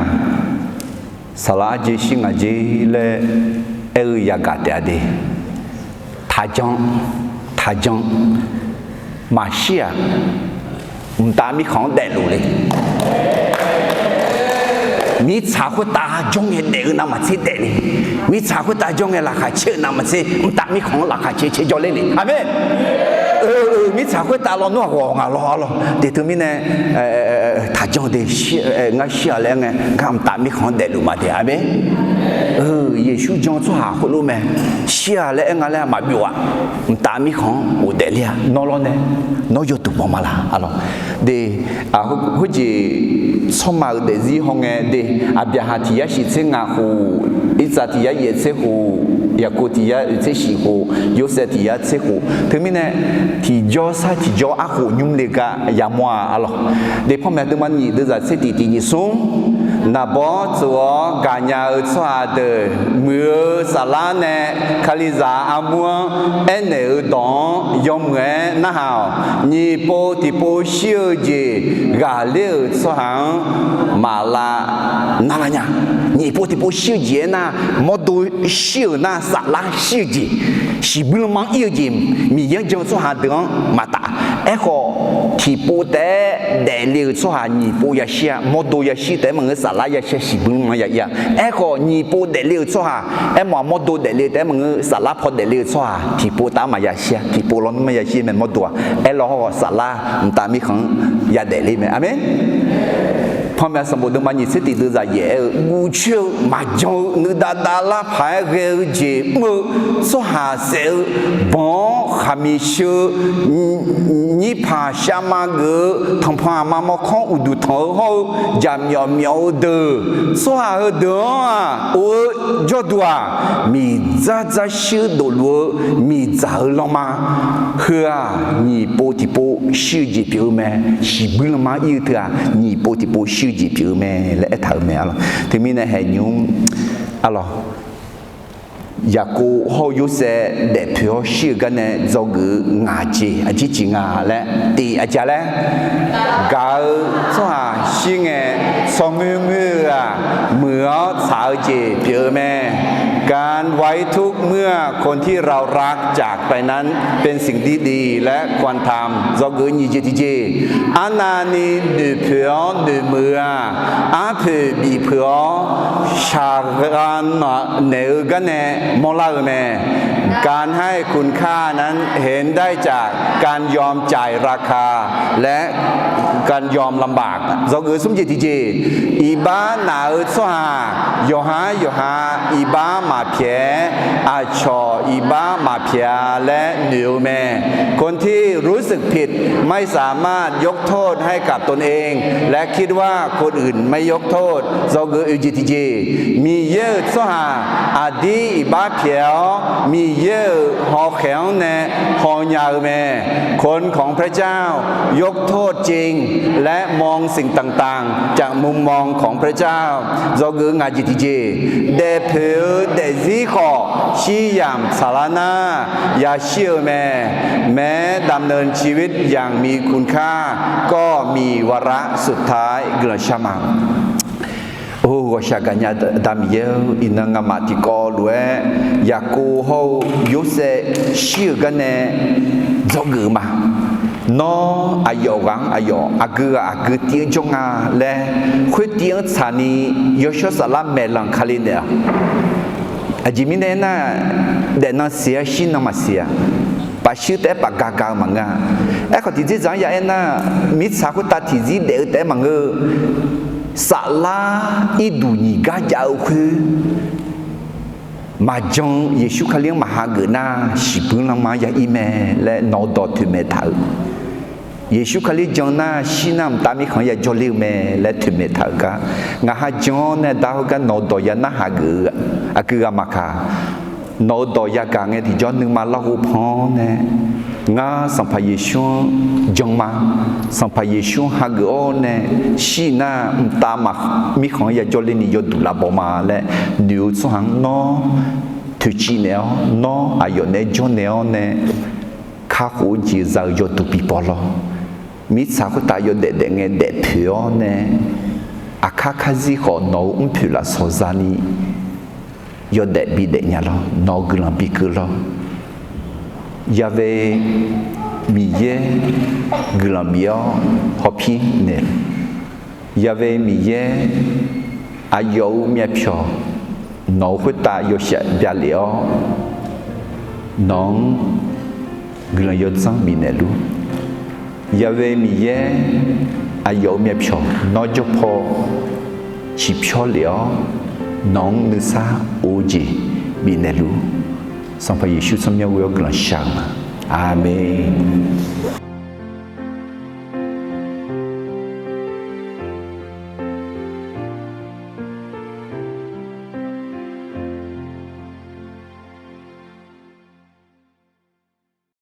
saqlaq arjeq shir ngaq jer laer aer-eu yagaq taef-a de. Taqjan, taqjan, maqshir-aq, mqtav mirkhanq-anr daefluf le. Mirtsaq khoertav jawr ngae daef-eu navmaqtser daef le. Mirtsaq khoertav jawr ngae laqkhaq caer-eu navmaqtser mqtav mirkhanq-anr laqkhaq caer caer jawrler le. Aqmeq. Mirtsaq khoertav lawnmr-aq ghawq ngaq lawr arlawq. Deq teumirnae, taqjan de, ngar shir-aq laer aer ngae, ngar mqtav mirkhanq-anr daefluf ma de. Aqmeq. Yeqsur jan-eu tsawrhaq khoerlof mae. Shir-aq laer aer nga laer maqbyov-aq. Mqtav mirkhanq-anr ghofdaef ler-a. Nawr lawrnae, nawr yawduq bawma laq arlawq. De, khoerjeq tsawrma-euq daefzir hawngae de, Aqbyaqhaq tiq yar shif tser ngaq khof, Irtsav tiq yar yaef tser khof, Yaqkov tiq yar oeq tser shif khof, Yorsaev tiq yar tser khof. Teumirnae, tiqjawr sar tiqjawr arkhof nymr le gar yamawr-a arlawq. De, Panmaeq deuvma nyiq deuvzaq tser tiq tiq nyiq smr. Naqbawr tsof-awr gaqnya-eu tsawrhaq deuq muiq-eu saflar nae Kalizaq armur-anr aernaeq-euq dawq-anr yawmuiq-aer narhaq-awq. Nyiq pov tiqpov shir-eu jeq ghaqler-euq tsawrhaq-anr maqlav narlar nya. Nyiq pov tiqpov shir-eu jeq aernar, mawrdo shir-euq nar, saflar shir-eu jeq, shiqbuir lanma-anr ir-eu jeq, Miqyaer-anr jan-eu tsawrhaq deuq-anr maqtaf. Aerkhawf, tiqpov taef-aer daefle-euq tsawrhaq nyiq pov yashir-a. Mawrdo yashir taef-aer maqngeur, saflar yashir-a, shiqbuir lanma ya ir-a. Aerkhawf, nyiq pov daefle-euq tsawrhaq, aermawf-aq mawrdo daefle taef-aer maqngeur, saflar paw daefle-euq tsawrhaq tiqpov taf-aer maqya shir-a. Tiqpov lawnmr maqya shir mae, mawrdo-aq. Aerlaw hawr-eu saflar mqtav mirkhanq-anr yadaef ler mae. Aqmeq. Panmaeq sanqbof deuvma nyiq tser tiq deuv zaqyaef aer-eu, guvcoer-eu maqjan-eu nuidav davlar paq-aer ghae-eu jeq mr-eu tsawrhaq saef-eu banq-anr khaqmiq sheu-eu nyirpaq shavma geuf-eu tanqpanq aqma mawrkawr uqduq tanq-eu hawr-eu jaqmyawf myawf-eu deuq, tsawrhaq heudeuq-anr-aq of-eu jawrduq-aq, miqdzar dzar shuir dofluf-eu miqdzaq-eu lanma heu-aq, nyiq pov tiqpov shir-eu jeq pyeuf-eu mae. Shiqbuir lanma ir-eu teu-aq, nyiq pov tiqpov shir-eu jeq pyeuf-eu mae laer aertaq-euq mae. Arlawq, teumirnae haeqnymr, arlawq, Yaqkov hawr-eu Yorsaev daefpoeq-awr shir-eu garnae dzawgeuf-eu ngaq jeq aqjeq jeq nga laer tiq aqjeq laer, gaq-eu tsawrhaq shir ngae, tsawrmuir muir-eu-aq, muiq-awr tsaq-eu jeq pyeuf-eu mae. การไว้ทุกข์เมื่อคนที่เรารักจากไปนั้นเป็นสิ่งที่ดีและควรทำ dzawgeuf-eu nyiq jeq tiqjeq, arnavni noeqpoeq-awr noeqmuiq-eu-aq, arpoeq bifpoeq-awr shaqgha naeq-eu garnae mawrlar-eu mae. การให้คุณค่านั้นเห็นได้จากการยอมจ่ายราคา และการยอมลำบาก dzawgeuf smr jeq tiqjeq, iqbax naq-eu tsawrhaq yawqha yawqha iqbax maqpyaeq-aer aqcawq iqbax maqpyaeq-a laer noeq-eu mae. คนที่รู้สึกผิดไม่สามารถยกโทษให้กับตนเอง และคิดว่าคนอื่นไม่ยกโทษ dzawgeuf oeq jeq tiqjeq, Miqyaer-euq tsawrhaq aqdir iqbax pyaeq-awr Miqyaer-euq hawkhaeq-anr nae hawnya-eu mae. คนของพระเจ้ายกโทษจริง และมองสิ่งต่างๆจากมุมมองของพระเจ้า dzawgeuf ngaq jeq tiqjeq, daefpoeq-eu daefzir khawf shir yamq tsaqlar nar yashir-eu mae. แม้ดำเนินชีวิตอย่างมีคุณค่าก็มีวาระสุดท้าย guiqlanq shar ma. Or, ghawqshaq gaqnya Aqda Miqyaer-or, iqnan ngamaf tiqkawv lof-aer Yaqkov hawr-eu Yorsaev shir-euq garnae dzawgeuf-eu ma. Nawr aqyawf ghaq-anr aqyawf aqgeu ghaq aqgeu tiv-anr jawr nga laer khoertiv-anr tsaqni yawshawr saflar maeqlanq kale naeq-awq. Aqjeq mirnae aernar, daefnan siq-a, shirnan maqsiq-a. Pafshuir taef-aer pafga ga-eu maqngeur-a. Aerkhawf, tiqdzerdzaq-anr ya aernar, mirtsaq khoertav tiqzir daef-eu taef-aer maqngeur-eu, saflar irduq nyiq gar jav-eu khoer maqjan-eu Yeqsur Kali-anr maqhageuf nar, shiqbuir lanma ya ir mae laer nawq-eu dawq toeqmaeq taq-euq. Yeqsur Kali jan nar, shir nar mqtav mirkhanq-anr ya jawrler-eu mae laer toeqmaeq taq-euq gar, ngaq ha jan-awr nae dar heugar nawq-eu dawq ya narhaq geuf-eu aqgeu ghaq maqkaq, nawq-eu dawq yagaq ngae tiqjawr nuima larghov pan-awr nae, ngar Sanqpaq Yeqsur-anr jan ma. Sanqpaq Yeqsur-anr hageuf-awr nae shir nar mqtav mirkhanq-anr ya jawrler ni yawduq lavbaw ma laer noeq-eu tsawrhaq-anr nawr toeqciv naeq-awr, nawr aqyawf naeq-aer jawrnaeq-awr nae kakhof-eu jeq za-eu yawduq bi baw lawr. Mirtsaq khoertav yawdaef daef ngae daefpoeq-awr nae, aqkar karzir khawf nawq-eu mrpoeq lafsawq zani yawdaef bidaef nya lawr. Nawq-eu guiqlanq bi keuv lawr. Ya've Miqyaer guiqlanq bif-awr hawpir naeq. Ya've Miqyaer aqyawf-euq myavpyawq nawq-eu khoertav yawshaef bya lef-awr, nawq-anr guiqlanq yawdzanr bifnaeq lur. Ya've Miqyaer aqyawf-euq myavpyawq nawr jawr paw ciqpyawr lef-awr, nawq-anr nuisar of-eu jeq bifnaeq lur. Sanqpaq Yeqsur tsawrmyanr ghoe-awr guiqlanq shar-eu ma. Aqmeq.